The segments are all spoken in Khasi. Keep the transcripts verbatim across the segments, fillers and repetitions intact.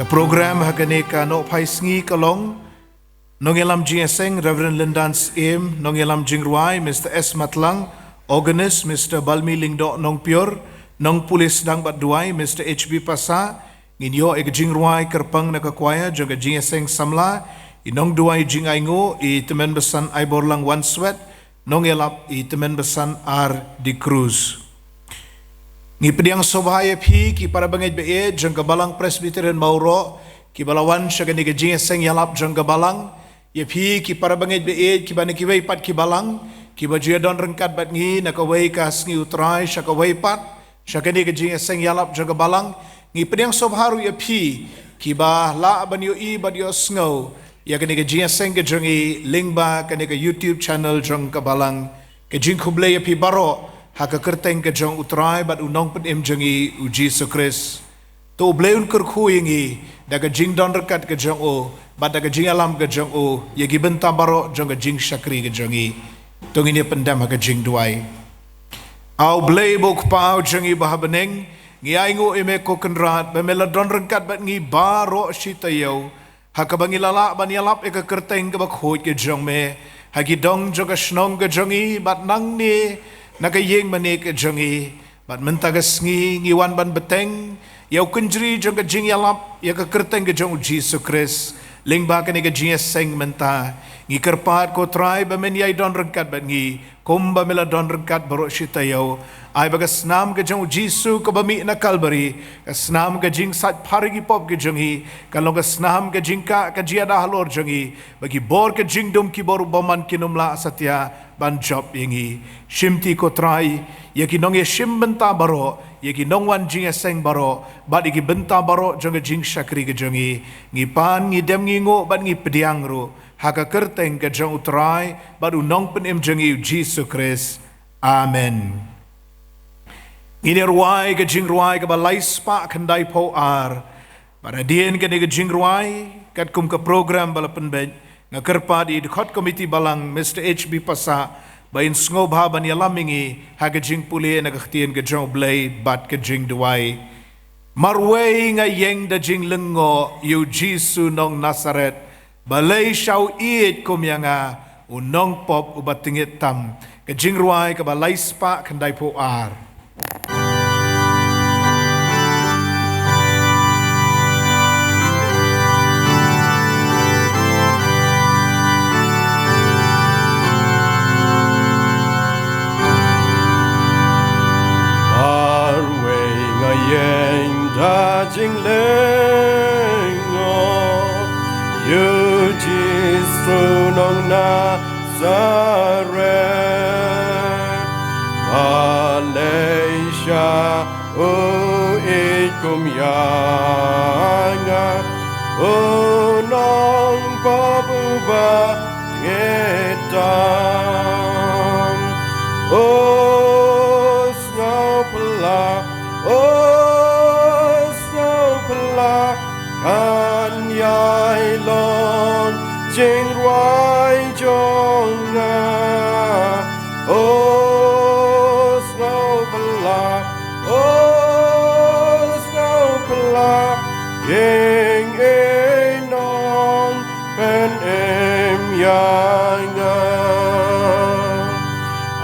Program ha kane ka nohphai sngi ka long: Nongïalam jingïaseng, Reverend Lindan Syiem. Nongïalam jingrwai, Mister S Matlang. Organist, Mister Balmi Lyngdoh Nongpior. Nongpule sdang bad duwai, Mister H B Passah. Ngin ïoh ïa ka jingrwai kyrpang na ka choir jong ka jingïaseng samla, i nongduwai jingainguh, i Tymmen Basan Aiborlang Wanswet. Nongïalap, i Tymmen Basan R D Cruz. Ngi pdiang sngewbha ïa phi ki para bangeit ba ïeit jong ka Balang Presbyterian Mawroh, kiba la wan sha kane ka jingïaseng ïalap jong ka Balang. Ïa phi ki para bangeit ba ïeit kiba na kiwei pat ki Balang, kiba ju ïadon ryngkat bad ngi na kawei ka sngi U Trai sha kawei pat, sha kane ka jingïaseng ïalap jong ka Balang. Ngi pdiang sngewbha ruh ïa phi kiba lah ban ïohi bad ïohsngew ïa kane ka jingïaseng ka jong ngi lyngba kane ka YouTube channel jong ka Balang. Ka jingkhublei ïa phi baroh ha ka kyrteng ka jong U Trai bad U Nongpynim jong ngi U Jisu Khrist. To U Blei un kyrkhu ïa ngi da ka jingdon ryngkat ka jong U bad da ka jingïalam ka jong U ïa ki bynta baroh jong ka jingshakri ka jong ngi. To ngin ïa pyndem ha ka jingduwai. A U Blei ba U Kpa jong ngi ba ha bneng, ngi ainguh ïa Me ko Kynrad ba Me la don ryngkat bad ngi baroh shi taïew, ha kaba ngi la lah ban ïalap ïa ka kyrteng kaba khuid ka jong Me ha ki dong jong ka shnong ka jong ngi bad nangne na ka ïing mane ka jong ngi. Bad mynta ka sngi ngi wan ban bteng ïa u kynjri jong ka jingïalap ïa ka kyrteng ka jong U Jisu Khrist lyngba kane ka jingïaseng mynta. Ngi kyrpad ko Trai ba Men ïai don ryngkat bad ngi kumba Me la don ryngkat baroh shi taïew. Ai ba ka snam ka jong U Jisu kaba mih na Kalbari, ka snam ka jingsait phar ïa ki pop ka jong ngi, kan long ka snam ka jingkah ka jingïada halor jong ngi, ba ki bor ka jingdum kiba ruh bymman kin ym lah satia ban jop ïa ngi. Shimti ko Trai ïa ki nongïashim bynta baroh, ïa ki nongwan jingïaseng baroh bad ïa ki bynta baroh jong ka jingshakri ka jong ngi. Ngi pan, ngi dem, ngi nguh bad ngi pdiang ruh ha ka kyrteng ka jong U Trai bad U Nongpynim jong ngi U Jisu Khrist. Amen. Ngin ïa rwai ka jingrwai kaba lai spah khyndai phew ar. Bad hadien kane ka jingrwai, katkum ka program ba la pynbeit, nga kyrpad ïa i dkhot komiti Balang, Mister H B Passah, ba in sngewbha ban ïalam ïa ngi ha ka jingpule na ka ktien ka jong U Blei bad ka jingduwai. Marwei nga ïeng da jinglyngngoh ïa U Jisu nong Nasaret, balei sha u ïeit kum ïa nga, u nongpop uba tyngeh tam. Ka jingrwai kaba lai spah khyndai phew ar. Marwei nga ïeng da jinglyngngoh ïa U Jisu nong Nasaret. Balei sha u ïeit kum ïa nga, u nongpop uba tyngeh tam. O sngewphylla, o sngewphylla, kan ïai long jingrwai jong nga. O sngewphylla, o sngewphylla, ïeng ei Nongpynim ïa nga.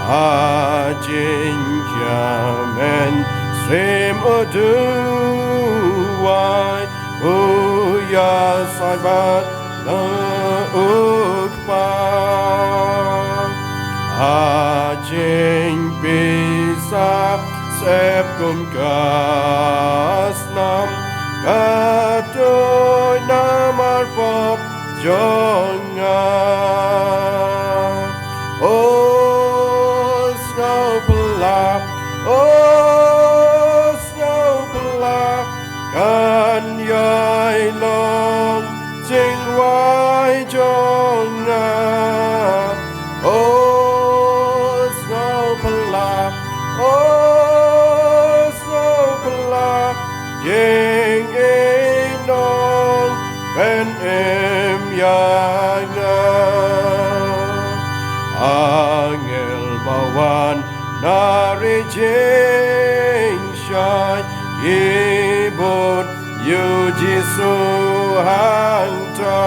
Ha jingkhia mynsiem u duwai, u ïasaid bad la u Kpa. Ha jingpisa sep kum ka snam, ka tuid namar pop jong nga. O sngewphylla, o sngewphylla, kan ïai long jingrwai jong nga. O sngewphylla, o sngewphylla, ïeng ei Nongpynim ïa nga. Angel ba wan na ri jingshai, ki bud Jisu hangta,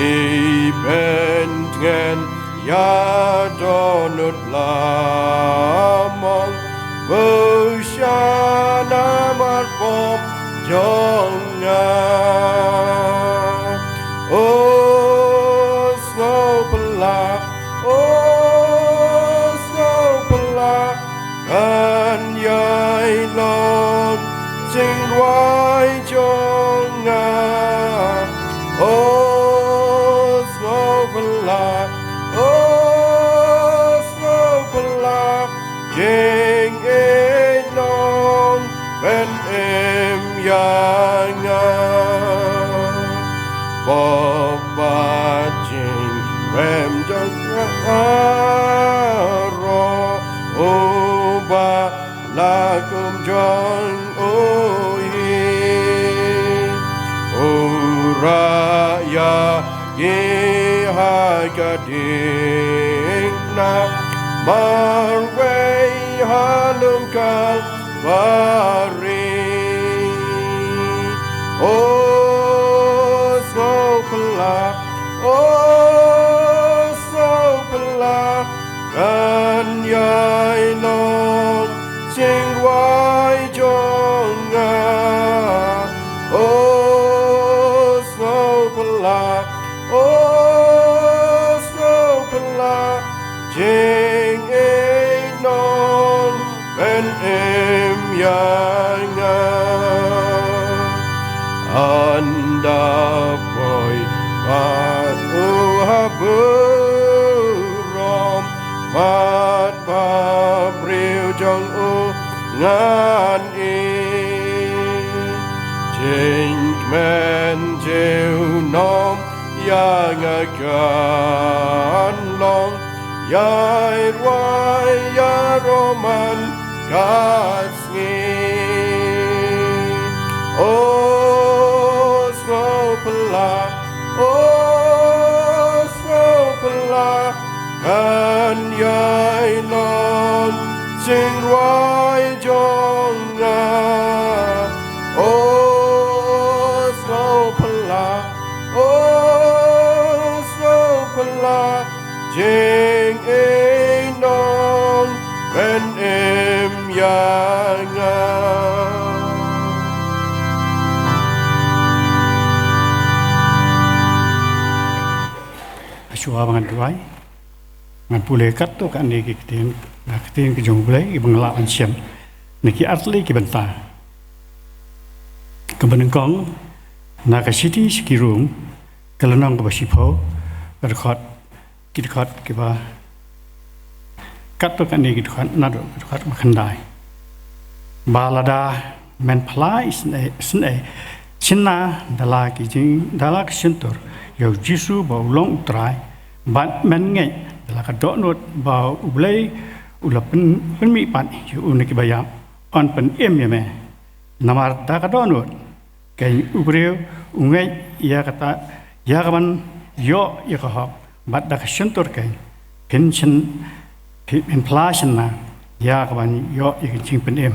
i pyntngen ïa dohnud lamong, bishar namar pop jong nga. O sngewphylla, o sngewphylla, kan ïai long jingrwai jong nga. O sngewphylla, o sngewphylla, jingïeit nongpynim ïa nga. Pop bad jingrem jong nga, baroh uba la kum jong u hi. U rah ïa ki ha ka diengphna marwei ha lum Kalbari. O sngewphylla, o sngewphylla, kan ïai long jingrwai jong nga. O sngewphylla, o sngewphylla, jingïeit nongpynim ïa nga. Ynda poi bad u ha burom, bad babriew jong u ngan ï. Jingkmen junom ïa nga kan long ïai rwai ïaroh man ka sngi. O sngewphylla, o sngewphylla, kan ïai long jingrwai jong nga. O sngewphylla, o sngewphylla, jingïeit nongpynim ïa nga. Shuwa ba ngan duwai, ngan pule katto katne ki ktien, na ktien ka jong U Blei, kiba ngi lah ban shem na ki artylli ki bynta. Kaba nyngkong, na ka shithi sha ki Rom, ka lynnong kaba shiphew, ka dkhot, ki dkhot kiba, katto katne ki dkhot, naduh ka dkhot ba khyndai. Ba lada men phla isynei, isynei, shynna da la ki jing, da la ka shyntur ïa U Jisu ba u long U Trai, bad men ngeit da la ka dohnud ba U Blei u la pyn, pynmihpat ïa u na kiba ïap, yn pynim ïa me. Namar da ka dohnud kein u briew u ngeit ïa kata, ïa kaban ïoh ïa ka hok, bad da ka shyntur kein phin shyn, phin, phin phla shynna ïa kaban ïoh ïa ka jingpynim.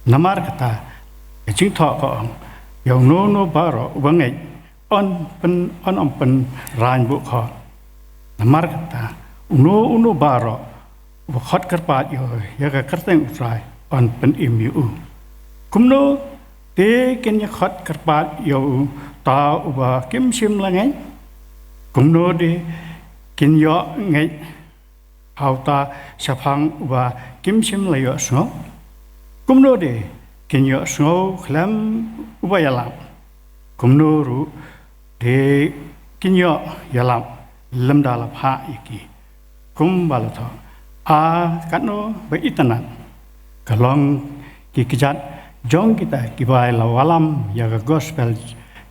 Namar kata ka jingthoh ka ong, ïa uno uno baroh uba ngeit yn pyn, yn ym pynraiñ buh khot. Namar kata uno uno baroh uba khot kyrpad ïa u, ïa ka kyrteng U Trai, yn pynim ïa u. Kumno te kin ïa khot kyrpad ïa uta uba kim shym la ngeit? Kumno de kin ïoh ngeit ha uta shaphang uba kim shym la ïohsngew? Kumno de kin ïohsngew khlem uba ïalap? Kumno ruh de kin ïoh ïalap lymda la phah ïa ki? Kumba la thoh, a katno ba itynnad ka long ki kjat jong kita kiba la wallam ïa ka gospel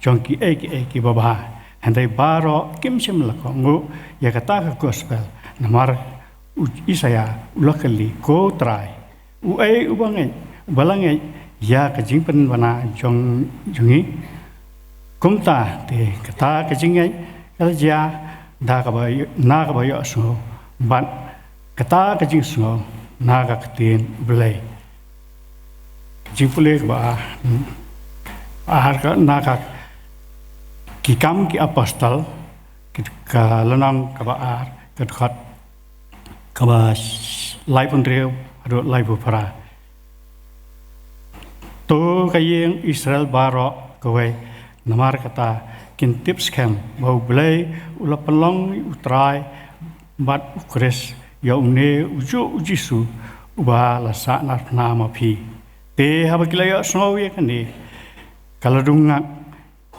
jong kiei kiei kiba bha. Hynrei baroh kim shym la kohnguh ïa kata ka gospel. Namar u Isaïah u la kylli, ko Trai, uei uba ngeit, uba la ngeit ïa ka jingpynbna jong, jong ngi? Kumta te kata ka jingngeit ka la jia da kaba, na kaba ïohsngew, bad kata ka jingsngew na ka ktien U Blei. Jingpule kaba ar. Ar ka na ka Ki Kam ki Apostol, ki ka lynnong kaba ar, ka dkhot kaba laiphew hynriew haduh laiphew phra. To ka ïing Israel baroh kawei, namar kata kin tip skhem ba U Blei u la pynlong U Trai bad U Khrist, ïa une u juh U Jisu uba la sahnarphna ma phi. Te haba ki la ïohsngew ïa kane, ka la dung ngat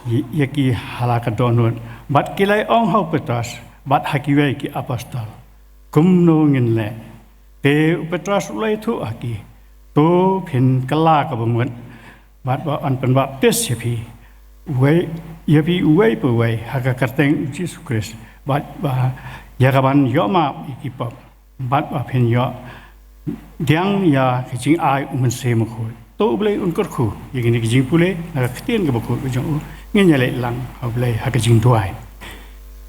ïa ki ha la ka dohnud, bad ki la ong ha u Petros bad ha kiwei ki apostol, kumno ngin leh? Te u Petros u la ïathuh ha ki, to phin kylla kaba mut, bad ba yn pynbaptis ïa phi uwei, ïa phi uwei pa uwei ha ka kyrteng U Jisu Khrist, bad ba ïa kaban ïoh map ïa ki pop, bad ba phin ïoh pdiang ïa ka jingai U Mynsiem Bakhuid. To U Blei un kyrkhu ïa kine ki jingpule na ka ktien kaba khuid ka jong u. Ngin ïa leit lang ha U Blei ha ka jingduwai.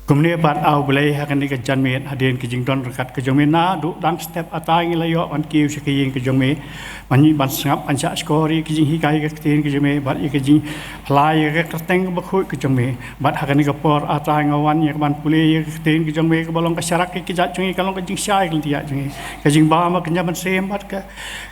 Kumne pat A Blei, ha kane ka janmiet, hadien ka jingdon ryngkat ka jong me, naduh dang step A Trai ngi la ïoh ban kiew sha ka ïing ka jong me, ban, ban sngap, ban shahshkor ïa ka jinghikai ka ktien ka jong me, bad ïa ka jingpyllait ïa ka kyrteng kaba khuid ka jong me, bad ha kane ka por A Trai nga wan ïa ka ban pule ïa ka ktien ka jong me, kaba long ka sharak ïa ka jait jong ngi, ka long ka jingshai ka lynti jong ngi, ka jingbam ka kynja mynsiem bad ka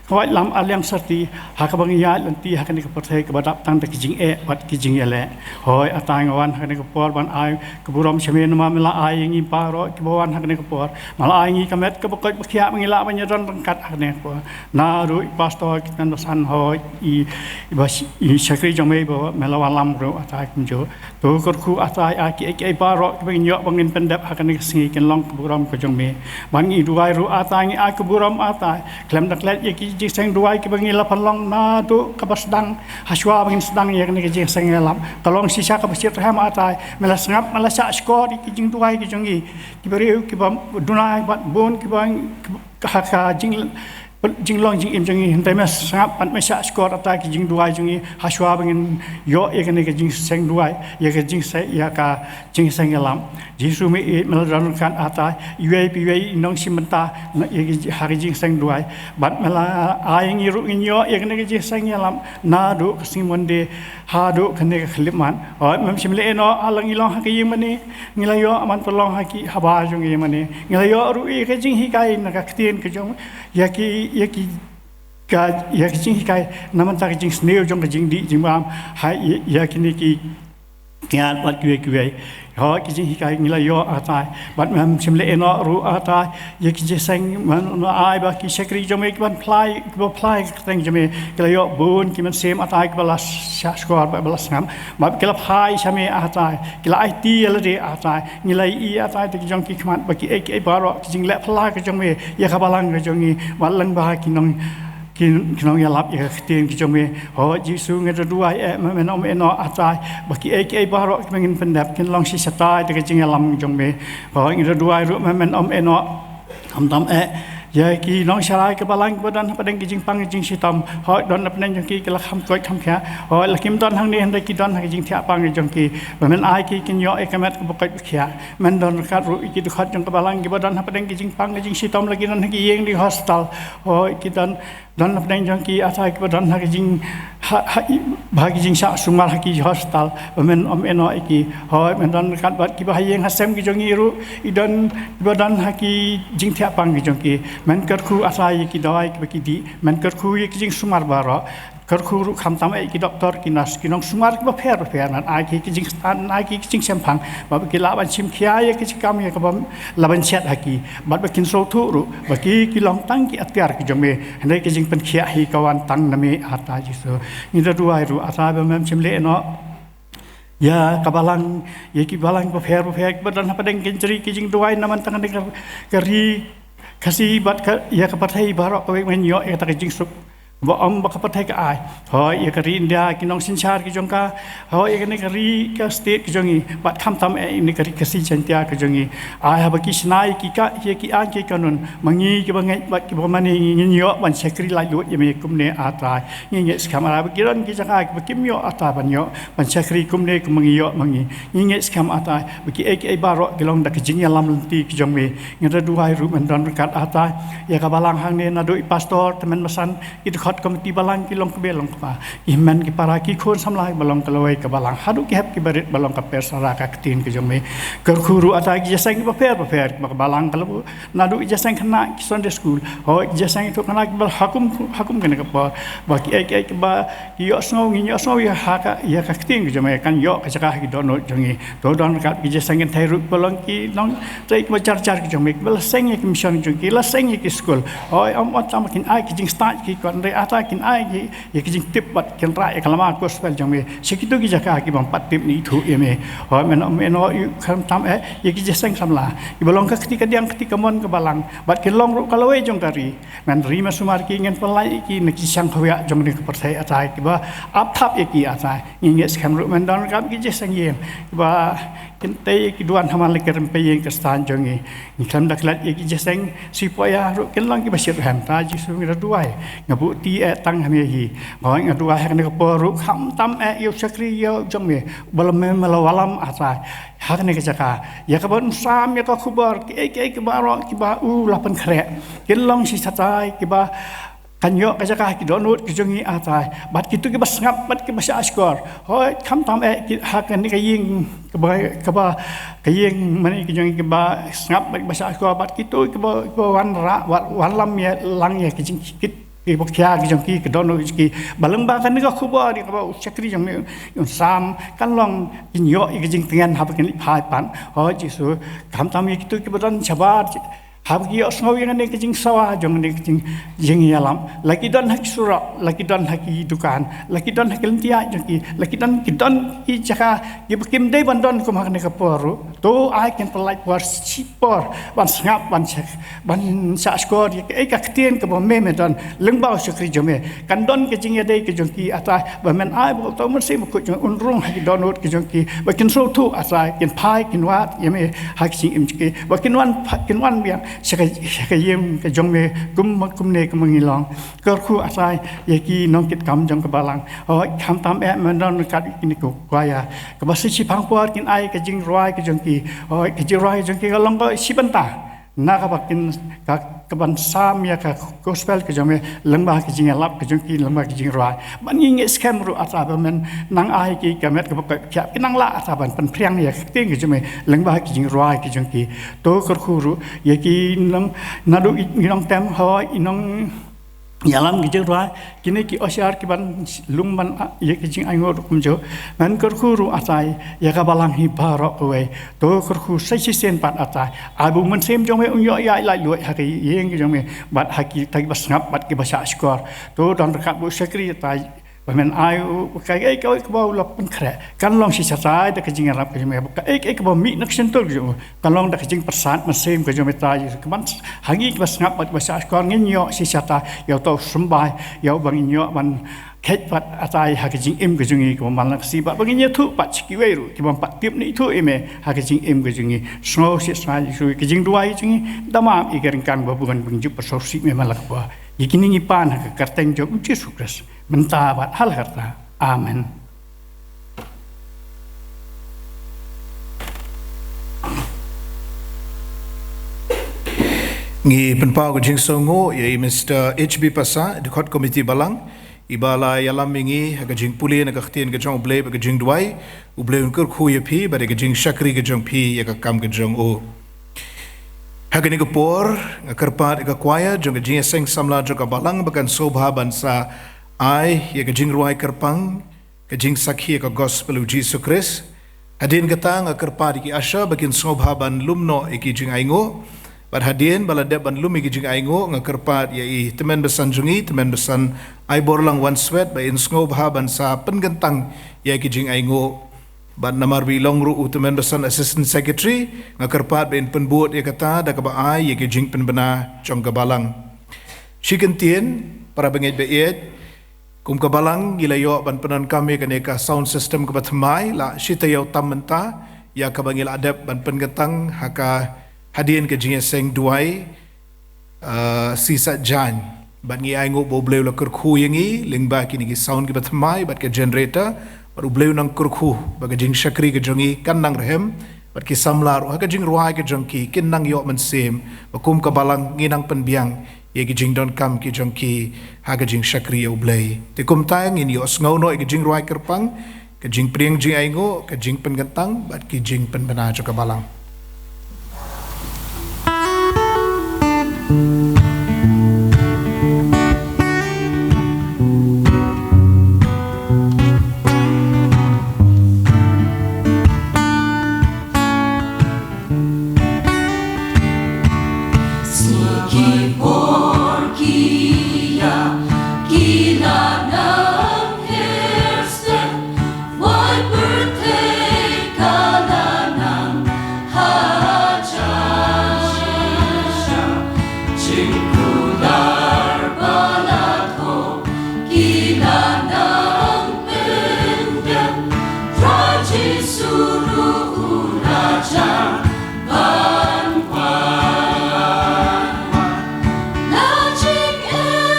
ka waitlam arliang syrti, ha kaba ngi ïaid lynti ha kane ka pyrthei kaba dap tang da ki jingeh bad ki jingïaleh. Hooid A Trai, nga wan ha kane ka por ban ai ka burom sha me namar me la ai ïa ngi baroh kiba wan ha kane ka por. Me la ai ngi ka met kaba koit ba khiah ba ngi lah ban ïadon ryngkat ha kane ka por. Naduh i pastor ki tnat basan, hooid i, i ba, i shakri jong me ba me la wallam ruh A Trai kumjuh. To kyrkhu A Trai, ai kiei kiei baroh kiba ngin ïoh ba ngin pyndep ha kane ka sngi kin long ka burom ka jong me. Bad ngi duwai ruh A Trai, ngi ai ka burom A Trai, khlem da klet ïa ki jingseng duwai kiba ngi la pynlong naduh kaba sdang, hashwa ba ngin sdang ïa kane ka jingseng ïalap. Ka long shisha kaba shitrhem A Trai, me la sngap, me la shahshkor ïa ki jingduwai ki jong ngi, ki briew kiba duna bad bun kiba, kiba ha ka jing, jinglong jingim jong ngi, hynrei me sngap bad me shahshkor A Trai ki jingduwai jong ngi, hashwa ba ngin ïoh ïa kane ka jingseng duwai, ïa ka jingseng, ïa ka jingseng ïalap. Jisu, me ïeit, me la don ryngkat A Trai, iwei pa iwei i nongshim bynta na, ïa ki, ha ka jingseng duwai. Bad me la ai ngi ruh ngin ïoh ïa kane ka jingseng ïalap naduh ka sngi Monday haduh kane ka khyllipmat. Hooid, mem shym leh noh, ha la ngi long ha ka ïing mane, ngi la ïoh ban pynlong ha ki haba jong ngi mane, ngi la ïoh ruh ïa ka jinghikai na ka ktien ka jong, ïa ki, ïa ki, ka, ïa ka jinghikai na bynta ka jingsniew jong ka jingdih jingbam, ha ïa, ïa kine ki kiad bad kiwei kiwei. Hooid, ki jinghikai ngi la ïoh A Trai, bad mem shym leh noh ruh A Trai, ïa ki jingseng, mem ai ba ki shakri jong me kiban pynlait, kiba pynlait ka kyrteng jong me, ki la ïoh bun ki mynsiem A Trai kiba la shahshkor bad ba la sngap, bad ki la phai sha me A Trai, ki la aiti ïa lade A Trai. Ngi la ïohi A Trai da ki jong ki khmat ba kiei kiei baroh ki jingleh phylla ka jong me ïa ka balang ka jong ngi, bad lyngba ki nong, ki, ki nongïalap ïa ka ktien ka jong me. Hooid Jisu, ngi da duwai eh, me men ym eh noh A Trai, ba kiei kiei baroh kiba ngin pyndep kin long shisha Trai da ka jingïalam jong me. Hooid ngi da duwai ruh, me men ym eh noh, khamtam eh ïa ki nongsharai ka balang kiba don hapdeng ki jingpang ki jingshitom. Hooid, don hapdeng jong ki ki la kham koit kham khiah. Hooid, la kim don hangne hynrei ki don ha ki jingthiah pang ki jong ki, ba men ai ki kin ïoh ïa ka met kaba koit ba khiah. Men don ryngkat ruh ïa ki dkhot jong ka balang kiba don hapdeng ki jingpang ki jingshitom, la ki don ha ki ïing, ki hospital. Hooid, ki don, don hapdeng jong ki A Trai kiba don ha ki jing, ha, ha, i, ha ki jingshah sumar ha ki hospital, ba men ym eh noh ïa ki. Hooid, men don ryngkat bad kiba ha ïing ha sem ki jong ngi ruh, i don, kiba don ha ki jingthiah pang ki jong ki. Men kyrkhu A Trai ïa ki dawai kiba ki dih, men kyrkhu ïa ki jingsumar baroh, kyrkhu ruh khamtam eh ïa ki doktor, ki nurse, ki nongsumar kiba pher bapher, ngan ai ki ki jing, ngan ai ki ki jingshemphang, ba ki lah ban shim khia ïa ki jingkam ïa kaba la ban shet ha ki, bad ba kin sngewthuh ruh ba ki ki long tang ki atiar ki jong me, hynrei ka jingpynkhiah hi ka wan tang na me A Trai Jisu. Ngi da duwai ruh A Trai ba mem shym leh noh ïa ka balang, ïa ki balang bapher bapher kiba don hapdeng ka jingri, ka jingduwai na man tang ka, ka ri Khasi bad ka, ïa ka pyrthei baroh kawei, men ïoh ïa kata ka jingsuk ba ym ba ka pyrthei ka ai. Hooid ïa ka ri India, ki nongsynshar ki jong ka, hooid ïa kane ka ri, ka state ka jong ngi, bad khamtam eh ïa kane ka ri Khasi Jaiñtia ka jong ngi. Ai haba ki shna ïa ki ka, ïa ki aiñ ki kanun, ma ngi kiba ngeit bad kiba mane ngi, ngin ïoh ban shakri laitluid ïa me kumne A Trai. Ngi ngeit skhem A Trai ba ki don ki jaka kiba kim ïoh A Trai ban ïoh ban shakri kumne kumba ngi ïoh ma ngi. Ngi ngeit skhem A Trai ba kiei kiei baroh ki long da ka jingïalam lynti ki jong me. Ngi da duwai ruh men don ryngkat A Trai ïa ka balang hangne, naduh i pastor, tymmen basan, i dkhot Komiti balang ki long kaba long kaba, ki hynmen ki para ki khun samla kiba long ka lawei ka balang, haduh ki hep ki barit ba long ka persara ka ktien ka jong me. Kyrkhu ruh ata ki jingïaseng kiba pher bapher ba ka balang ka la buh, naduh ki jingïaseng khynnah ki Sunday school, hooid ki jingïaseng ïathuhkhana kiba ha kum ha kum kane ka por, ba ki ei ki ei kiba ki ïohsngew, ngin ïohsngew ïa ha ka, ïa ka ktien ka jong me, kan ïoh ka jaka ha ki dohnud jong ngi. To don ryngkat ki jingïaseng kynthei ruh kiba long ki nongtrei kiba jar jar ki jong me, kiba la seng ïa ki mission jong ki, la seng ïa ki skul. Hooid, ym ot tang ba kin ai ki jingstad ki kwah, hynrei ata kin ai ki, ïa ki jingtip bad kin rah ïa ka lama gospel jong me sha kito ki jaka ki bym pat tip ne ithuh ïa me. Hooid, men, men, hooid, khamtam eh ïa ki jingïaseng samla kiba long ka kti kadiang, kti kamon ka balang, bad kin long ruh ka lawei jong ka ri. Men ri ma sumar ki, ngin pynlait ïa ki na ki shang khawiah jong kane ka pyrthei ata, kiba ap thap ïa ki ata. Ngi ngeit skhem ruh men don ryngkat ki jingïaseng ïing kiba kin tei ïa ki duwan ha man la ki rympei ïing Khristan jong ngi. Ngi khlem da klet ïa ki jingïaseng sipoh ïa ruh kin long kiba shitrhem. Ta Jisu, ngi da duwai, nga buh ti eh tang ha me hi. Nga, nga duwai ha kane ka por ruh khamtam eh ïa u shakri ïa u jong me, ba la me, me la wallam ata ha kane ka jaka, ïa kaban sam ïa ka khubor, ki ei ki ei kiba roh kiba u la pynkhreh, kin long shisha ata, kiba kan ïoh ka jaka ha ki dohnud ki jong ngi ata, bad kito kiba sngap bad kiba shah shkor. Hooid, khamtam eh ki ha kane ka ïing kaba, kaba ka ïing mane ki jong ngi kiba sngap bad kiba shah shkor, bad kito kiba, kiba wanrah, wan, wanlam ïa lang ïa ki jingkit kiba khia ki jong ki, ki dohnud ki jong ki, ba lyngba kane ka khubor ïa kaba u shakri jong me un sam, kan long kin ïoh ïa ki jingtngen haba kin leit phai pat. Hooid Jisu, khamtam ïa kito kiba don shabar, haba ki ïohsngew ïa kane ka jingsawa jong kane ka jing, jingïalam, la ki don ha ki surok, la ki don ha ki dukan, la ki don ha ki lynti ïaid jong ki, la ki don, ki don ki jaka kiba kim dei ban don kum ha kane ka por ruh. To ai kin pynlait por shipor ban sngap, ban shak, ban shah shkor ïa kaei ka ktien kaba me, me don lyngba u shakri jong me. Kan don ka jingïadei ka jong ki ata, ba men ai ba u Mynsiem Bakhuid jong me un rung ha ki dohnud ki jong ki, ba kin sngewthuh ata, kin phai kin wad ïa me ha ki jingim jong ki, ba kin wan, kin wan biang sha ka, sha ka ïing ka jong me kum, kumne kumba ngi long. Kyrkhu ata ïa ki nongkitkam jong ka balang. Hooid, khamtam eh men don ryngkat ïa kine ki kwaya, kaba sa shiphang por kin ai ka jingrwai ka jong ki. Hooid, ka jingrwai ka jong ki ka long ka shi bynta na kaba kin, ka, kaban sam ïa ka gospel ka jong me lyngba ka jingïalap ka jong ki, lyngba ka jingrwai. Bad ngi ngeit skhem ruh ata ba men nang ai ki ka met kaba koit kiap, ki nang lah ata ban pynphriang ïa ka ktien ka jong me lyngba ka jingrwai ka jong ki. To kyrkhu ruh ïa ki nong, naduh i, i nongtem, hooid, i nong ïalam ki jingrwai, kine ki usher kiban lum ban, ah, ïa ki jingainguh ruh kumjuh. Men kyrkhu ruh ata ïa ka balang hi baroh kawei. To kyrkhu sa shisien pat ata, ai ba u Mynsiem jong me un ïoh ïaid laitluid ha ka ïing ka jong me, bad ha kita kiba sngap bad kiba shah shkor. To don ryngkat ba u shakri ata, ba men ai u, u kaei kaei kaba u la pynkhreh, kan long shisha ata da ka jingïarap ka jong me, ba kaei kaei kaba mih na ka shyntur ka jong u, kan long da ka jingpyrsad mynsiem ka jong me ata, ïa kaban ha ngi kiba sngap bad kiba shah shkor ngin ïoh shisha ata ïa uta u symbai, ïa uba ngin ïoh ban kheit pat ata ha ka jingim ka jong ngi kaba man la ka sngi, bad ba ngin ïathuh pat sha kiwei ruh ki bym pat tip ne ithuh ïa me ha ka jingim ka jong ngi. Sngewsih sha Jisu, ka jingduwai jong ngi da map ïa ka ryngkang ba bun, ba ngin ju pynsngewsih me man la ka por. Ïa kine ngi pan ha ka kyrteng jong u Jisu Khrist mynta bad ha la karta. Amen. Ngi pynpaw ka jingsngewnguh ïa i Mister H B Passah, dkhot komiti balang, iba la ïalam ïa ngi ha ka jingpule na ka ktien ka jong U Blei bad ka jingduwai. U Blei un kyrkhu ïa phi bad ïa ka jingshakri ka jong phi ïa ka kam ka jong u. Ha kane ka por nga kyrpad ïa ka kwaya jong ka jingïaseng samla jong ka balang ba kan sngewbha ban sa ai ïa ka jingrwai kyrpang, ka jingsakhi ïa ka gospel u Jisu Khrist. Hadien kata nga kyrpad ïa ki usher ba kin sngewbha ban lum noh ïa ki jingainguh. Bad hadien ba la dep ban lum ïa ki jingainguh, nga kyrpad ïa i tymmen basan jong ngi, tymmen basan Aiborlang Wanswet, ba in sngewbha ban sa pynkyntang ïa ki jingainguh. Bad namar ba i long ruh u tymmen basan assistant secretary, nga kyrpad ba in pynbud ïa kata da kaba ai ïa ki jingpynbna jong ka balang. Shi kyntien, para bangeit ba ïeit, kum ka balang ngi la ïoh ban pyndonkam ïa kane ka sound system kaba thymmai, la shi taïew tam mynta ïa kaba ngi la dep ban pynkyntang ha ka hadien ka jingïaseng duwai, ah, Sisat Jaiñ. Bad ngi ainguh ba U Blei u la kyrkhu ïa ngi lyngba kine ki sound kiba thymmai bad ka generator. Bad U Blei un nang kyrkhu ba ka jingshakri ka jong ngi kan nang rhem, bad ki samla ruh ha ka jingrwai ka jong ki kin nang ïoh mynsiem ba kum ka balang ngi nang pynbiang ïa ki jingdonkam ki jong ki ha ka jingshakri ïa U Blei. Te kumta ngin ïohsngew noh ïa ka jingrwai kyrpang, ka jingpdiang jingainguh, ka jingpynkyntang bad ki jingpynbna jong ka balang. Sngi ki por ki ïa ki la nang her step, wai pyrthei ka la nang hajan. Jingkular ba la thoh ki la nang pyndiang, Trai Jisu ruh u la jan ban wan. La jingim,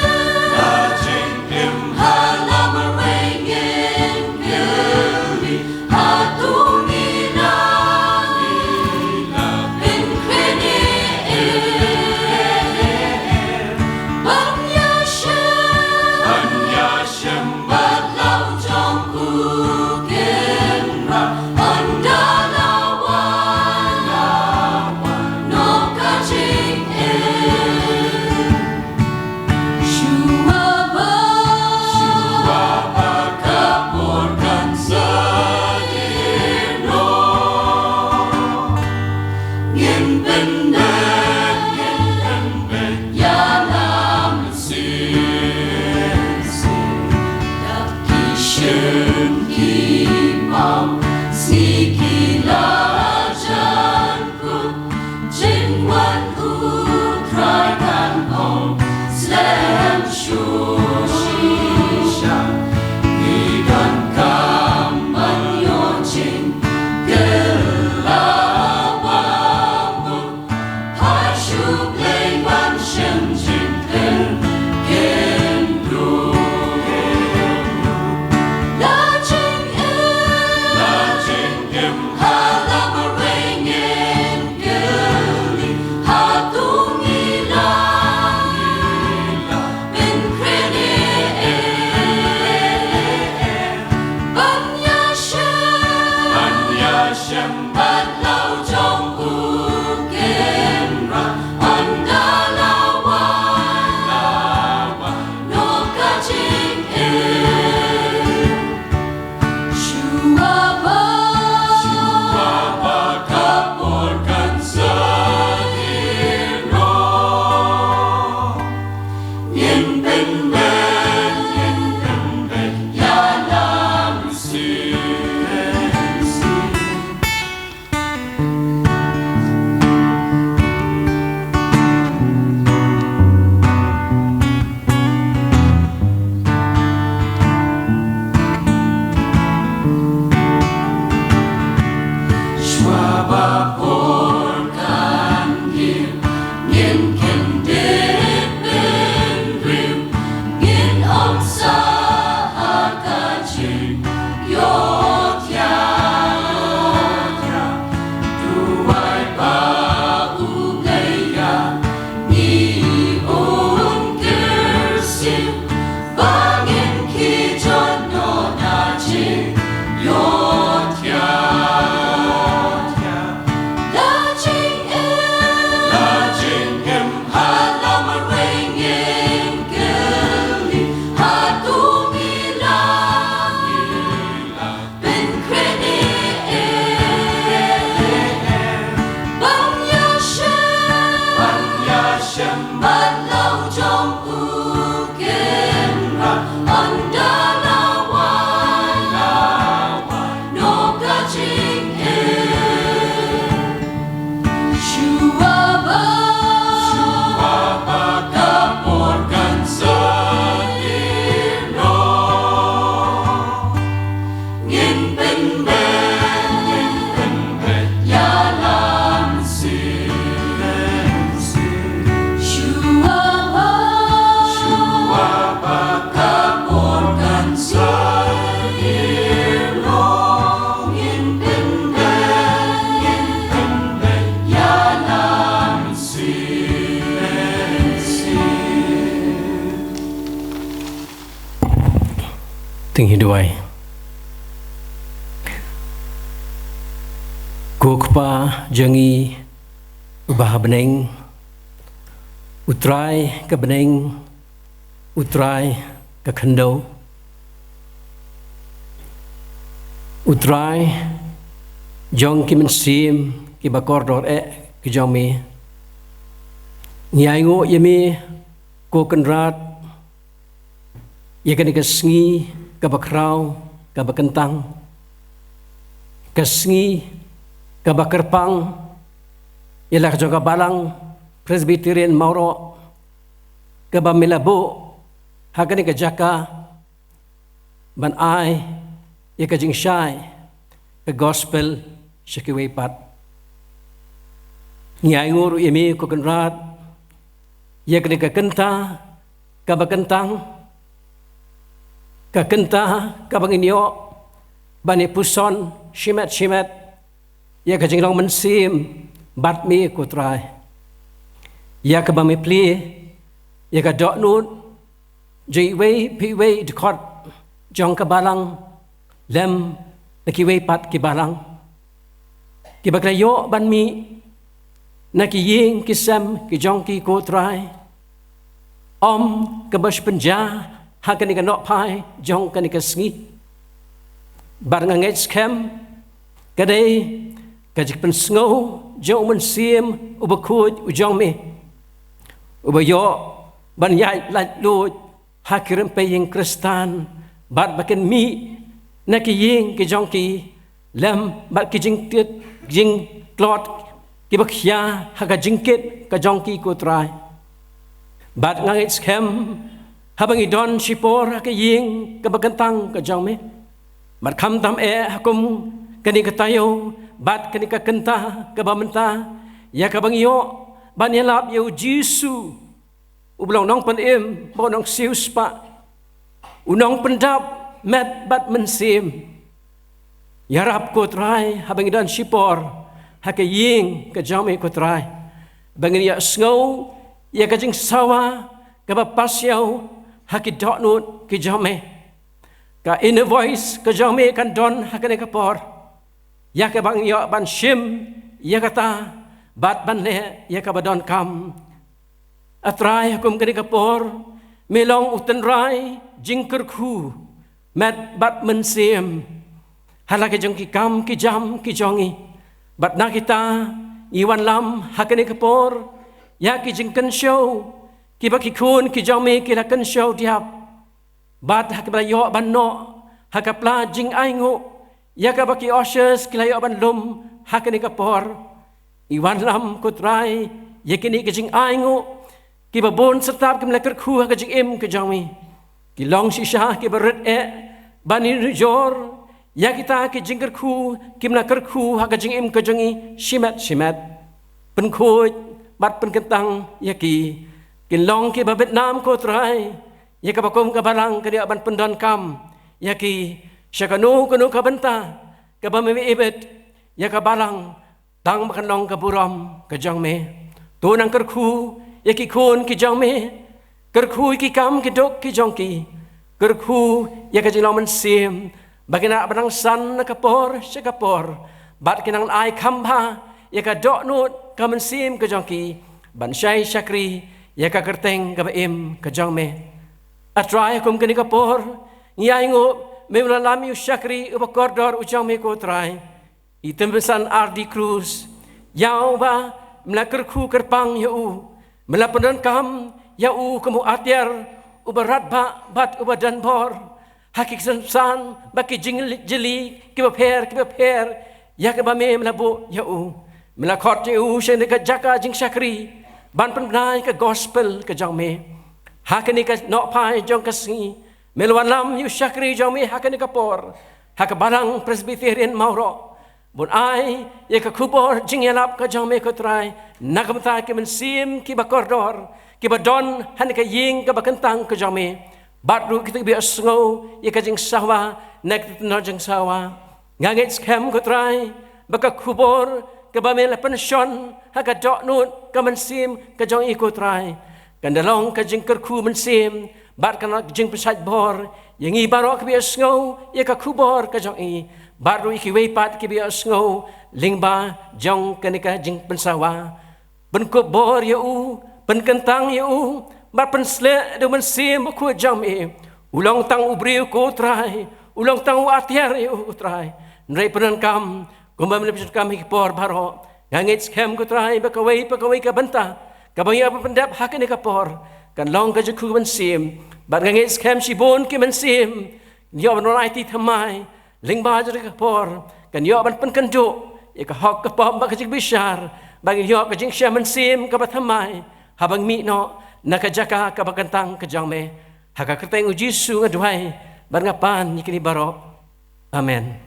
la jingim ha la marwei ngin kylli, hato ngi la, ngi la pynkhreh ne em? Ban ïashem, ban ïashem bad la u jong u Kynrad, ynda la wan, la wan noh ka jingim. Shuwa ba, shuwa ba ka por kan sa ïeh noh, ngin pynbeit, ngin pynbeit ïalam shisien. Da ki shin ki paw, sngi ki la jan kut, jingwan U Trai kan ym slem shuh shisha. Ngi donkam ban ïoh jingkylla ba mut, phai sha U Blei ban shem jingkyrkhu. La jingim, la jingim ha la marwei ngin kylli, hato ngi la, ngi la pynkhreh ne em? Ban ïashem, ban ïashem bad la u jong u Kynrad, ynda la wan, la wan noh ka jingim. Shuwa ba, shuwa ba ka por kan sa ïeh noh, ngin pynbeit, ngin pynbeit ïalam shisien. Shuwa ba por kan ïeng, ngin kyndit bynriew, ngin ym sah ha ka jingïohthiah. Duwai ba U Blei ïa ngi un kyrsiew, ba ngin kiew jot noh na jingïohthiah. La jingim, la jingim ha la marwei ngin kylli, hato ngi la, ngi la pynkhreh ne em? Ban ïashem, ban ïashem bad la u jong u Kynrad, ynda la wan, la wan noh ka jingim. Shuwa ba, shuwa ba ka por kan sa ïeh noh, ngin pynbeit, ngin pynbeit ïalam shisien. Shuwa ba, shuwa ba ka por kan Ting hi duwai. Ko Kpa jong ngi uba ha bneng, U Trai ka bneng, U Trai ka khyndew, U Trai jong ki mynsiem kiba kordor eh ki jong me. Ngi ainguh ïa me ko Kynrad, ïa kane ka sngi kaba khraw, kaba kyntang, ka sngi kaba kyrpang ïa la ka jong ka Balang Presbyterian Mawroh, kaba me la buh ha kane ka jaka ban ai ïa ka jingshai ka gospel sha kiwei pat. Ngi ainguh ruh ïa me ko Kynrad, ïa kane ka kynta kaba kyntang, ka kynta kaba ngin ïoh ban ïa puson shimet shimet ïa ka jinglong mynsiem bad me ko Trai, ïa kaba me plie ïa ka dohnud jong iwei pa iwei dkhot jong ka Balang lem na kiwei pat ki Balang kiba ki la ïoh ban mih na ki ïing ki sem ki jong ki ko Trai. Ym kaba shu pynjah ha kane ka nohphai jong kane ka sngi, bad nga ngeit skhem ka dei ka jingpynsngew jong u Mynsiem uba khuid u jong me, uba ïoh ban ïaid laitluid ha ki rympei ïing Khristan bad ba kin mih na ki ïing ki jong ki lem bad ki jingtied jingtlot kiba khia ha ka jingkit ka jong ki ko Trai. Bad nga ngeit skhem haba ngi don shipor ha ka ïing kaba kyntang ka jong me, bad khamtam eh ha kum kane ka taïew bad kane ka kynta kaba mynta, ïa kaba ngi ïoh ban ïalap ïa u Jisu uba long Nongpynim bad u Nongsiewspah, u Nongpyndap met bad mynsiem. Ïarap ko Trai haba ngi don shipor ha ka ïing ka jong me ko Trai, ba ngin ïohsngew ïa ka jingsawa kaba pasiaw ha ki dohnud ki jong me. Ka inner voice ka jong me kan don ha kane ka por, ïa kaba ngi ïoh ban shim ïa kata bad ban leh ïa kaba donkam. A Trai, ha kum kane ka por me long u tynrai jingkyrkhu met bad mynsiem ha la ki jong ki kam ki jam ki jong ngi. Bad na kita ngi wanlam ha kane ka por ïa ki jingkynshew kiba ki khun ki jong me ki la kynshew dap, bad ha kaba la ïoh ban noh ha ka pla jingainguh ïa kaba ki ushers ki la ïoh ban lum ha kane ka por. Ngi wanlam ko Trai ïa kine ki jingainguh kiba bun syrtap kim la kyrkhu ha ka jingim ka jong me. Ki long shisha kiba rit eh ban ïanujor ïa kita ki jingkyrkhu kim la kyrkhu ha ka jingim ka jong ngi shimet shimet. Pynkhuid bad pynkyntang ïa ki. Kin long kiba bit nam ko Trai ïa kaba kum ka Balang kan ïoh ban pyndonkam ïa ki sha kano kano ka bynta kaba me ibit ïa ka Balang, tang ba kan long ka burom ka jong me. To nang kyrkhu ïa ki khun ki jong me, kyrkhu ïa ki kam ki duk ki jong ki, kyrkhu ïa ka jinglong mynsiem ba kin nang ban nang san na ka por sha ka por, bad kin nang ai kham bha ïa ka dohnud ka mynsiem ka jong ki ban shai shakri ïa ka kyrteng kaba im ka jong me. A Trai, ha kum kane ka por ngi ainguh me me la lam ïa u shakri uba kordor u jong me ko Trai, i Tymmensan R D Cruz, ïa uba me la kyrkhu kyrpang ïa u, me la pyndonkam ïa u kum u atiar uba radbah bad uba donbor ha ki kynsan bad ki jingjli kiba pher kiba pher ïa kaba me me la buh ïa u. Me la khot ïa u sha kane ka jaka jingshakri ban pynbna ïa ka gospel ka jong me. Ha kane ka nohphai jong ka sngi me la wanlam ïa u shakri jong me ha kane ka por ha ka Balang Presbyterian Mawroh, ban ai ïa ka khubor jingïalap ka jong me ko Trai na ka bynta ki mynsiem kiba kordor kiba don ha kane ka ïing kaba kyntang ka jong me, bad ruh kita kiba ïohsngew ïa ka jingsawa na kita ki tnat jingsawa. Nga ngeit skhem ko Trai ba ka khubor kaba me la pynshon ha ka dohnud ka mynsiem ka jong i ko Trai kan da long ka jingkyrkhu mynsiem Bad kan long ka jingpynshait bor ïa ngi baroh kiba ïohsngew ïa ka khubor ka jong i, bad ruh ïa kiwei pat kiba ïohsngew lyngba jong kane ka jingpynsawa. Pynkup bor ïa u, pynkyntang ïa u, bad pynsleh da u Mynsiem Bakhuid jong me. U long tang u briew ko Trai, u long tang u atiar ïa u ko Trai. Hynrei pyndonkam, kumba me la pyndonkam ha ki por baroh, nga ngeit skhem ko Trai ba kawei pa kawei ka bynta kaba ngi ïoh ban pyndep ha kane ka por kan long ka jingkyrkhu mynsiem. Bad nga ngeit skhem shibun ki mynsiem ïoh ban wan aiti thymmai lyngba jong ka por, kan ïoh ban pynkynduh ïa ka hok ka pop bad ka jingbishar, bad kan ïoh ka jingshai mynsiem kaba thymmai haba ngi mih noh na ka jaka kaba kyntang ka jong me. Ha ka kyrteng u Jisu nga duwai bad nga pan ïa kine baroh. Amen.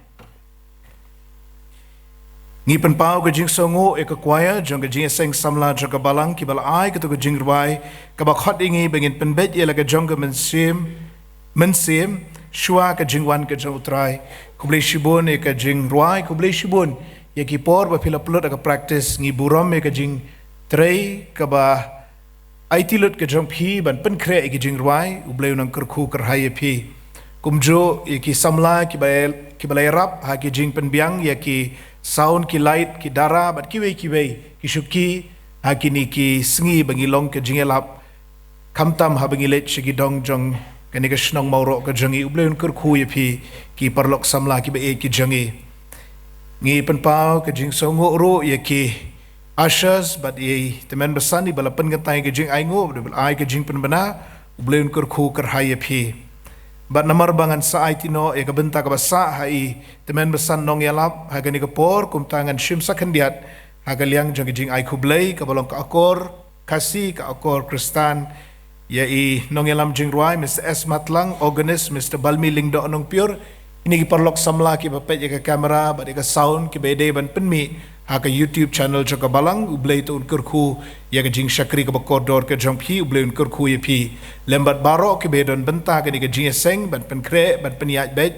Ngi pynpaw ka jingsngewnguh ïa ka kwaya jong ka Jingïaseng Samla jong ka Balang kiba la ai kato ka jingrwai kaba khot ïa ngi ba ngin pynbeit ïa la ka jong ka mynsiem, mynsiem shuwa ka jingwan ka jong u Trai. Khublei shibun ïa ka jingrwai, khublei shibun ïa ki por ba phi la pynlut ha ka practice. Ngi burom ïa ka jingtrei kaba aiti lut ka jong phi ban pynkhreh ïa ki jingrwai. U Blei un nang kyrkhu kyrhai ïa phi. Kumjuh ïa ki samla kiba, kiba la ïarap ha ki jingpynbiang ïa ki sound, ki light, ki dara bad kiwei kiwei ki shuki ha kine ki sngi ba ngi long ka jingïalap, khamtam haba ngi leit sha ki dong jong kane ka shnong Mawroh ka jong ngi. U Blei un kyrkhu ïa phi ki paralok samla kiba ïeit ki jong ngi. Ngi pynpaw ka jingsngewnguh ruh ïa ki ushers bad ïa i tymmen basan iba la pynkyntait ka jingainguh bad iba la ai ka jingpynbna. U Blei un kyrkhu kyrhai ïa phi. Bad namar ba ngan sa aiti noh ïa ka bynta kaba sah ha i tymmen basan nongïalap ha kane ka por, kumta ngan shim sa khyndiat ha ka liang jong ka jingai khublei kaba long ka akor Khasi, ka akor Khristan, ïa i nongïalam jingrwai Mister S Matlang, organist Mister Balmi Lyngdoh Nongpyiur, kine ki paralok samla kiba peit ïa ka camera bad ïa ka sound kiba ïadei ban pynmih ha ka YouTube channel jong ka Balang. U Blei to un kyrkhu ïa ka jingshakri kaba kordor ka jong phi. U Blei un kyrkhu ïa phi lem bad baroh kiba don bynta kane ka jingïaseng ban pynkhreh ban pynïaid beit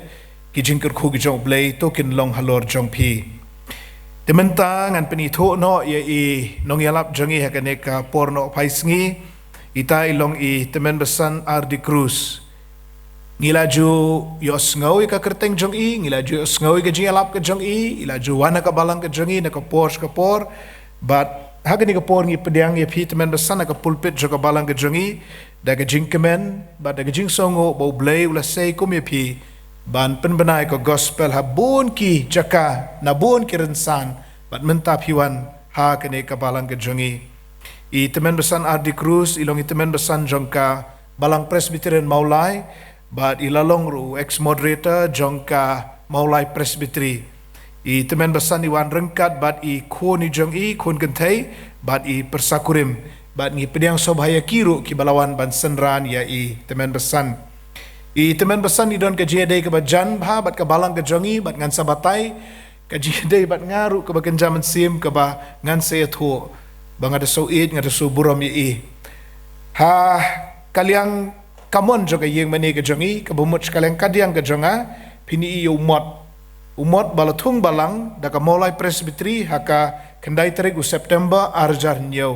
ki jingkyrkhu ki jong U Blei to kin long halor jong phi. Te mynta ngan pynithuh noh ïa i nongïalap jong ngi ha kane ka por nohphai sngi. Ita i long i tymmen basan R D Cruz. Ngi la ju ïohsngew ïa ka kyrteng jong i, ngi la ju ïohsngew ïa ka jingïalap ka jong i, i la ju wan ha ka Balang ka jong ngi na ka por sha ka por. Bad ha kane ka por ngi pdiang ïa phi tymmen basan ha ka pulpit jong ka Balang ka jong ngi da ka jingkmen bad da ka jingsngewnguh ba U Blei u la sei kum ïa phi ban pynbna ïa ka gospel ha bun ki jaka na bun ki rynsan. Bad mynta phi wan ha kane ka Balang ka jong ngi. I tymmen basan R D Cruz i long i tymmen basan jong ka Balang Presbyterian Mawlai, bad i la long ruh ex moderator jong ka Mawlai Presbytery. I tymmen basan i wan ryngkat bad i khun i jong i, khun kynthei bad i pyrsa kurim. Bad ngi pdiang sngewbha ïa ki ruh kiba la wan ban synran ïa i tymmen basan. I tymmen basan i don ka jingïadei kaba jan bha bad ka Balang ka jong ngi, bad ngan sa batai ka jingïadei bad nga ruh kaba kynja mynsiem kaba ngan sa ïathuh ba nga da sngewbha, nga da sngewburom ïa i. Ha ka liang kamon jong ka ïing mane ka jong i, kaba mut sha ka liang kadiang ka jong nga, phin ïohi ïa u mot. U mot ba la thung balang da ka Mawlai Presbytery ha ka khyndai tarik u September ar hajar hynñiew.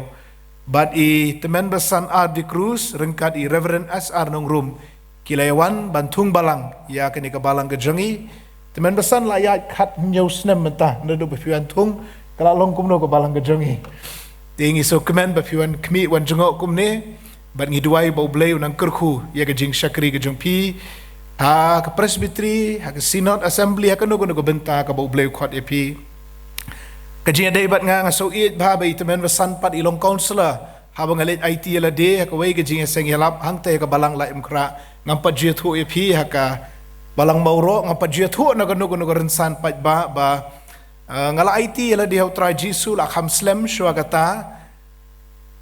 Bad i tymmen basan R D Cruz ryngkat i Reverend S R Nongrum ki la ïa wan ban thung balang ïa kane ka Balang ka jong i. Tymmen basan la ïaid khathynñiew snem mynta naduh ba phi wan thung, ka la long kumno ka Balang ka jong i? Te ngi sngewkmen ba phi wan khmih wan jngoh kumne. Bad ngi duwai ba U Blei un nang kyrkhu ïa ka jingshakri ka jong phi ha ka Presbytery, ha ka Synod Assembly, ha kano kano ka bynta kaba U Blei u khot ïa phi. Ka jingïadei bad nga, nga sngewbha ba i tymmen basan pat i long counsellor haba nga leit aiti ïa lade ha kawei ka jingïaseng ïalap hangtei ha ka Balang Laitumkhrah. Ngam pat ju ïathuh ïa phi ha ka Balang Mawroh, ngam pat ju ïathuh na kano kano ka rynsan paidbah ba, ah, nga la aiti ïa lade ha U Trai Jisu, la kham slem shuwa kata,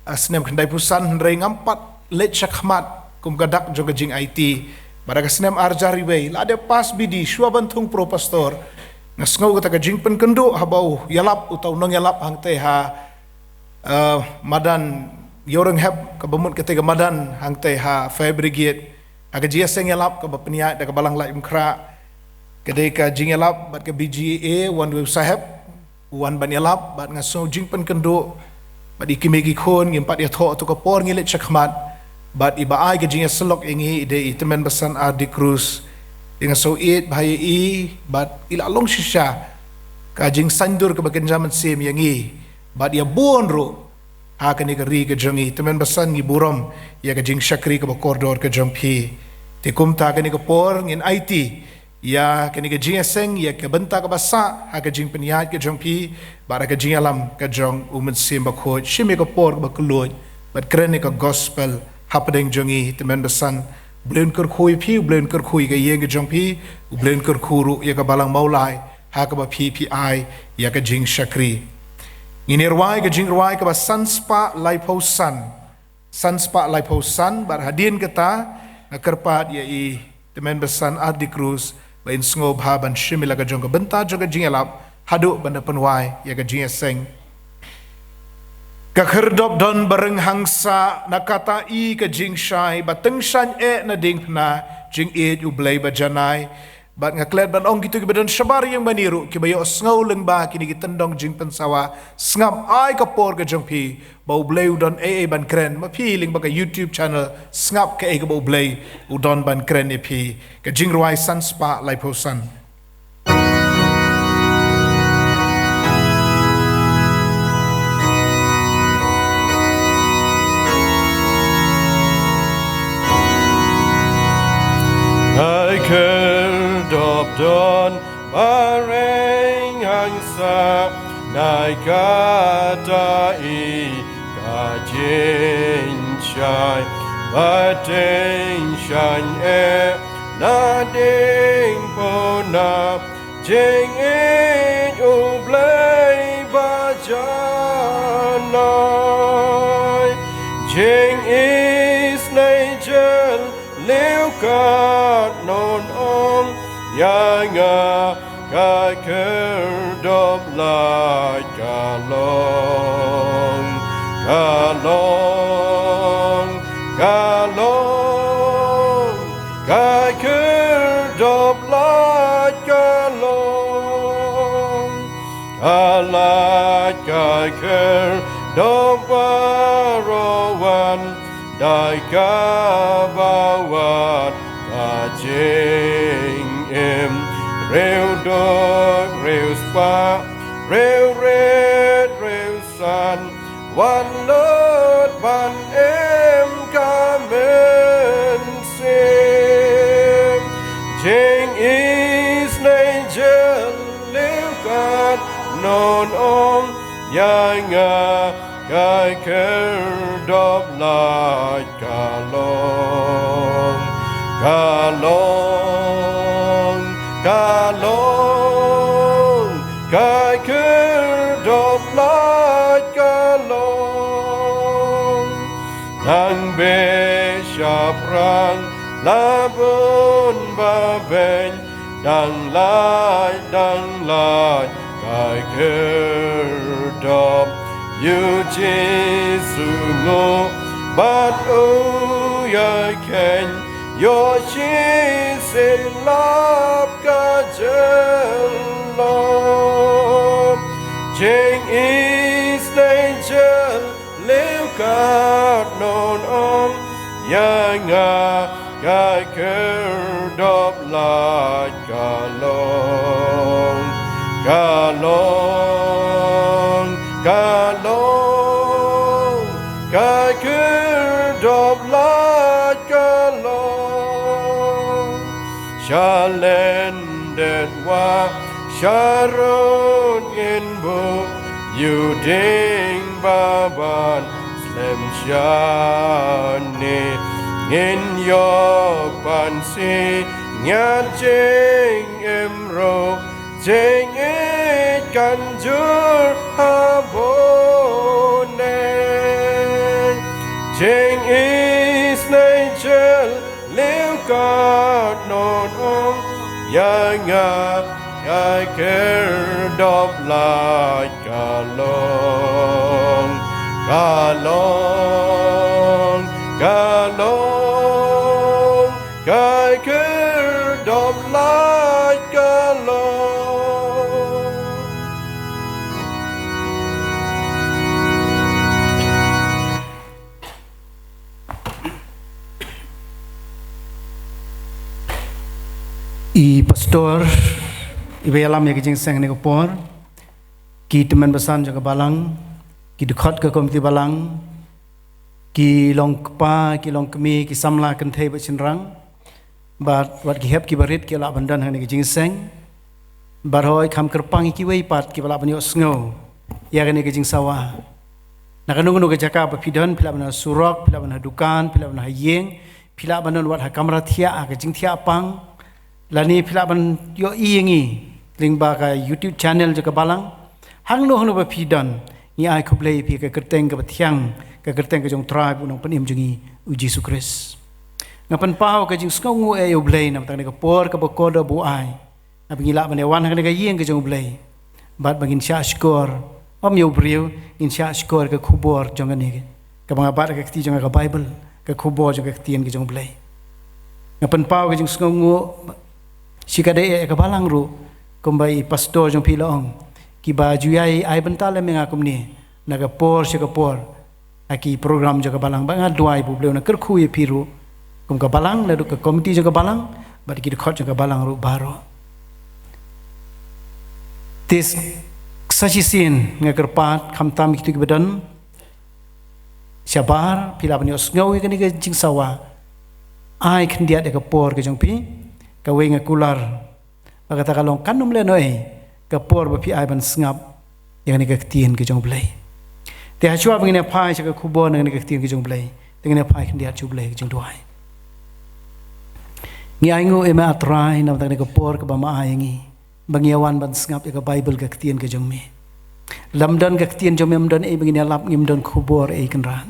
ah, snem khyndaiphew san, hynrei ngam pat leit shakhmat kum ka dak jong ka jingaiti. Bad ha ka snem ar hajar iwei, la dep pass B D, shuwa ban thung pro pastor, nga sngew kata ka jingpynkynduh haba u ïalap uta u nongïalap hangtei ha, ah, madan Ïewrynghep, kaba mut katei ka madan hangtei ha Fire Brigade, ha ka jingïaseng ïalap kaba pynïaid da ka Balang Laitumkhrah. Ka dei ka jingïalap bad ka B G A, u wan uwei u sahep, u wan ban ïalap, bad nga sngew jingpynkynduh. Bad i kmie ki khun ngim pat ïathoh ïa kato ka por ngi leit shakhmat. bad iba ai ka jingïasyllok ïa ngi i dei i Tymmen Basan R D Cruz. Ïa nga sngewbha ïa i bad i la long shisha ka jingsaindur kaba kynja mynsiem ïa ngi bad ïa bun ruh ha kane ka ri ka jong ngi. Tymmen Basan, ngi burom ïa ka jingshakri kaba kordor ka jong phi. Te kumta kane ka por ngin aiti ïa kane ka jingïaseng ïa ka bynta kaba sah ha ka jingpynïaid ka jong phi bad ha ka jingïalam ka jong U Mynsiem Bakhuid. Shim ïa ka por kaba kylluid bad kren ïa ka gospel hapdeng jong ngi. Tymmen Basan, U Blei un kyrkhu ïa phi, U Blei un kyrkhu ïa ka ïing ka jong phi, U Blei un kyrkhu ruh ïa ka Balang Mawlai ha kaba phi phi ai ïa ka jingshakri. Ngin ïa rwai ka jingrwai kaba san spah laiphew san. San spah laiphew san, bad hadien kata nga kyrpad ïa i Tymmen Basan R D Cruz ba in sngewbha ban shim ïa la ka jong ka bynta jong ka jingïalap haduh ban da pynwai ïa ka jingïaseng. Ka khyrdop don ba rynghang sah, na kata i ka jingshai, ba tyngshaiñ eh na diengphna, jingïeit U Blei ba janai. Bad nga klet ban ong kito kiba don shabar ïing bad ïa ruh kiba ïohsngew lyngba kine ki tyndong jingpynsawa, sngap, ai ka por ka jong phi ba U Blei u don ei ei ban kren. Ma phi lyngba ka YouTube channel, sngap kaei kaba U Blei u don ban kren ïa phi. Ka jingrwai san spah laiphew san. Ka khyrdop don ba rynghang sah, na kata i ka jingshai, ba tyngshaiñ eh na diengphna, jingïeit U Blei ba janai. Jingisynei jylliew katno, ong ïa nga, ka khyrdop lait ka long, ka long, ka long. Ka khyrdop lait ka long, ka lait ka khyrdop baroh wan, da kaba wad ka jingim, riewduk riewspah, riewrit riewsan, wan lut ban im ka mynsiem. Jingisynei jylliew katno, ong ïa nga, ka khyrdop lait ka long, ka long, ka long, ka khyrdop lait ka long. Nang beh shaphrang la bun ba beiñ, dang lait, dang lait ka khyrdop. U Jisu nguh bad u ïakheiñ, ïoh shisien lap ka jyllop. Jingisynei jylliew katno, ong ïa nga, ka khyrdop lait ka long, ka long, ka long, ka khyrdop lait ka long. Sha Lyndet Wah, sha Rud ngin buh, ïa u dieng ba ban slem shane, ngin ïoh pansngiat jingim ruh, jingïeit kan jur ha bun eh. Jingisynei jylliew katno, ong ïa nga, ka khyrdop lait ka long, ka long, ka long, ka khyrdop lait ka long. I pastor, i ba ïalam ïa ka jingseng ha kane ka por, ki tymmen basan jong ka balang, ki dkhot ka komiti balang, ki long kpa, ki long kmie, ki samla kynthei bad shynrang, bad wat ki hep ki barit ki lah ban don ha kane ka jingseng, bad hooid kham kyrpang ïa kiwei pat ki ba lah ban ïohsngew ïa kane ka jingsawa. Na kano kano ka jaka ba phi don, phi lah ban ha surok, phi lah ban ha dukan, phi lah ban ha ïing, phi lah ban don wat ha kamra thiah, ha ka jingthiah pang, lane phi lah ban ïohi ïa ngi lyngba ka YouTube channel jong ka balang. Hangno hangno ba phi don, ngi ai khublei ïa phi ha ka kyrteng kaba thiang, ka kyrteng ka jong U Trai bad U Nongpynim jong ngi, U Jisu Khrist. Nga pynpaw ka jingsngewnguh ïa U Blei namar tang kane ka por kaba kordor ba u ai, haba ngi lah ban ïa wan ha kane ka ïing ka jong U Blei, bad ba ngin shah shkor, ym ïa u briew, ngin shah shkor ka khubor jong kane, kaba nga bat ha ka kti jong nga ka Baibl, ka khubor jong ka ktien ka jong U Blei. Nga pynpaw ka jingsngewnguh shikatdei ïa ka balang ruh, kumba i pastor jong phi la ong, kiba ju ïai ai bynta lem ïa nga kumne na ka por sha ka por ha ki program jong ka balang, bad nga duwai ba U Blei un kyrkhu ïa phi ruh kum ka balang, naduh ka komiti jong ka balang bad ki dkhot jong ka balang ruh baroh. Te sa shisien nga kyrpad, khamtam kito kiba don shabar, phi lah ban ïohsngew ïa kane ka jingsawa, ai khyndiat ïa ka por ka jong phi. Kawei nga kular ba kata ka long kan ym lehnohei ka por ba phi ai ban sngap ïa kane ka ktien ka jong U Blei. Te hashwa ba ngin ïa phai sha ka khubor na kane ka ktien ka jong U Blei, te ngin ïa phai khyndiat sha U Blei ha ka jingduwai. Ngi ainguh ïa me, A Trai, namar kane ka por kaba me ai ïa ngi ba ngi ïa wan ban sngap ïa ka Baibl, ka ktien ka jong me. Lymda don ka ktien jong me, ym don ei ba ngin ïalap, ngim don khubor ei, Kynrad.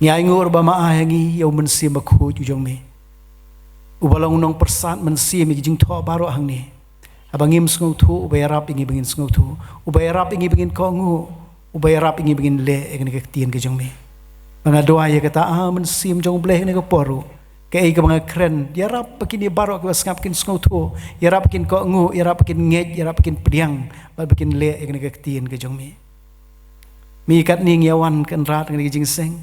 Ngi ainguh ruh ba me ai ha ngi ïa U Mynsiem Bakhuid u jong me, uba long U Nongpyrsad Mynsiem ïa ki jingthoh baroh hangne. Haba ngim sngewthuh, uba ïarap ïa ngi ba ngin sngewthuh, uba ïarap ïa ngi ba ngin kohnguh, uba ïarap ïa ngi ba ngin leh ïa kane ka ktien ka jong me. Ba nga duwai ïa kata, A Mynsiem jong U Blei, ha kane ka por ruh, kaei kaba nga kren, ïarap ba kine baroh kiba sngap kin sngewthuh, ïarap ba kin kohnguh, ïarap ba kin ngeit, ïarap ba kin pdiang, bad ba kin leh ïa kane ka ktien ka jong me. Me katne ngi ïa wan, Kynrad, ha kane ka jingseng.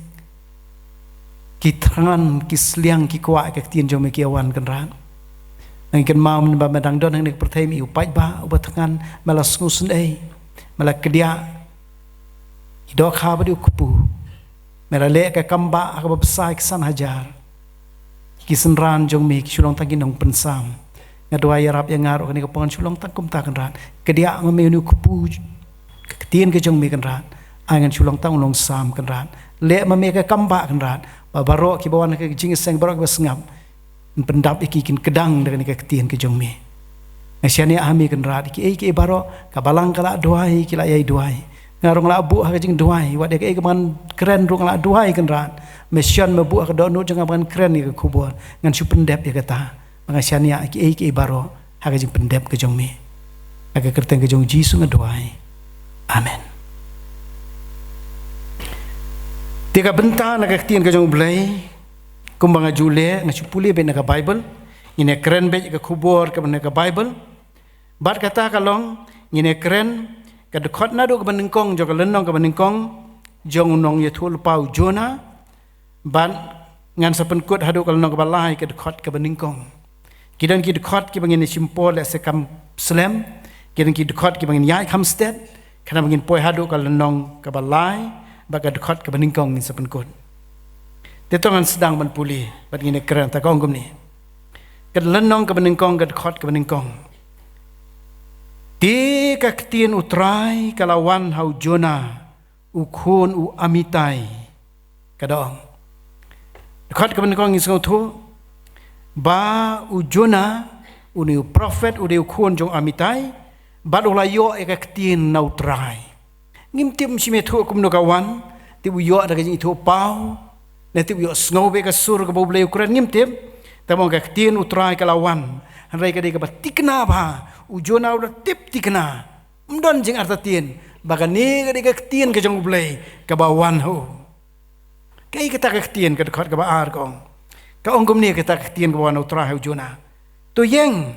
Ki thngan, ki sliang, ki kwah ïa ka ktien jong me ki ïa wan, Kynrad. Ngi kynmaw mynba me dang don ha kane ka pyrthei, me ïa u paidbah uba thngan, me la sngewsynei, me la kdiah ïa i dohkha bad ïa u kpu, me la leh ka kambah ha kaba bsa ïa ki san hajar. Ki synran jong me ki shu long tang ki nongpynsam. Nga duwai, ïarap ïa nga ruh ha kane ka por ngan shu long tang kumta, Kynrad. Kdiah ma me ïa une u kpu, ka ktien ka jong me, Kynrad. Ai ngan shu long tang u nongsam, Kynrad. Leh ma me ka kambah, Kynrad, ba baroh kiba wan ha ka jingseng, baroh kiba sngap, yn pyndap ïa ki, kin kdang da kane ka ktien ka jong me. Nga shaniah ha me, Kynrad, kiei kiei baroh, ka balang ka la duwai, ki la ïai duwai. Nga ruh nga la buh ha ka jingduwai, wat ïa kaei kaba ngan kren ruh nga la duwai, Kynrad. Me shon, me buh ha ka dohnud jong nga ba ngan kren ïa ka khubor, ngan shu pyndep ïa kata. Ba nga shaniah ha kiei kiei baroh ha ka jingpyndep ka jong me. Ha ka kyrteng ka jong U Jisu nga duwai. Amen. Te ka bynta na ka ktien ka jong U Blei, kumba nga ju leh, nga shu pule beit na ka Baibl, ngin ïa kren beit ïa ka khubor kaba na ka Baibl. Bad kata ka long, ngin ïa kren ka dkhot naduh kaba nyngkong jong ka lynnong kaba nyngkong jong u nongïathuhlypa u Jonah, bad ngan sa pynkut haduh ka lynnong kaba lai, ka dkhot kaba nyngkong. Ki don ki dkhot kiba ngin ïa shim por lehse kham slem, ki don ki dkhot kiba ngin ïaid kham stet, khnang ba ngin poi haduh ka lynnong kaba lai, bad ka dkhot kaba nyngkong ngin sa pynkut. Te to ngan sdang ban pule bad ngin ïa kren, ta ka ong kumne. Ka lynnong kaba nyngkong, ka dkhot kaba nyngkong. Te ka ktien U Trai ka la wan ha u Jonah, u khun u Amitai, ka da ong. Dkhot kaba nyngkong ngin sngewthuh ba u Jonah, une u prophet, u dei u khun jong u Amitai, bad u la ïoh ïa ka ktien na U Trai. Ngim tip, ngim shym ïathuh kumno ka wan, tip u ïoh da ka jingïathuhpaw, ne tip u ïohsngew beit ka sur kaba U Blei u kren, ngim tip. Tangba ka ktien U Trai ka la wan, hynrei ka dei kaba thikna bha. U Jonah u la tip thikna, ym don jingartatien ba kane ka dei ka ktien ka jong U Blei kaba wan ha u. Kaei kata ka ktien? Ka dkhot kaba ar ka ong. Ka ong kumne kata ka ktien kaba wan na U Trai ha u Jonah: To ïeng,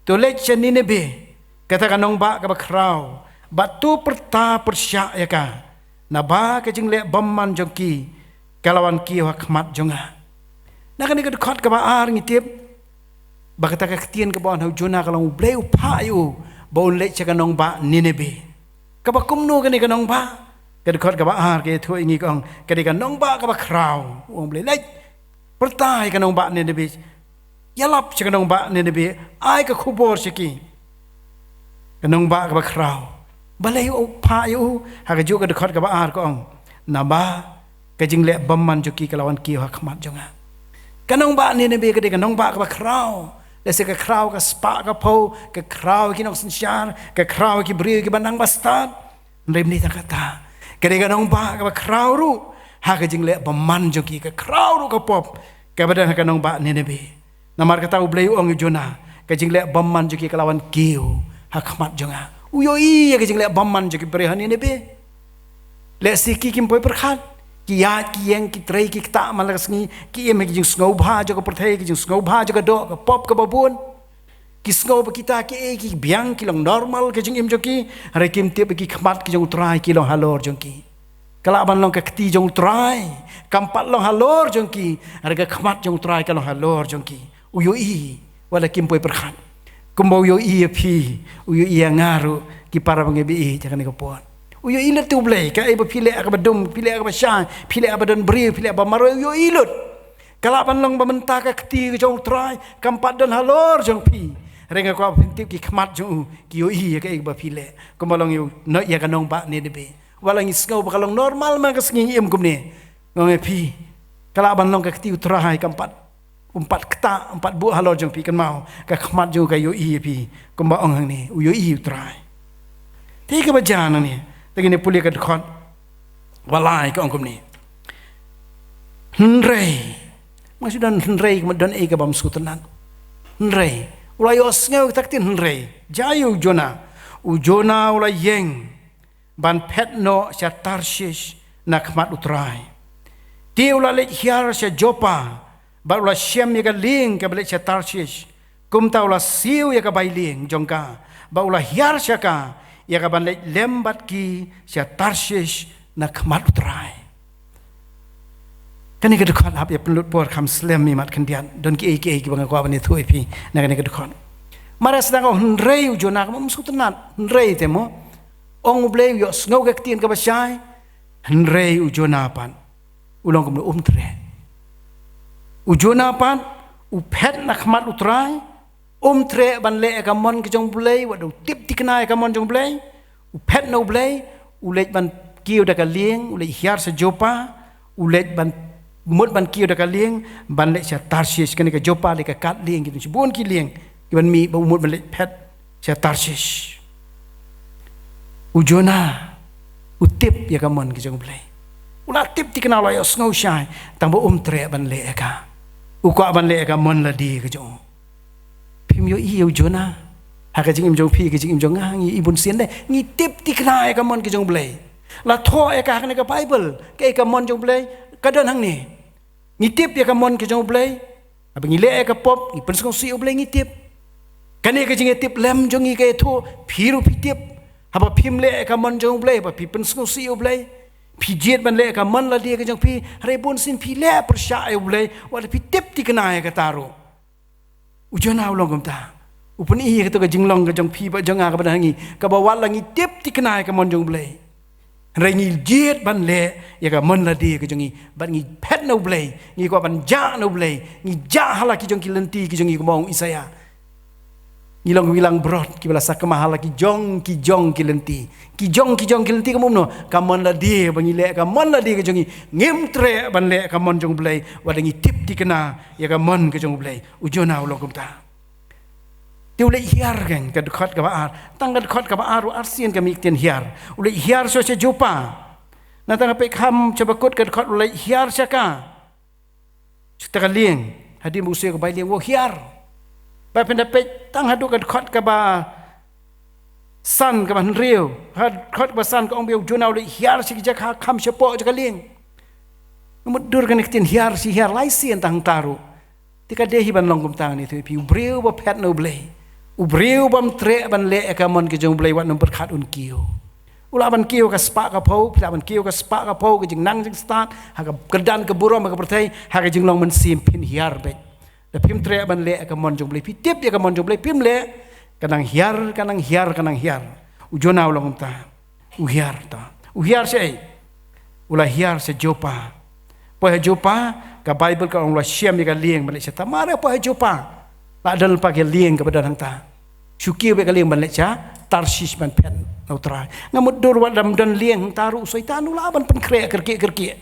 to leit sha Nineveh, kata ka nongbah kaba khraw, bad to pyrta pyrshah ïa ka, naba ka jingleh bymman jong ki ka la wan kiew ha khmat jong nga. Na kane ka dkhot kaba ar ngi tip ba kata ka ktien kaba ong ha u Jonah ka long U Blei u phah ïa u ba un leit sha ka nongbah Nineveh. Kaba kumno kane ka nongbah? Ka dkhot kaba ar ka ïathuh ïa ngi ka ong, ka dei ka nongbah kaba khraw. U ong Blei, leit, pyrta ïa ka nongbah Nineveh. Ïalap sha ka nongbah Nineveh, ai ka khubor sha ki. Ka nongbah kaba khraw. Balei u phah ïa u? Ha kajuh ka dkhot kaba ar ka ong, naba ka jingleh bymman jong ki ka la wan kiew ha khmat jong nga. Ka nongbah Nineveh ka dei ka nongbah kaba khraw. Lehse ka khraw ka spah ka phew, ka khraw ki nongsynshar, ka khraw ki briew kiba nang ba stad. Hynrei mynta kata, ka dei ka nongbah kaba khraw ruh, ha ka jingleh bymman jong ki, ka khraw ruh ka pop kaba don ha ka nongbah Nineveh. Namar kata U Blei u ong ïa u Jonah, ka jingleh bymman jong ki ka la wan kiew ha khmat jong nga. U ïohi ïa ka jingleh bymman jong ki briew ha Nineveh. Lehse ki kim poi pyrkhat, ki ïaid ki ïeng, ki trei ki ktah man la ka sngi, ki im ha ki jingsngewbha jong ka pyrthei, ki jingsngewbha jong ka doh, ka pop kaba bun. Ki sngew ba kita kiei ki biang, ki long normal ka jingim jong ki, hynrei kim tip ba ki khmat ki jong U Trai ki long halor jong ki. Ka lah ban long ka kti jong U Trai kam pat long halor jong ki, hynrei ka khmat jong U Trai ka long halor jong ki. U ïohi, wat la kim poi pyrkhat. Kumba u ïohi ïa phi, u ïohi ïa nga ruh, ki para bangeit ba ïeit ha kane ka por. U ïohi lut ïa U Blei, kaei ba phi leh kaba dum, phi leh kaba shai, phi leh kaba don briew, phi leh ba marwei, u ïohi lut. Ka lah ban long ba mynta ka kti ka jong U Trai kam pat don halor jong phi. Hynrei nga kwah ba phin tip ki khmat jong u ki ïohi ïa kaei ba phi leh. Kumba long ïa u, ïa ka nongbah Nineveh. Wat la ngi sngew ba ka long normal man ka sngi ngi im kumne, nga ong ïa phi, ka lah ban long ka kti U Trai kam pat, um pat ktah, um pat buh halor jong phi, kynmaw, ka khmat jong u ka ïohi ïa phi. Kumba ong hangne, u ïohi U Trai. Te kaba jan hangne, te ngin ïa pule ka dkhot ba lai, ka ong kumne. Hynrei, ma shu don hynrei, ka mut don ei kaba ym sngewtynnat. Hynrei u la ïohsngew ïa ka ktien hynrei. Jia ïa u Jonah. U Jonah u la ïeng ban phet noh sha Tarshish na khmat U Trai. Te u la leit hiar sha Joppa, bad u la shem ïa ka lieng kaba leit sha Tarshish. Kumta u la siew ïa ka bai lieng jong ka, bad u la hiar sha ka, ïa ka ban leit lem bad ki sha Tarshish na khmat U Trai. Kane ka dkhot hap ïa pynlut por kham slem, imat khyndiat don kiei kiei kiba nga kwah ban ïathuh ïa phi na kane ka dkhot. Mar sdang ong hynrei u Jonah, ka mut ym sngewtynnat, hynrei te mo. Ong U Blei u ïohsngew ka ktien kaba shai, hynrei u Jonah pat u long kumno? Um treh. U Jonah pat u phet na khmat U Trai, um treh ban leh ïa ka mon ka jong U Blei, wat u tip thikna ïa ka mon jong U Blei. U phet na U Blei, u leit ban kiew da ka lieng, u leit hiar sha Joppa, u leit ban, mut ban kiew da ka lieng ban leit sha Tarshish. Kane ka Joppa dei ka kad lieng, ki don shibun ki lieng kiban mih, bad u mut ban leit phet sha Tarshish. U Jonah u tip ïa ka mon ka jong U Blei. U la tip thikna, u la ïohsngew shai, tang ba um treh ban leh ïa ka. U kwah ban leh ïa ka mon lade ka jong u. Phim ïohi ïa u Jonah? Ha ka jingim jong phi, ka jingim jong nga, ngi i bun sien de ngi tip thikna ïa ka mon ka jong U Blei. La thoh ïa ka ha kane ka Baibl, kaei ka mon jong U Blei, ka don hangne. Ngi tip ïa ka mon ka jong U Blei. Haba ngi leh ïa ka pop, ngi pynsngewsih ïa U Blei, ngi tip. Kane ka jingïatip lem jong ngi ka ïathuh, phi ruh phi tip. Haba phim leh ïa ka mon jong U Blei, haba phi pynsngewsih ïa U Blei, phi jied ban leh ïa ka mon lade ka jong phi. Hynrei bun sien phi leh pyrshah ïa U Blei, wat la phi tip thikna ïa kata ruh. U Jonah u long kumta. U pyni ïa kato ka jinglong ka jong phi bad jong nga kaba dang ha ngi, kaba wat la ngi tip thikna ïa ka mon jong U Blei, hynrei ngi jied ban leh ïa ka mon lade ka jong ngi, bad ngi phet na U Blei, ngi kwah ban jah na U Blei, ngi jah ha la ki jong ki lynti ki jong ngi, kumba ong u Isaïah. Ngi long ki langbrot kiba la sakma ha la ki jong ki jong ki lynti. Ki jong ki jong ki lynti ka mut kumno? Ka mon lade, ba ngi leh ka mon lade ka jong ngi, ngim treh ban leh ka mon jong U Blei, wat la ngi tip thikna ïa ka mon ka jong U Blei. U Jonah u long kumta. Te u leit hiar, kan, ka dkhot kaba ar. Tang ka dkhot kaba ar, u arsien ka mih ktien hiar. U leit hiar sha, sha Joppa. Nangta nga peit kham sha bakut ka dkhot, u leit hiar sha ka, sha kata ka lieng. Hadien ba u siew ka bai lieng, u hiar. Ba phin da peit tang haduh ka dkhot kaba san, kaba hynriew. Ha dkhot kaba san ka ong ba u Jonah u leit hiar sha ki jaka kham shapoh jaka lieng. Mutdur kane ka ktien hiar shi hiar, lai sien tang hangta ruh. Te ka dei hi ban long kumta, ngi ïathuh ïa phi, u briew ba phet na U Blei, u briew bym treh ban leh ïa ka mon ka jong U Blei, wat nym pyrkhat un kiew. U lah ban kiew ka spah ka phew, phi lah ban kiew ka spah ka phew, ka jingnang jingstad, ha ka kyrdan ka burom, ha ka pyrthei, ha ka jinglong mynsiem phin hiar beit. Da phim treh ban leh ka mon jong Blei, phi tip ïa ka mon jong Blei, phim leh, ka nang hiar, ka nang hiar, ka nang hiar. U Jonah u long kumta. U hiar ta. U hiar shaei? U la hiar sha Joppa. Poi ha Joppa, ka Baibl ka ong u la shem ïa ka lieng ban leit sha ta. Mar u poi ha Joppa, la don lypa ka lieng kaba don hangta. Shu kiew beit ka lieng ban leit sha Tarshish ban phet na U Trai. Nga mutdur wat lada ym don lieng hangta ruh u Soitan u lah ban pynkhreh kyrkieh kyrkieh.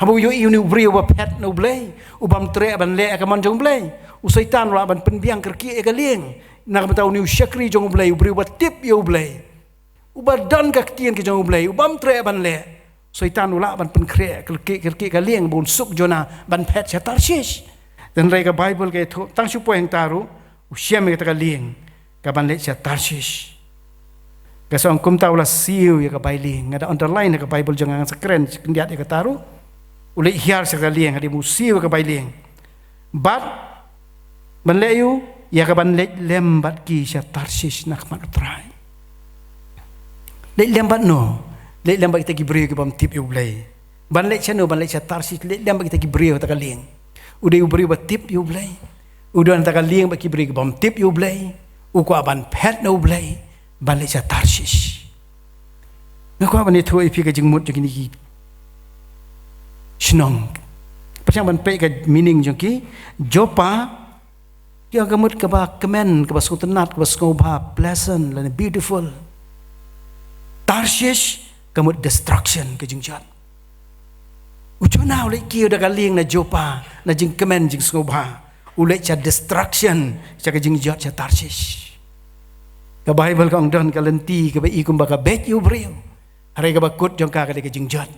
Haba u ïohi une u briew uba phet na U Blei, u bym treh ban leh ka mon jong U Blei, u Soitan u lah ban pynbiang kyrkieh ïa ka lieng. Na ka bynta une u shakri jong U Blei, u briew uba tip ïa U Blei, uba don ka ktien ka jong U Blei, u bym treh ban leh, Soitan u lah ban pynkhreh kyrkieh kyrkieh ka lieng ba un suk Jonah ban phet sha Tarshish. Hynrei ka Baibl ka ïathuh, tang shu poi hangta ruh, u shem ïa kata ka lieng ka ban leit sha Tarshish. Ka shu ong kumta u la siew ïa ka bai lieng. Nga da underline ha ka Baibl jong nga, ngan sa kren khyndiat ïa kata ruh. U leit hiar sha ka lieng, hadien u siew ïa ka bai lieng. Bad ban leh aïu? Ïa ka ban leit lem bad ki sha Tarshish na khmat U Trai. Leit lem bad no? Leit lem bad kita ki briew ki bym tip ïa U Blei. Ban leit shano? Ban leit sha Tarshish, leit lem bad kita ki briew ha ta ka lieng. U dei u briew ba tip ïa U Blei. U don ha ta ka lieng bad ki briew ki bym tip ïa U Blei. U kwah ban phet na U Blei. Ban leit sha Tarshish. Nga kwah ban ïathuh ïa phi ka jingmut jong kine ki shnong. Pyrshang ban peit ka meaning jong ki. Joppa, ki ong ka mut kaba kmen, kaba sngewtynnat, kaba sngewbha, pleasant lane beautiful. Tarshish, ka mut destruction, ka jingjot. U Jonah u leit kiew da ka lieng na Joppa, na jingkmen jingsngewbha. U leit sha destruction, sha ka jingjot sha Tarshish. Ka Baibl ka ong don ka lynti kaba i kumba ka beit ïa u briew. Hynrei kaba kut jong ka ka dei ka jingjot.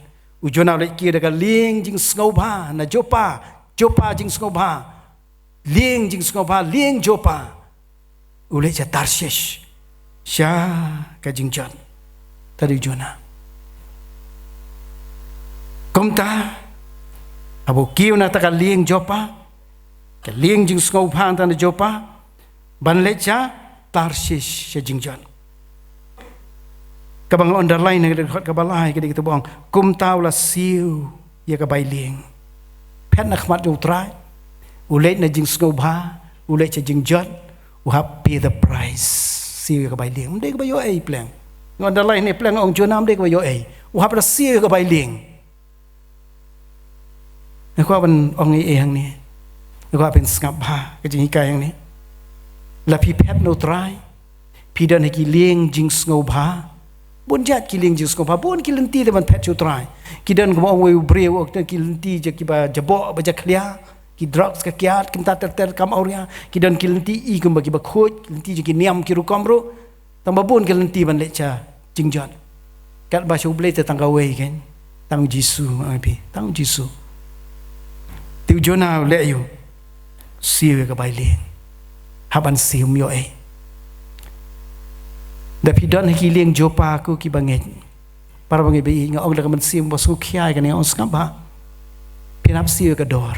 U Jonah u leit kiew da ka lieng jingsngewbha na Joppa, Joppa jingsngewbha. Lieng jingsngewbha, lieng Joppa. U leit sha Tarshish, sha ka jingjot. Te dei u Jonah. Kumta, haba u kiew na ta ka lieng Joppa, ka lieng jingsngewbha na Joppa, ban leit sha Tarshish sha jingjot. Kaba nga underline ha ka dkhot kaba lai ka dei kata ba ong, kumta u la siew ïa ka bai lieng. Phet na khmat jong U Trai. U leit na jingsngewbha, u leit sha jingjot, u hap pay the price. Siew ïa ka bai lieng. Ym dei kaba ïoh ei pleng. Nga underline ne pleng, ong Jonah ym dei kaba ïoh ei. U hap da siew ïa ka bai lieng. Nga kwah ban ong ei ei hangne. Nga kwah ban sngap bha ka jinghikai hangne. La phi phet na U Trai, phi don ha ki lieng jingsngewbha. Bun jait ki lieng jingsngewbha, bun ki lynti da ban phet sha U Trai. Ki don kumba ong uwei u briew, ki lynti ja kiba jaboh ba jakhlia, ki drugs ka kiad, ki mynta ter ter kam awria. Ki don ki lynti i kumba kiba khuid, ki lynti ja ki niam ki rukom ruh. Tang ba bun ki lynti ban leit sha jingjot. Katba sha U Blei te tang kawei kein. Tang U Jisu, ong ïa phi, tang U Jisu. Te u Jonah u leh aïu? Siew ïa ka bai lieng. Hap ban siew, ym ïoh ei. Da phi don ha ki lieng Joppa ko kiba ngeit. Para bangeit ba ïeit, nga ong da ka mynsiem ba sngewkhia ïa kane, nga ong sngap bha. Phin hap siew ïa ka dor.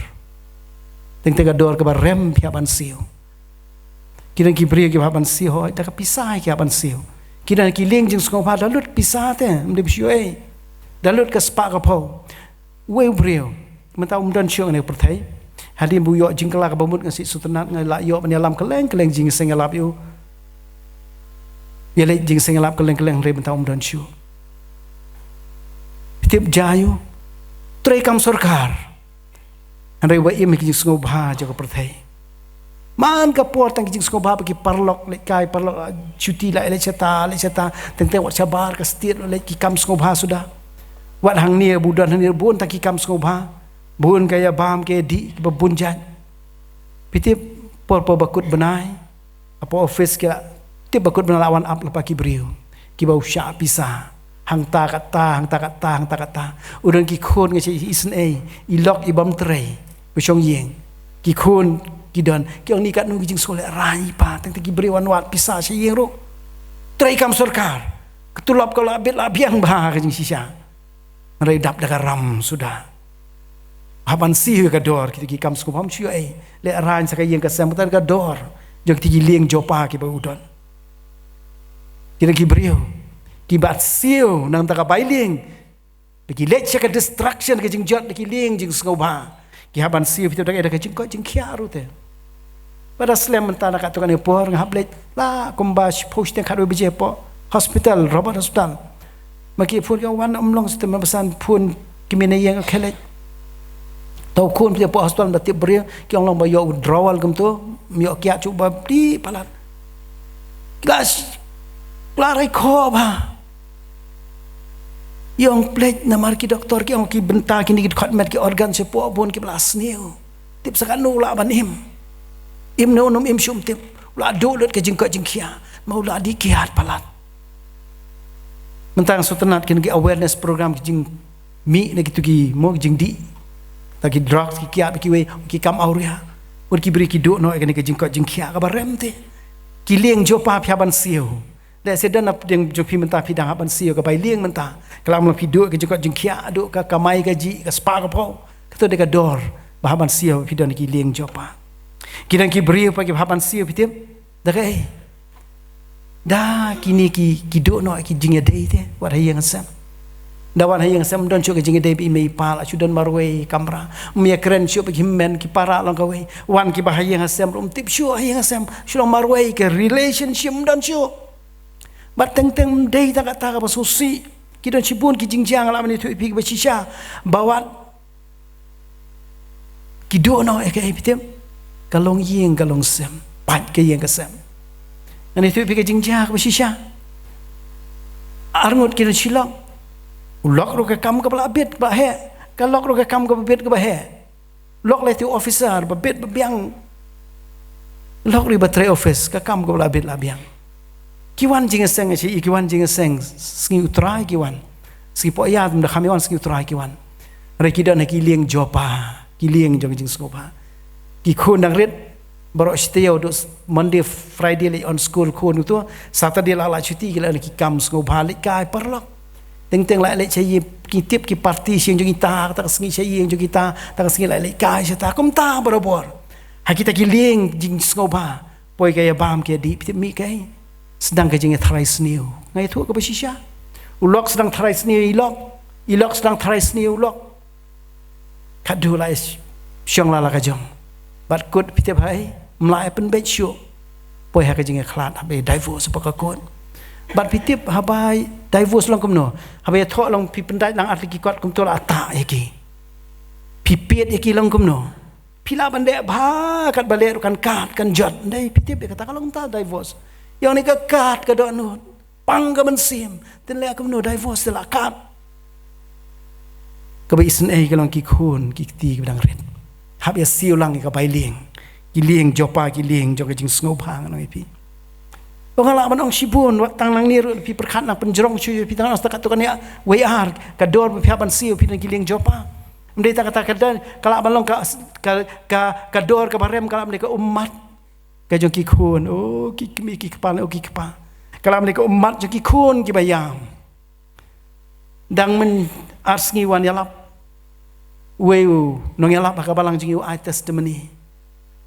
Teng teng ka dor kaba rem phi hap ban siew. Ki don ki briew kiba hap ban siew, hooid, da ka pisa ki hap ban siew. Ki don ki lieng jingsngewbha, da lut pisa te, ym dei ba shu ïoh ei. Da lut ka spah ka phew. Uwei u briew, mynta um don shuh ha kane ka pyrthei. Hadien ba u ïoh jingkylla kaba mut, nga sngewsynei nga la ïoh ban ïalam kylleng kylleng jingseng ïalap ïa u. Ïaleh jingseng ïalap kylleng kylleng, hynrei mynta um don shuh. Tip jia ïa u. Trei kam sorkar. Hynrei uba im ha ki jingsngewbha jong ka pyrthei. Man ka por tang ki jingsngewbha ba ki paralok leit kai, paralok, ah, shuti la leit shata, leit shata, teng teng wat shabar ka state la leit ki kam sngewbha suda. Wat hangne ba u don hangne bun tang ki kam sngewbha. Bun ka ïa bam ka ïa dih kiba bun jait. Phi tip por por ba kut bnai, hapoh office ki la tip ba kut bnai la wan ap lypa ki briew kiba u shah pisa. Hangta katta, hangta katta, hangta katta. U don ki khun, nga shu isynei, i lok i bym trei, u shong ïing. Ki khun ki don, ki ong ni katno ki jingsngewlehraiñ i pa, teng teng ki briew wan wad pisa sha ïing ruh. Trei kam sorkar. Ka tulop ka la bit la biang bha ka jingshisha. Hynrei dap da ka ram suda. Hap ban siew ïa ka dor, kita ki kam sngewbha ym shu ïoh ei. Lehraiñ sa ka ïing ka sem, kata ka dor jong kita ki lieng Joppa kiba u don. Kita ki briew kiba siew na ka bynta ka bai lieng. Da ki leit sha ka destruction, ka jingjot, da ki lieng jingsngewbha. Ki hap ban siew, phi tip da ka, da ka jingkoit jingkhiah ruh te. Bad da slem mynta na katto katne por nga hap leit la kumba shiphew shiteng khatwei baje hapoh hospital, Robert Hospital. Ma ki phone ki ong wan ym long stem, ma ba san phone ki mane ïeng, khie leit. Tau khun phi hapoh hospital, da tip briew ki ong long ba ïoh withdrawal kumto, ym ïoh kiad shuh, ba dih palat. Gas la rai kho ba. Ïong plet namar ki doktor ki ong ki bynta kine ki dkhot met, ki organ shapoh bun kiba la sniew. Tip sa katno u lah ban im. Im ne u nym im shuh ym tip. U la duh lut ka jingkoit jingkhiah, ma u la dih kiad palat. Mynta nga sngewtynnat kine ki awareness program, ki jingmih na kitu ki, mo, ki jingdih. Ta ki drugs, ki kiad, kiwei ki kam awria. Wat ki briew ki duh noh ïa kane ka jingkoit jingkhiah kaba rem te. Ki lieng jubab phi hap ban siew. Lehse don hapdeng jong phi mynta phi dang hap ban siew ka bai lieng mynta. Ka la ong phi duh ka jingkoit jingkhiah, duh ka kamai kajih, ka spah ka phew. Kato dei ka dor ba hap ban siew, phi don ki lieng jubab. Ki don ki briew pat kiba hap ban siew, phi tip. Da kaei? Da kine ki, ki duh noh ki jingïadei te wat ha ïing ha sem. Da wan ha ïing ha sem ym don shuh ka jingïadei bad i mei i pa, la shu don marwei kamra. Ym ïakren shuh bad ki hynmen ki para long kawei. Wan kiba ha ïing ha sem ruh ym tip shuh ha ïing ha sem. Shu long marwei, ka relationship ym don shuh. Bad teng teng ym dei tang kata kaba sngewsih. Ki don shibun ki jingjia, nga lah ban ïathuh ïa phi kaba shisha. Ba wat ki duh noh ïa kaei, phi tip? Ka longïing ka longsem. Pait ka ïing ka sem. Ngan ïathuh ïa phi ka jingjia kaba shisha. Arngut ki don shi lok. U lok ruh ka kam kaba la bit kaba heh. Ka lok ruh ka kam kaba bit kaba heh. Lok lei te u officer ba bit ba biang. Lok ruh ba trei office, ka kam kaba la bit la biang. Ki wan jingïaseng, shi ki wan jingïaseng sngi U Trai ki wan. Sngi Poh Ïa, ym da kham ïa wan, sngi U Trai ki wan. Hynrei ki don ha ki lieng jubab, ki lieng jong ka jingsngewbha. Ki khun dang rit, baroh shi taïew, duh Monday, Friday leit on school khun, uto Saturday la, la shuti, ki la na ki kam sngewbha, leit kai paralok. Teng teng la leit sha ïing, ki tip ki party sha ïing jong kita, kata ka sngi sha ïing jong kita, kata ka sngi la leit kai shata, kumta barabor. Ha kita ki lieng jingsngewbha, poi ka ïa bam ka ïa dih, phi tip mih kaei? Sdang ka jingïatharai sniew. Nga ïathuh kaba shisha. U lok sdang tharai sniew i lok, i lok sdang tharai sniew u lok. Khadduh la ïa shong la la ka jong. Bad kut, phi tip ha ei? Ym lah ïa pynbeit shuh. Poi ha ka jingïakhlad, haba ïa divorce hapoh ka kut. Bad phi tip haba ïa divorce long kumno? Haba ïathoh long, phi pyndait lang ar tylli ki kot kumto, la tah ïa ki. Phi pied ïa ki long kumno? Phi lah ban leh bha katba leh ruh kan kad kan jot. Ym dei, phi tip ïa kata ka long kumta divorce. Ïa kane ka kad ka dohnud. Pang ka mynsiem, te leh kumno divorce te la kad. Kaba isynei ka long ki khun ki kti kiba dang rit. Hap ïa siew lang ïa ka bai lieng. Ki lieng jubab, ki lieng jong ka jingsngewbha, ngan ong ïa phi. Ong nga lah ban ong shibun, wat tang nangne ruh phi pyrkhat, nang pynjrong shuh ïa phi, tang nang sdang katto katne wei ar, ka dor ba phi hap ban siew, phi don ki lieng jubab. Ym dei tang kata ka dor, ka lah ban long ka, ka, ka, ka dor kaba rem, ka lah ban dei ka ummat. Ka jong ki khun, oh, ki kmie ki kpa, oh, ki kpa. Ka lah ban dei ka ummat jong ki khun kiba ïam. Dang myn ar sngi wan ïalap. Uwei u nongïalap ha ka balang jong ngi u ai testimony.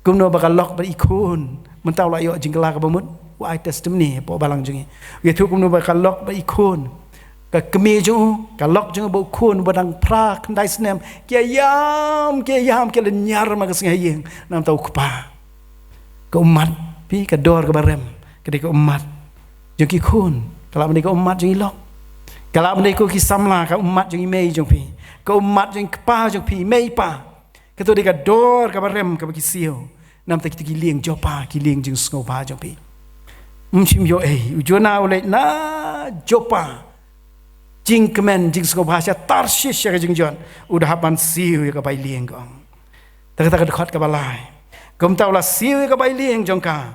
Kumno ba ka lok bad i khun. Mynta u la ïoh jingkylla kaba mut. U ai testimony hapoh balang jong ngi. U ïathuh kumno ba ka lok bad i khun. Ka kmie jong u, ka lok jong u bad u khun ba dang phra khyndai snem. Ki ïam, ki ïam, ki lynñiar ma ka sngi ha ïing. Namar u kpa. Ka ummat, phi, ka dor kaba rem, ka dei ka ummat jong ki khun, ka lah ban dei ka ummat jong i lok, ka lah ban dei ko ki samla, ka ummat jong i mei jong phi, ka ummat jong i kpa jong phi, mei pa. Kato dei ka dor kaba rem kaba ki siew. Namar kito ki lieng jubab, ki lieng jingsngewbha jong phi. Ym shym ïoh ei, u Jonah u leit na jubab. Jingkmen, jingsngewbha sha Tarshish sha ka jingjot. U da hap ban siew ïa ka bai lieng, ka ong. Te kata ka dkhot kaba lai. Kumta u la siew ïa ka bai lieng jong ka.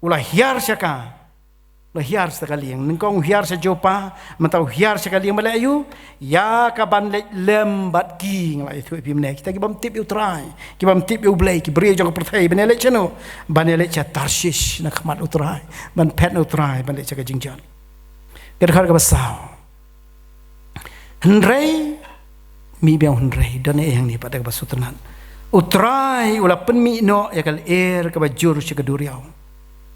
U la hiar sha ka. U la hiar sha ka lieng. Nyngkong u hiar sha jubab, mynta u hiar sha ka lieng, ban leh aïu? Ïa ka ban leit lem bad ki, nga la ïathuh ïa phi mynne. Kita ki bym tip ïa u Trai, ki bym tip ïa u Blei, ki briew jong ka pyrthei, ban ïaleit shano? Ban ïaleit sha Tarshish na khmat u Trai, ban phet na u Trai, ban leit sha ka jingjot. Ka dkhot kaba saw. Hynrei, mih biang hynrei, don ei hangne pat da kaba sngewtynnat. U Trai u la pynmih noh ïa ka lyer kaba jur sha ka duriaw.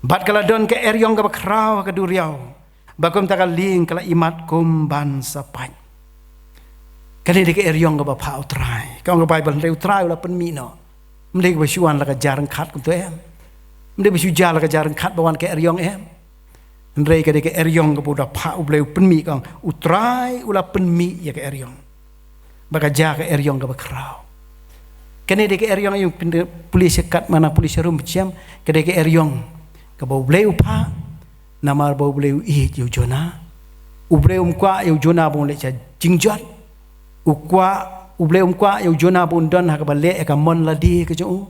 Bad ka la don ka eriong kaba khraw ha ka duriaw. Ba kumta ka lieng ka la imat kum ban sa pait. Kane dei ka eriong kaba phah u Trai. Ka ong ka Baibl, hynrei u Trai u la pynmih noh. Ym dei kaba shu wan la ka jar ryngkat kumto em. Ym dei ba shu jia la ka jia ryngkat ba wan ka eriong, em. Hynrei ka dei ka eriong kaba u da phah, U Blei u pynmih, ka ong, U Trai u la pynmih ïa ka eriong ba ka jia ka eriong kaba khraw. Kane dei ka eriong, ïa phi pule sha kat, ma nga pule sha rum, phi shem, ka dei ka eriong kaba U Blei u phah. Namar ba U Blei u ïeit ïa u Jonah. U Blei um kwah ïa u Jonah ba un leit sha jingjot. U kwah, U Blei um kwah ïa u Jonah ba un don ha kaba leh ïa ka mon lade ka jong u.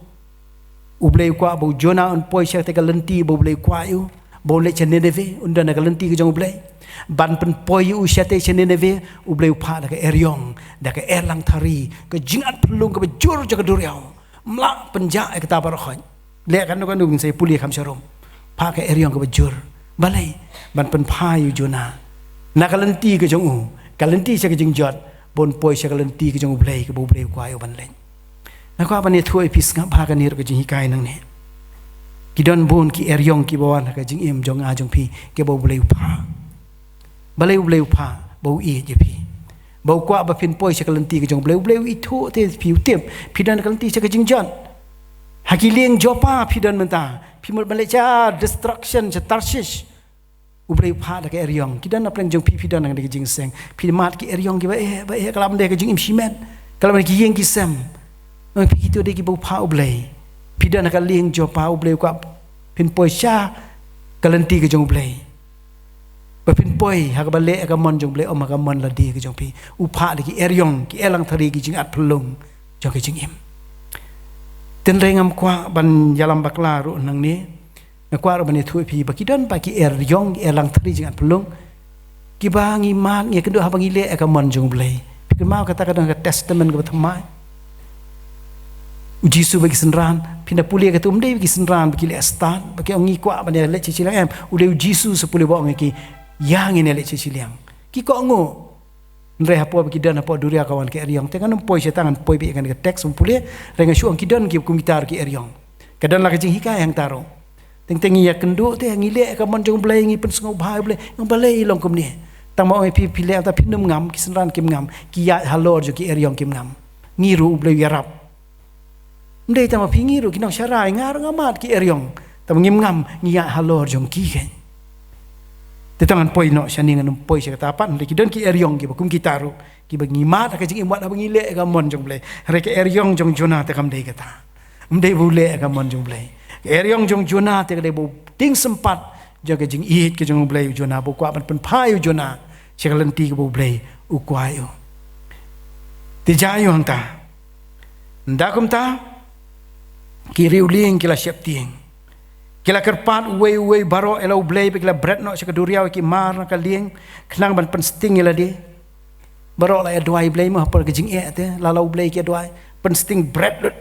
U Blei u kwah ba u Jonah un poi sha katei ka lynti ba U Blei u kwah ïa u, ba un leit sha Nineveh, un don ha ka lynti ka jong U Blei. Ban pynpoi ïa u shatei sha Nineveh, U Blei u phah da ka eriong, da ka erlang thari, ka jingat phyllung kaba jur jong ka duriaw. Ym lah pynjah ïa kata baroh khoit. Leh kano kano, ngin sa ïa pule kham sha rum. Phah ka eriong kaba jur. Balei? Ban pynphai ïa u Jonah na ka lynti ka jong u, ka lynti sha ka jingjot, ba un poi sha ka lynti ka jong U Blei, kaba U Blei u kwah ïa u ban leit. Nga kwah ban ïathuh ïa phi, sngap bha kane ruh ka jinghikai nangne. Ki don bun ki eriong kiba wan ha ka jingim jong nga jong phi, kiba U Blei u phah. Balei U Blei u phah? Ba u ïeit ïa phi. Ba u kwah ba phin poi sha ka lynti ka jong U Blei. U Blei u ithuh te, phi u tip. Phi don ha ka lynti sha ka jingjot. Ha ki lieng Joppa phi don mynta. Phi mut ban leit sha destruction, sha Tarshish. U Blei u phah da ka eriong. Ki don na pdeng jong phi, phi don ha ka jingseng. Phi mad ki eriong kiba eh, ba eh, ka la ym dei ka jingim shimet. Ka la ym dei ki ïing ki sem. Ong phi, kito dei kiba u phah U Blei. Phi don ha ka lieng Joppa, U Blei u kwah phin poi sha ka lynti ka jong U Blei. Ba phin poi ha kaba leh ïa ka mon jong U Blei, ym ha ka mon lade ka jong phi. U phah da ki eriong, ki erlang thari, ki jingat phyllung jong ka jingim. Hynrei ngam kwah ban ïalam bakla ruh nangne. Nga kwah ruh ban ïathuh ïa phi ba ki don pat ki eriong, ki erlang thari, jingat phyllung kiba ngi mad, ngi kynduh haba ngi leh ïa ka mon jong U Blei. Phi kynmaw kata ka don ha ka Testament kaba thymmai. U Jisu bad ki synran, phin da pule kata, ym dei ki synran ba ki leh stad, ba ki ong ngi kwah ban ïa leit sha shiliang, em. U dei U Jisu sa pule ba ong ïa ki, ïa ngin ïa leit sha shiliang. Ki kohnguh. Hynrei hapoh ba ki don hapoh duriaw ka wan ka eriong. Te ngan ym poi shata, ngan poi beit ïa kane ka text ban pule, hynrei nga shu ong ki don ki kum kita ruh ki eriong. Ka don la ka jinghikai hangta ruh. Teng teng ngi ïakynduh te, ngi leh ïa ka mon jong U Blei, ngi pynsngewbha ïa U Blei. Ong balei long kumne? Tang ba ong ïa phi, phi leh, tang phin ym ngam, ki synran kim ngam, ki ïaid halor jong ki eriong kim ngam. Ngi ruh U Blei u ïarap. Ym dei tang ba phi, ngi ruh ki nongsharai, nga ruh nga mad ki eriong. Tang ba ngim ngam, ngi ïaid halor jong ki kein. Te tang ngan poi noh shane, ngan ym poi sha kata pat, hynrei ki don ki eriong kiba kum kita ruh, kiba ngi mad ha ka jingim wat haba ngi leh ïa ka mon jong U Blei. Hynrei ka eriong jong Jonah te kam dei kata. Ym dei ba u leh ïa ka mon jong U Blei. Ka eriong jong Jonah te ka dei ba u tieng sympat jong ka jingïeit ka jong U Blei ïa u Jonah, ba u kwah ban pynphai ïa u Jonah sha ka lynti kaba U Blei u kwah ïa u. Te jia ïa u hangta. Ynda kumta, ki riewlieng ki la sheptieng. Ki la kyrpad uwei uwei baroh ïa la U Blei, bad ki la bret noh sha ka duriaw ïa ki mar na ka lieng, khnang ban pynsting ïa lade. Baroh la ïa duwai ïa U Blei mo, ha por ka jingeh te, la la U Blei ki ïa duwai. Pynsting bret lut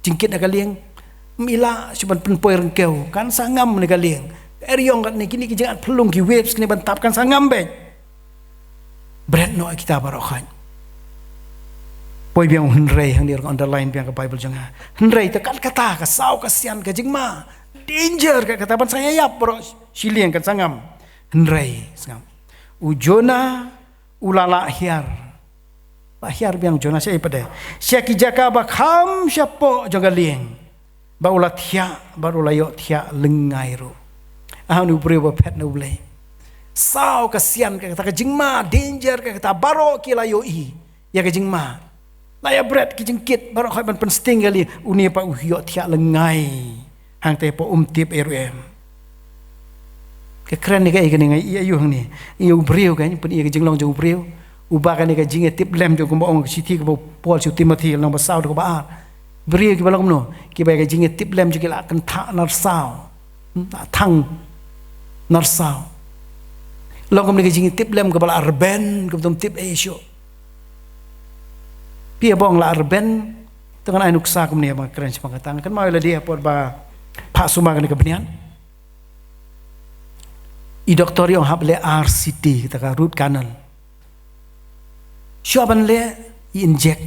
jingkit na ka lieng. Ym i la shu ban pynpoi ryngkew, kan sa ngam na ka lieng. Eriong katne, kine ki jingat phyllung, ki waves kine ban tap, kan sa ngam beit. Bret noh ïa kita baroh khoit. Poi biang u hynrei, hangne ruh nga underline biang ha ka Bible jong nga. Hynrei te kat kata, ka saw ka sian ka jingma, danger kat kata, ban sa ïaïap baroh shiliang, kan sa ngam. Hynrei sngap, u Jonah u la lah hiar. Lah hiar biang u Jonah shaei pat de? Sha ki jaka ba kham shapoh jong ka lieng. Ba u la thiah, ba u la ïohthiah lyngngai ruh. Ah, une u briew ba phet na U Blei. Saw ka sian kat kata, ka jingma, danger kat kata, baroh ki la ïohi ïa ka jingma. La ïa bret ki jingkit baroh khoit ban pynsting ïa ka lieng, une pat u ïohthiah lyngngai. Hangta hapoh, um tip ei ruh em. Ka kren ne kaei kane, nga ïohi ïa u hangne. Ïa u briew, kan pyn-i ïa ka jinglong jong u briew. Uba kane ka jingïatiplem jong, kumba ong ka shithi kaba u Paul sha u Timothy, lynnong ba saw, dkhot ba ar. Briew kiba long kumno? Kiba ïa ka jingïatiplem jong ki la kynthah narsaw. Hmm, la thang narsaw. Long kumne ka jingïatiplem kaba la rben, kaba ym tip ei shuh. Phi ïa bong la rben, te ngan ai nuksa kumne ba nga kren shaphang kata. Nga kynmaw ïa lade ha por ba phah sumar kane ka bniat. I doktor i ong hap leh R C T, kata ka root canal. Shuwa ban leh, i inject.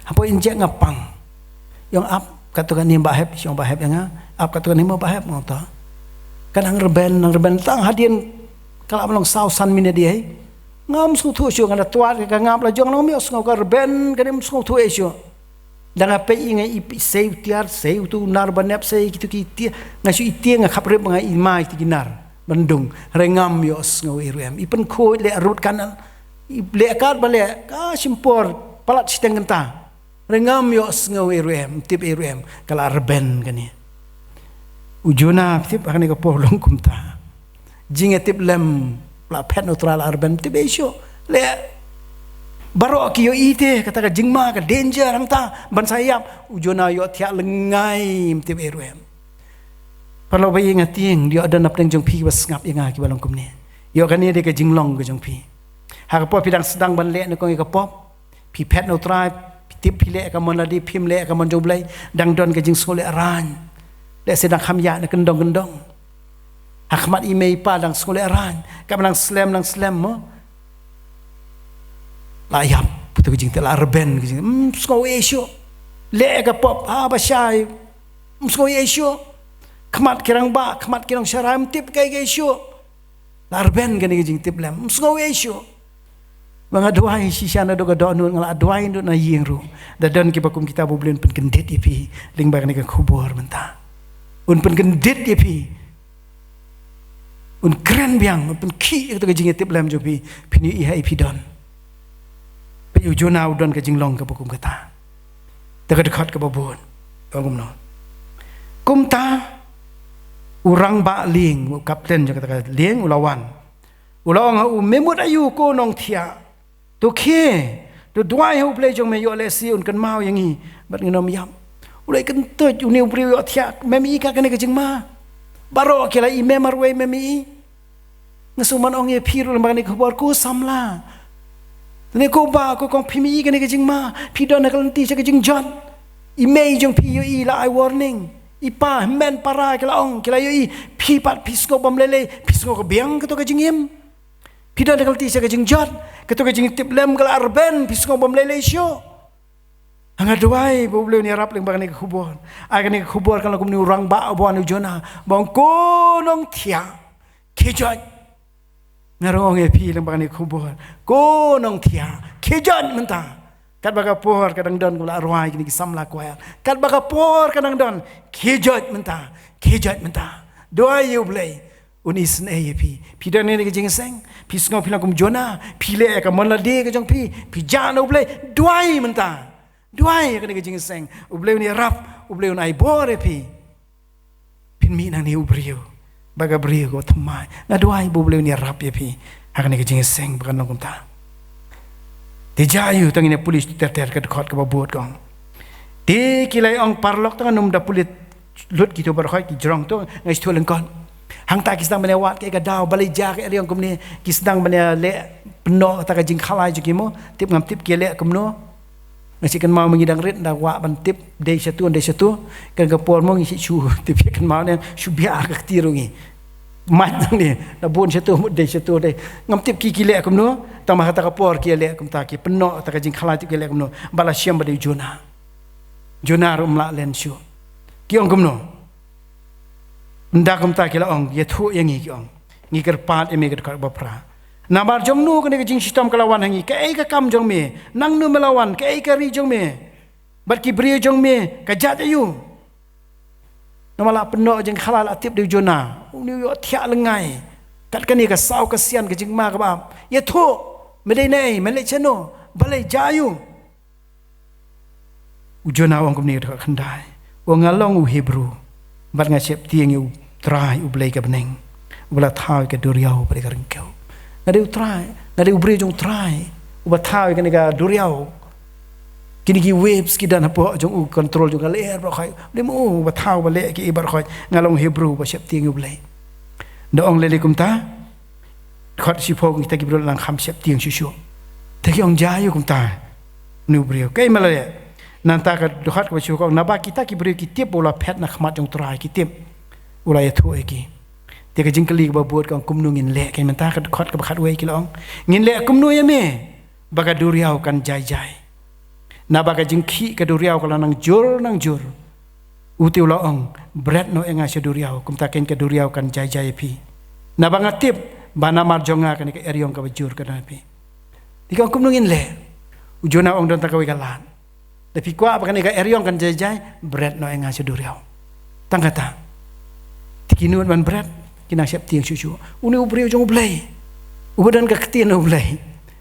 Hapoh inject nga pang. I ong ap katto katne, ym bah hep, i ong bah hep ïa nga. Ap katto katne, ym bah hep, nga ong to. Ka nang rben, nang rben, tang hadien ka la ban long saw san minit ei. Ngam sngewthuh shuh, nga da twad ka ngap la jong, nga ym ïohsngew, ka rben ka, ym sngewthuh ei shuh. Da nga peit i nga i sei u tiar, sei utu u nar ba nep, sei kitu ki tiar, nga shu i tiar nga khap rep nga i mai ti ki nar ban dung. Hynrei ngam ïohsngew ei ruh em. I pynkhuid leh rud kan, i leh kat ba leh ka shim por palat shiteng kynta. Hynrei ngam ïohsngew ei ruh em, tip ei ruh em, ka la rben kane. U Jonah tip ha kane ka por long kumta. Jingïatiplem la phet na u Trai la rben, tip ei shuh. Leh baroh ki ïohi te kata ka jingma ka danger hangta ban sa ïap, u Jonah ïohthiah lyngngai, tip ei ruh em. Paralok ba ïeit nga tieng, ïoh don na pdeng jong phi kiba sngap ïa nga kiba long kumne. Ïoh kane dei ka jinglong ka jong phi. Ha ka por phi dang sdang ban leh nyngkong ïa ka pop, phi phet na u Trai, phi tip phi leh ka mon lade, phim leh ka mon jong u Blei, dang don ka jingsngewlehrain. Lehse dang kham ïaid na kyndong kyndong. Ha khmat i mei i pa dang sngewlehrain, kaba dang slem dang slem mo. La ïap, putu ka jingtip la rben ka jing, ym sngew ei shuh. Leh ka pop ha ba shai, ym sngew ei shuh. Khmat ki rangbah, khmat ki nongsharai, ym tip kaei kaei shuh. La rben kane ka jingtiplem, ym sngew ei shuh. Ba nga duwai shisha naduh ka dohnud, nga la duwai naduh na ïing ruh. Da don kiba kum kita, ba u Blei un pynkyndit ïa phi lyngba kane ka khubor mynta. Un pynkyndit ïa phi. Un kren biang, un pynkhih ïa kata ka jingïatiplem jong phi. Phin ïohi ha ei phi don. Peit u Jonah u don ka jinglong kaba kum kata. Te ka dkhot kaba bud. Ong kumno? Kumta u rangbah lieng, u kapten jong kata ka lieng, u la wan. U la ong ha u, me mut aïu ko nongthiah? To khie, to duwai ha u Blei jong me, ïoh lehse un kynmaw ïa ngi bad ngin ym ïap. U la kyntuid, une u briew ïohthiah, mem i ka kane ka jingma. Baroh ki la i, me marwei mem i. Nga sngewman ong ïa phi ruh lyngba kane ka khubor, ko samla. Lane ko bah, ko kong, phim i kane ka jingma, phi don ha ka lynti sha ka jingjot. I mei jong phi ïohi, la ai warning. I pa, hynmen para ki la ong, ki la ïohi, phi pat phi sngew bym lei lei, phi sngew ka biang kato ka jingim. Phi don ha ka lynti sha ka jingjot, kato ka jingtiplem ka la rben, phi sngew bym lei lei shuh. Nga duwai ba u Blei un ïarap lyngba kane ka khubor. Ai kane ka khubor kan long kumne, u rangbah uba wan u Jonah, ba ong, ko nongthiah, khie joit. Nga ruh nga ong ïa phi lyngba kane ka khubor, ko nongthiah, khie joit mynta. Katba ka por ka dang don, kumba la rwai kine ki samla choir, katba ka por ka dang don, khie joit mynta, khie joit mynta. Duwai ïa u Blei un isynei ïa phi. Phi don ha kane ka jingïaseng, phi sngew phi long kum Jonah, phi leh ïa ka mon lade ka jong phi, phi jah na u Blei, duwai mynta. Duwai ha kane ka jingïaseng, u Blei un ïarap, u Blei un ai bor ïa phi. Phin mih nangne u briew, ba ka briew ka thymmai. Nga duwai ba u Blei un ïarap ïa phi ha kane ka jingïaseng ba kan long kumta. Te jah aïu, tang ngin ïa pule ter ter, ka dkhot kaba bud ka ong. Te ki la ong, paralok, tang ngam da pule lut kito baroh khoit, ki jrong to, nga shu ïathuh lyngkot. Hangta ki sdang ban ïa wad kaei ka daw, balei jia ka eriong kumne, ki sdang ban ïa leh pynnoh kata ka jingkhalai jong ki mo, tip ngam tip ki leh kumno. Nga shu kynmaw ma ngi dang rit, da wad ban tip dei shatu, dei shatu. Kan ka por mo ngi shu tip, kynmaw ne shu bia ka kti ruh ngi. Mat nangne, da bun shatu, dei shatu, dei. Ngam tip ki ki leh kumno, tang ma kata ka por ki leh kumta, ki pynnoh kata ka jingkhalai, tip ki leh kumno. Ba la shem ba dei u Jonah. Jonah ruh um lah len shuh. Ki ong kumno? Ynda kumta ki la ong, ïathuh ïa ngi, ki ong. Ngi kyrpad ïa me, ka dkhot ba phra. Namar jongno kane ka jingshitom ka la wan ha ngi, kaei ka kam jong me? Nangno me la wan, kaei ka ri jong me? Bad ki briew jong me ka jait aïu? Namar la pynnoh jingkhalai, la tip dei u Jonah. Une u ïohthiah lyngngai. Kat kane ka saw ka sian ka jingma kaba ap. Ïathuh, me dei naei, me leit shano, balei jia aïu? U Jonah u ong kumne, dkhot khyndai. U ong, nga long u Hebru, bad nga sheptieng ïa u Trai u Blei ka bneng, uba la thaw ïa ka duriaw bad ïa ka ryngkew. Nga dei u Trai, nga dei u briew jong u Trai, uba thaw ïa kane ka duriaw. Kine ki waves ki don hapoh jong u, control jong ka lyer baroh khoit. Dei ma u uba thaw, ba leh kiei baroh khoit. Nga long u Hebru ba sheptieng ïa u Blei. Da ong lei lei kumta, dkhot shiphew, kita ki briew la nang kham sheptieng shuh shuh. Te ki ong, jia aïu kumta une u briew? Kaei me la leh? Nangta ka dkhot kaba shiphew ka ong, naba kita ki briew ki tip ba u la phet na khmat jong u Trai, ki tip. U la ïathuh ïa ki. Te ka jingkylli kaba bud ka ong, kumno ngin leh? Kaei mynta ka dkhot kaba khatwei ki la ong, ngin leh kumno ïa me ba ka duriaw kan jai jai? Naba ka jingkhih ka duriaw ka la nang jur nang jur. U te u la ong, bret noh ïa nga sha duriaw, kumta keiñ ka duriaw kan jai jai ïa phi. Naba nga tip ba namar jong nga kane ka eriong kaba jur ka don ha phi. Te ki ong, kumno ngin leh? U Jonah u ong, don tang kawei ka lad. Phi kwah ba kane ka eriong kan jai jai, bret noh ïa nga sha duriaw. Tang kata. Te ki nud ban bret, ki nang sheptieng shuh shuh. Une u briew jong U Blei, uba don ka ktien U Blei,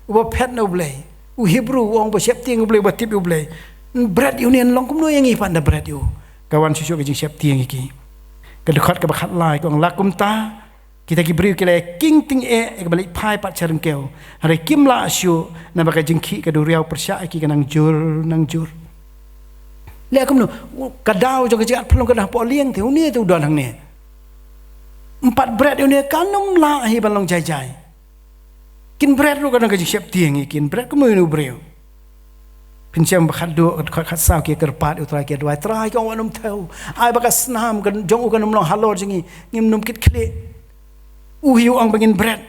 uba phet na U Blei, u Hebru u ong ba sheptieng U Blei, ba tip U Blei. Bret ïa une, long kumno ïa ngi pat da bret ïa u? Ka wan shuh shuh ka jingsheptieng ïa ki. Ka dkhot kaba khatlai ka ong, la kumta kita ki briew ki la ïa king tyngeh ïa kaba leit phai pat sha ryngkew, hynrei kim lah shuh, naba ka jingkhih ka duriaw pyrshah ïa ki ka nang jur nang jur. Leh kumno? Ka daw jong ka jingat phyllung ka dang hapoh lieng te, une te u don hangne. Ym pat bret ïa une, kan ym lah hi ban long jai jai. Kin bret ruh ka don ka jingsheptieng ïa ki, kin bret kumno ïa une u briew? Phin shem ba khatduh, ka dkhot khatsaw, ki ïa kyrpad ïa U Trai, ki ïa duwai, Trai, ki ong, wat nym thew. Ai ba ka snam ka jong u kan ym long halor jong ngi, ngim nym kit khlieh. U hi u ong ba ngin bret.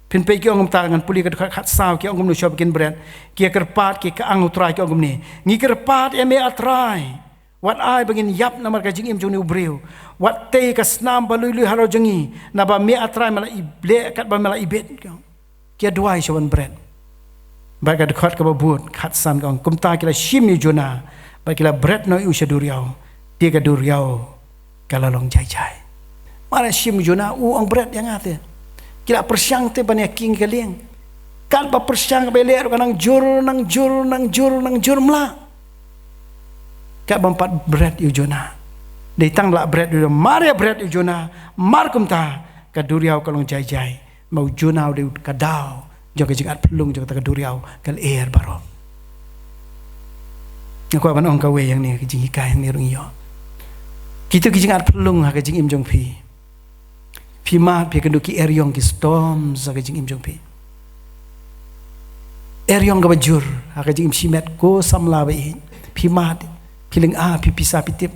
Phin peit ki ong kumta, ngan pule ka dkhot khatsaw, ki ong kumno shwa ba kin bret. Ki ïa kyrpad, ki ïa kyang ha U Trai, ki ong kumne, ngi kyrpad ïa me, A Trai, wat ai ba ngin ïap namar ka jingim jong une u briew. Wat tei ka snam ba lui lui halor jong ngi, naba me, A Trai, me la i-, leh katba me la ibit. Ki ïa duwai sha ban bret. Bad ka dkhot kaba bud khatsan ka ong, kumta ki la shim ïa u Jonah bad ki la bret noh ïa u sha duriaw, te ka duriaw ka la long jai jai. Mar ïa shim u Jonah, u ong bret ïa nga te. Ki la pyrshang te ban ïa king ka lieng. Katba pyrshang, kaba leh ruh ka nang jur nang jur nang jur nang jur, ym lah. Katba ym pat bret ïa u Jonah. Dei tang la bret ïa u Jonah, mar ïa bret ïa u Jonah, mar kumta ka duriaw ka long jai jai. Ma u Jonah u dei ka daw jong ka jingat phyllung jong kata ka duriaw ka lyer baroh. Nga kwah ban ong kawei hangne, ka jinghikai hangne ruh ngi ïoh. Kito ki jingat phyllung ha ka jingim jong phi. Phi mad, phi ïakynduh ki eriong, ki storms ha ka jingim jong phi. Eriong kaba jur ha ka jingim shimet ko samla ba ïeit. Phi mad, phi lynga, phi pisa, phi tip.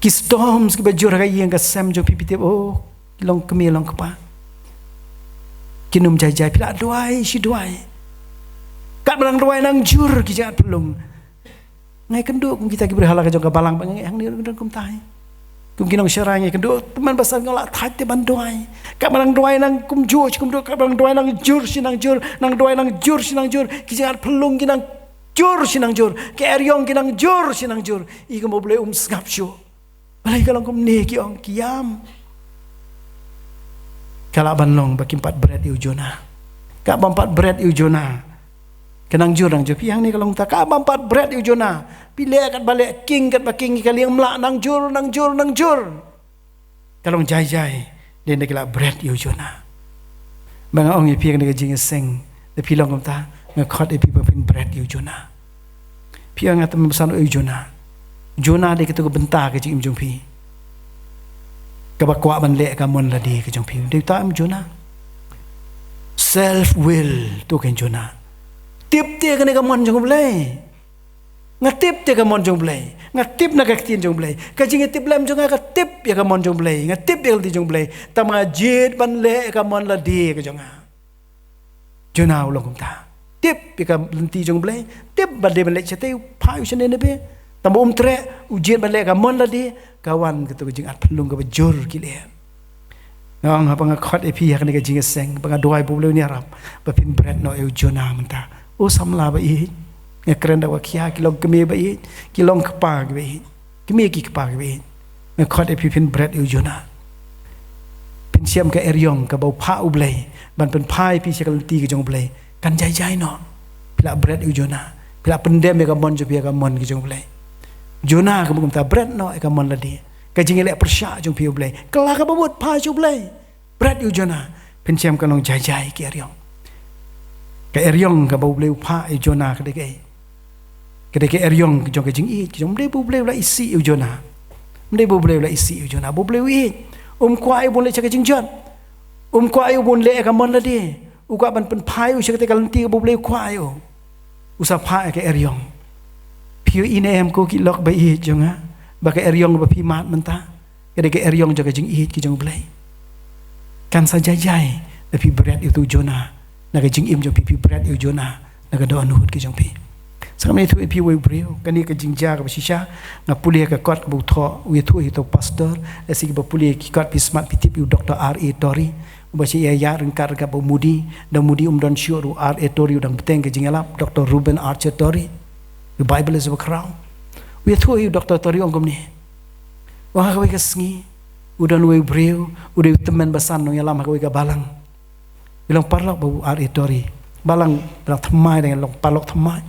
Ki storms kiba jur ha ka ïing ka sem jong phi, phi tip, oh, ki long kmie long kpa. Kin ym jai jai, phi la duwai shi duwai. Katba nang duwai nang jur ki jingat phyllung. Nga ïakynduh kum kita ki briew ha la ka jong ka balang ba nga ngeit hangne ruh kin don kumta hi. Kum ki nongshakri nga ïakynduh, tymmen basan nga la thait te ban duwai. Katba nang duwai nang kumjuh shi kumjuh, katba nang duwai nang jur shi nang jur, nang duwai nang jur shi nang jur, ki jingat phyllung ki nang jur shi nang jur, ki eriong ki nang jur shi nang jur. I kumba U Blei um sngap shuh. Balei ka long kumne, ki ong, ki ïam. Ka lah ban long ba kim pat bret ïa u Jonah. Katba ym pat bret ïa u Jonah, ka nang jur nang jur. Phi, hangne ka long kumta, katba ym pat bret ïa u Jonah, phi leh katba leh, king katba king, ka lieng ym lah, nang jur nang jur nang jur. Ka long jai jai. Dei nda ki la bret ïa u Jonah. Ba nga ong ïa phi kane ka jingïaseng, da phi long kumta, nga khot ïa phi ba phin bret ïa u Jonah. Phi ong nga tymmen basan ïa u Jonah. Jonah dei kato ka bynta ka jingim jong phi, kaba kwah ban leh ka mon lade ka jong phi. Dei uta em Jonah? Self will to ka Jonah. Tip te kane ka mon jong U Blei. Nga tip te ka mon jong U Blei. Nga tip na ka ktien jong U Blei. Ka jingïatiplem jong nga ka tip ïa ka mon jong U Blei. Nga tip ïa ka lynti jong U Blei. Tang ba nga jied ban leh ïa ka mon lade ka jong nga. Jonah u long kumta. Tip ïa ka lynti jong U Blei. Tip ba dei ban leit shatei, u phah ïa u sha Nineveh. Tang ba um treh, u jied ban leh ïa ka mon lade. Ka wan kato ka jingat phyllung kaba jur ki lyer. Nga ong haba nga khot ïa phi ha kane ka jingïaseng, ba nga duwai ba U Blei un ïarap ba phin bret noh ïa u Jonah mynta. O samla ba ïeit, nga kren da kaba khia, ki long kmie ba ïeit, ki long kpa kiba ïeit, kmie ki kpa kiba ïeit. Nga khot ïa phi phin bret ïa u Jonah. Phin shem ka eriong kaba u phah U Blei ban pynphai phi sha ka lynti ka jong U Blei. Kan jai jai noh. Phi la bret ïa u Jonah. Phi la pyndem ïa ka mon jong phi ïa ka mon ka jong U Blei. Jonah ka mut kumta, bret noh ïa ka mon lade. Ka jingïaleh pyrshah jong phi ïa U Blei. Kylla kaba mut, phai sha U Blei. Bret ïa u Jonah. Phin shem ka long jai jai ki eriong. Ka eriong kaba U Blei u phah ïa u Jonah ka dei kaei? Ka dei ka eriong ka jong ka jingïeit, ka jong, ym dei ba U Blei u la isih ïa u Jonah. Ym dei ba U Blei u la isih ïa u Jonah. Ba U Blei u ïeit. Um kwah ïa u ban leit sha ka jingjot. Um kwah ïa u ban leh ïa ka mon lade. U kwah ban pynphai u sha katei ka lynti kaba U Blei u kwah ïa u. U sa phah ïa ka eriong. Phi ïohi ne em ko ki lok ba ïeit jong nga, ba ka eriong ba phi mad mynta, ka dei ka eriong jong ka jingïeit ka jong U Blei. Kan sa jai jai da phi bret ïa uto u Jonah na ka jingim jong phi, phi bret ïa u Jonah na ka dohnud ka jong phi. Sa ngam ïathuh ïa phi uwei u briew, kane ka jingjia kaba shisha nga pule ha ka kot kaba u thoh, u ïathuh ïa uto u pastor, lehse kiba pule ki kot phi smat phi tip ïa u Doktor R A Torrey. Uba shu ïa ïaid ryngkat ryngkat bad u Moody, da u Moody um don shuh ruh, R A Torrey u dang bteng ka jingïalap, Doktor Reuben Archer Torrey. U Baibl u ba khraw. U ïathuh ïa u Doktor Tori, u ong kumne. U ong ha kawei ka sngi, u don uwei u briew, u dei u tymmen basan, u nongïalam ha kawei ka balang. U long paralok bad u Doktor Tori. Balang, balang thymmai, dang long paralok thymmai.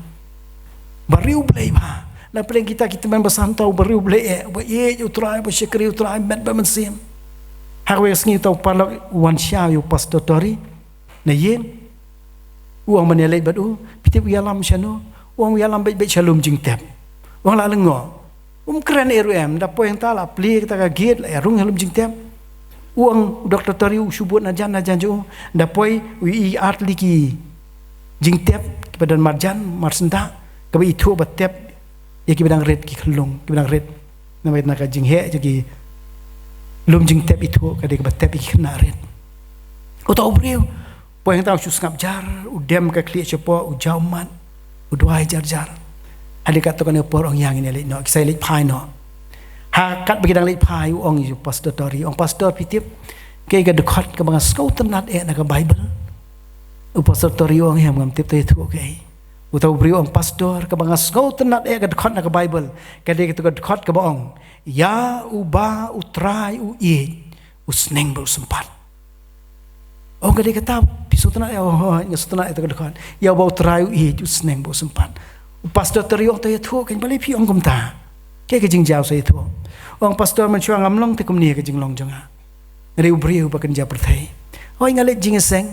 Bariewblei bha. Na pdeng kita ki tymmen basan, uta u bariewblei eh, uba ïeit ïa U Trai, uba shakri ïa U Trai, met bad mynsiem. Ha kawei ka sngi uta u paralok u wan sha ïa u Pastor Tori na ïing. U ong ban ïaleit bad u, phi tip u ïalam shano? U ong u ïalam beit beit sha lum jingtep. U ong la lyngngoh. Um kren eh ruh em, da poi hangta la plie kata ka gate, la ïarung ha lum jingtep. U ong u Doktor Tori u shu bud najan najan jong u, da poi u ïohi ar tylli ki jingtep kiba don marjan, marsyndah, kaba ithuh ba tep ïa kiba dang rit, ki khyllung kiba dang rit. Namar na ka jingheh jong ki lum jingtep ithuh ka dei kaba tep ïa ki khynnah rit. Uta u briew poi hangta u shu sngap jar, u dem ka khlieh shapoh, u jaw mat, u duwai jar jar. Hadien katto katne por u ong ïa ngin ïaleit noh, ki sa ïaleit phai noh. Ha katba ki dang leit phai u ong ïa u Pastor Tori, u ong, Pastor, phi tip kaei ka dkhot kaba nga sngewtynnat eh na ka Baibl? U Pastor Tori u ong, em, ngam tip, to ïathuh kaei. Uta u briew u ong, Pastor, kaba nga sngewtynnat eh ka dkhot na ka Baibl ka dei kato ka dkhot kaba ong, ïa uba U Trai u ïeit, u sneng bad u sympat. U ong, ka dei kata phi sngewtynnat eh? U ong, hooid, nga sngewtynnat ïa kata ka dkhot, ïa uba U Trai u ïeit, u sneng bad u sympat. U Pastor Tori u ong, to ïathuh kein, balei phi ong kumta? Kaei ka jingjaw, sa ïathuh. U ong, Pastor, mynshuwa ngam long te kumne ka jinglong jong nga. Nga dei u briew ba kynja pyrthei. Hooid, nga leit jingïaseng.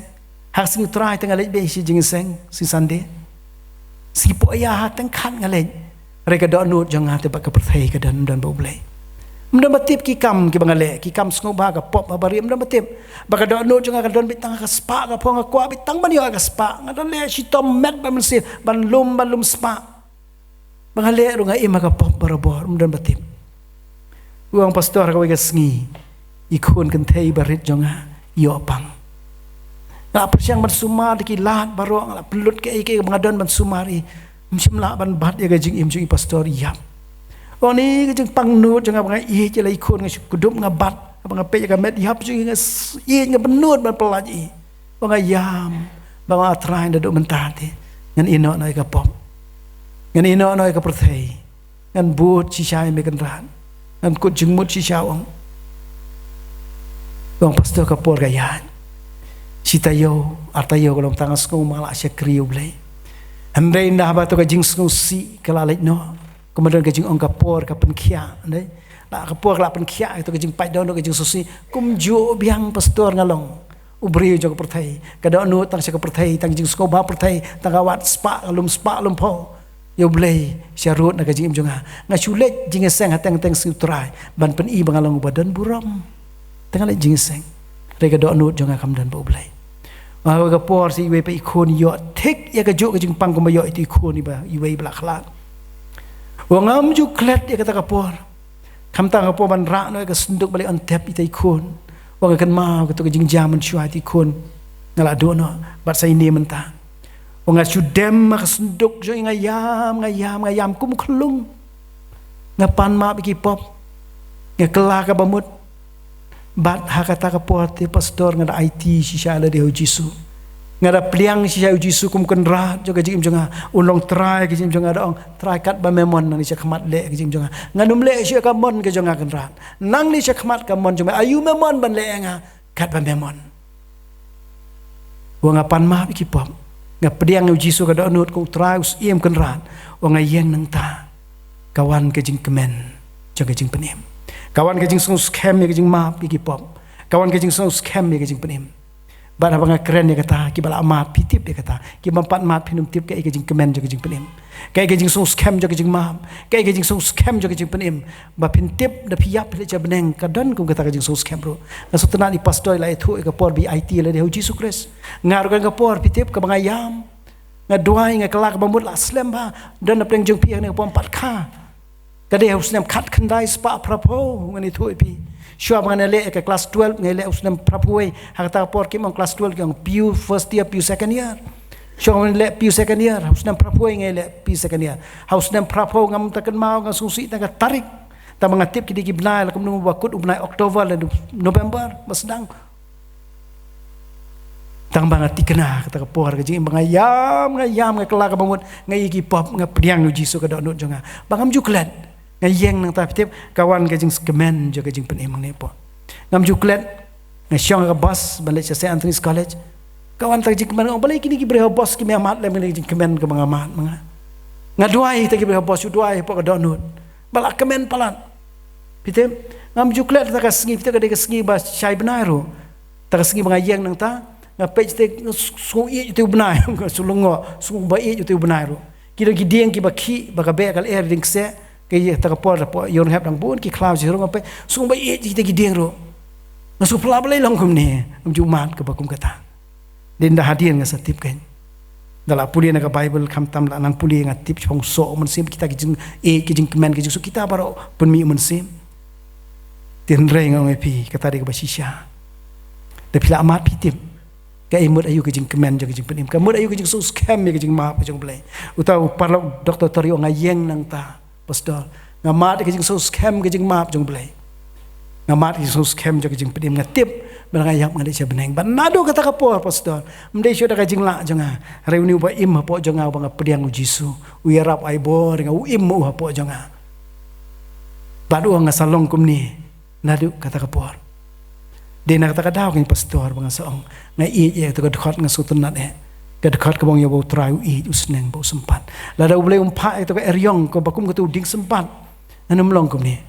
Ha ka sngi U Trai te nga leit beit sha jingïaseng, sngi Sunday. Sngi Pohiah ha teng khat nga leit. Hynrei ka dohnud jong nga te bad ka pyrthei ka don, ym don bad U Blei. Ym don ba tip ki kam kiba nga leh, ki kam sngewbha, ka pop ha barieh, ym don ba tip. Ba ka dohnud jong nga ka don beit tang ka spah, ka phew, nga kwah beit tang ban ïoh ka spah. Nga don leh shitom met bad mynsiem ban lum, ban lum spah. Ba nga leh ruh nga im ha ka pop barabor, ym don ba tip. U ong, Pastor, ha kawei ka sngi i khun kynthei ba rit jong nga i ïoh pang. Nga la pyrshang ban sumar da ki lad baroh, nga la pynlut kaei kaei ba nga don ban sumar ïa i. Ym shym lah ban bat ïa ka jingim jong i, Pastor, i ïap. U ong, kane ka jingpang nud jong nga ba nga ïeit ïa la i khun, nga shu kdup nga bat, ba nga peit ïa ka met ïap jong i, nga s-, ïeit, nga pynnud ban pyllait ïa i. U ong, nga ïam ba nga, Trai, naduh mynta te ngan ïehnoh noh ïa ka pop. Ngan ïehnoh noh ïa ka pyrthei. Ngan bud shisha ïa me Kynrad. Ngan kut jingmut shisha, u ong. U ong, Pastor, ka por ka ïaid. Shi taïew, ar taïew ka long, tang nga sngew ma nga la shakri ïa U Blei. Hynrei ynda haba to ka jingsngewsih ka la leit noh, kumba don ka jingong, ka por ka pynkhiah, hynrei la ka por ka la pynkhiah, to ka jingpait dohnud, ka jingsngewsih. Kumjuh biang, Pastor, nga long u briew jong ka pyrthei. Ka dohnud tang sha ka pyrthei, tang jingsngewbha pyrthei, tang ka wad spah, ka lum spah, lum phew. Ïa U Blei sharud na ka jingim jong nga. Nga shu leit jingïaseng ha teng teng sngi U Trai ban pyni ba nga long uba don burom. Te nga leit jingïaseng. Hynrei ka dohnud jong nga kam don bad U Blei. Ha kawei ka por sa iwei pat i khun i ïoh thik ïa kajuh ka jingpang kumba ïoh ito i khun iba, iwei ba la khlad. U ong, ngam ju klet ïa kata ka por. Khamtam ka por ban rah noh ïa ka synduk ba la ïoh tep ïa ita i khun. U ong, nga kynmaw kato ka jingjia mynshuwa, ita i khun nga la duh noh, bad sa ine mynta. U ong, nga shu dem ha ka synduk jong i, nga ïam, nga ïam, nga ïam kum khyllung. Nga pan map ïa ki pop. Nga kylla kaba mut. Bad ha kata ka por te, Pastor, nga da aiti shisha ïa lade ha U Jisu. Nga da pdiang shisha ïa U Jisu kum Kynrad jong ka jingim jong nga. Un long Trai ka jingim jong nga, da ong, Trai, katba me mon nangne shakhmat leh ka jingim jong nga. Ngan ym leh shuh ïa ka mon ka jong nga, Kynrad. Nangne shakhmat ka mon jong me. Aïu me mon ban leh ïa nga, katba me mon. U ong, nga pan map ïa ki pop. Nga pdiang ïa U Jisu ka dohnud kum U Trai, U Syiem, Kynrad. U ong, nga ïeng nangta. Ka wan ka jingkmen jong ka jingpynim. Ka wan ka jingsngewskhem ïa ka jingmap ïa ki pop. Ka wan ka jingsngewskhem ïa ka jingpynim. Bad haba nga kren ïa kata, kiba la map phi tip ïa kata. Ki bym pat map phin ym tip kaei ka jingkmen jong ka jingpynim. Kaei ka jingsngewskhem jong ka jingmap. Kaei ka jingsngewskhem jong ka jingpynim. Ba phin tip, da phi ïap phi leit sha bneng, ka don kum kata ka jingsngewskhem ruh. Nga sngewtynnat i Pastor i la ïathuh ïa ka por ba i aiti ïa lade ha U Jisu Khrist. Nga ruh ka don ka por, phi tip, kaba nga ïam, nga duwai, nga kylla kaba mut, la slem bha. Don na pdeng jong phi hangne ka por, ym pat kha. Ka dei ha u snem khatkhyndai spah phraphew, ngan ïathuh ïa phi. Shuwa ba ngan ïaleh ïa ka klas twelve, nga ïaleh u snem phraphew wei. Ha kata ka por kim ong klas twelve, ki ong P U first year, P U second year. Shuwa ba ngan ïaleh P U second year, ha u snem phraphew wei nga ïaleh P U second year. Ha u snem phraphew, ngam da kynmaw, nga sngewsih tang ka tarik. Tangba nga tip ki dei ki bnai, la kumno ba kut u bnai October lane November ba sdang. Tang ba nga tikna kata ka por ka jingim ba nga ïam, nga ïam, nga kylla kaba mut, nga ïoh ki pop, nga pdiang ïa u Jisu ka dohnud jong nga. Ba ngam ju klet. Nga ïeng nangta, phi tip, ka wan ka jingkmen jong ka jingpynim hangne hapoh. Ngam ju klet. Nga shong ha ka bus ban leit sha Saint Anthony's College. Ka wan kata ka jingkmen, oh, balei kine ki briew ha bus kim ïa mad lem kane ka jingkmen kaba nga mad ma nga. Nga duwai ïa kita ki briew ha bus, shu duwai hapoh ka dohnud. Ba la kmen palat. Phi tip, ngam ju klet kata ka sngi, phi tip, ka dei ka sngi ba shai bnai ruh. Kata ka sngi ba nga ïeng nangta, nga peit te, nga sngew ïeit ïa uta u bnai, nga sngew lyngngoh, sngew ba ïeit ïa uta u bnai ruh. Ki don ki dieng kiba khih, ba ka beh ka lyer dieng kseh, ka ïa kata ka por, por ïoh hep dang bun ki khlaw shi rung, nga peit, sngew ba ïeit ïa kita ki dieng ruh. Nga sngew phylla, balei long kumne, ngam ju mad kaba kum kata. Dei ynda hadien nga sa tip kein. Ynda la pule na ka Baibl, khamtam la nang pule, nga tip shaphang u soh u mynsiem, kita ki jingïeit, ki jingkmen, ki jingsuk, kita baroh pynmih u mynsiem. Te hynrei nga ong ïa phi, kata dei kaba shisha. Te phi la mad phi tip. Ka mut aïu ka jingkmen jong ka jingpynim. Ka mut aïu ka jingsngewskhem ïa ka jingmap ka jong U Blei. Uta u paralok Doktor Tori u ong, nga ïeng nangta, Pastor. Nga mad ïa ka jingsngewskhem ka jingmap jong U Blei. Nga mad ïa ka jingsngewskhem jong ka jingpynim, nga tip ba nga ïap, nga leit sha bneng. Bad naduh kata ka por, Pastor, ym dei shuh da ka jinglah jong nga. Hynrei une uba im hapoh jong nga, uba nga pdiang, u Jisu, u ïarap ai bor ïa nga, u im u hapoh jong nga. Bad u ong nga sa long kumne naduh kata ka por. Dei na kata ka daw kein, Pastor, ba nga sa ong, nga ïeit ïa kata ka dkhot, nga sngewtynnat ïa ka dkhot kaba ong, ïa uba U Trai u ïeit, u sneng bad u sympat. Lada U Blei um phah ïa kata ka eriong kaba kum kata u dieng sympat, ngan ym long kumne.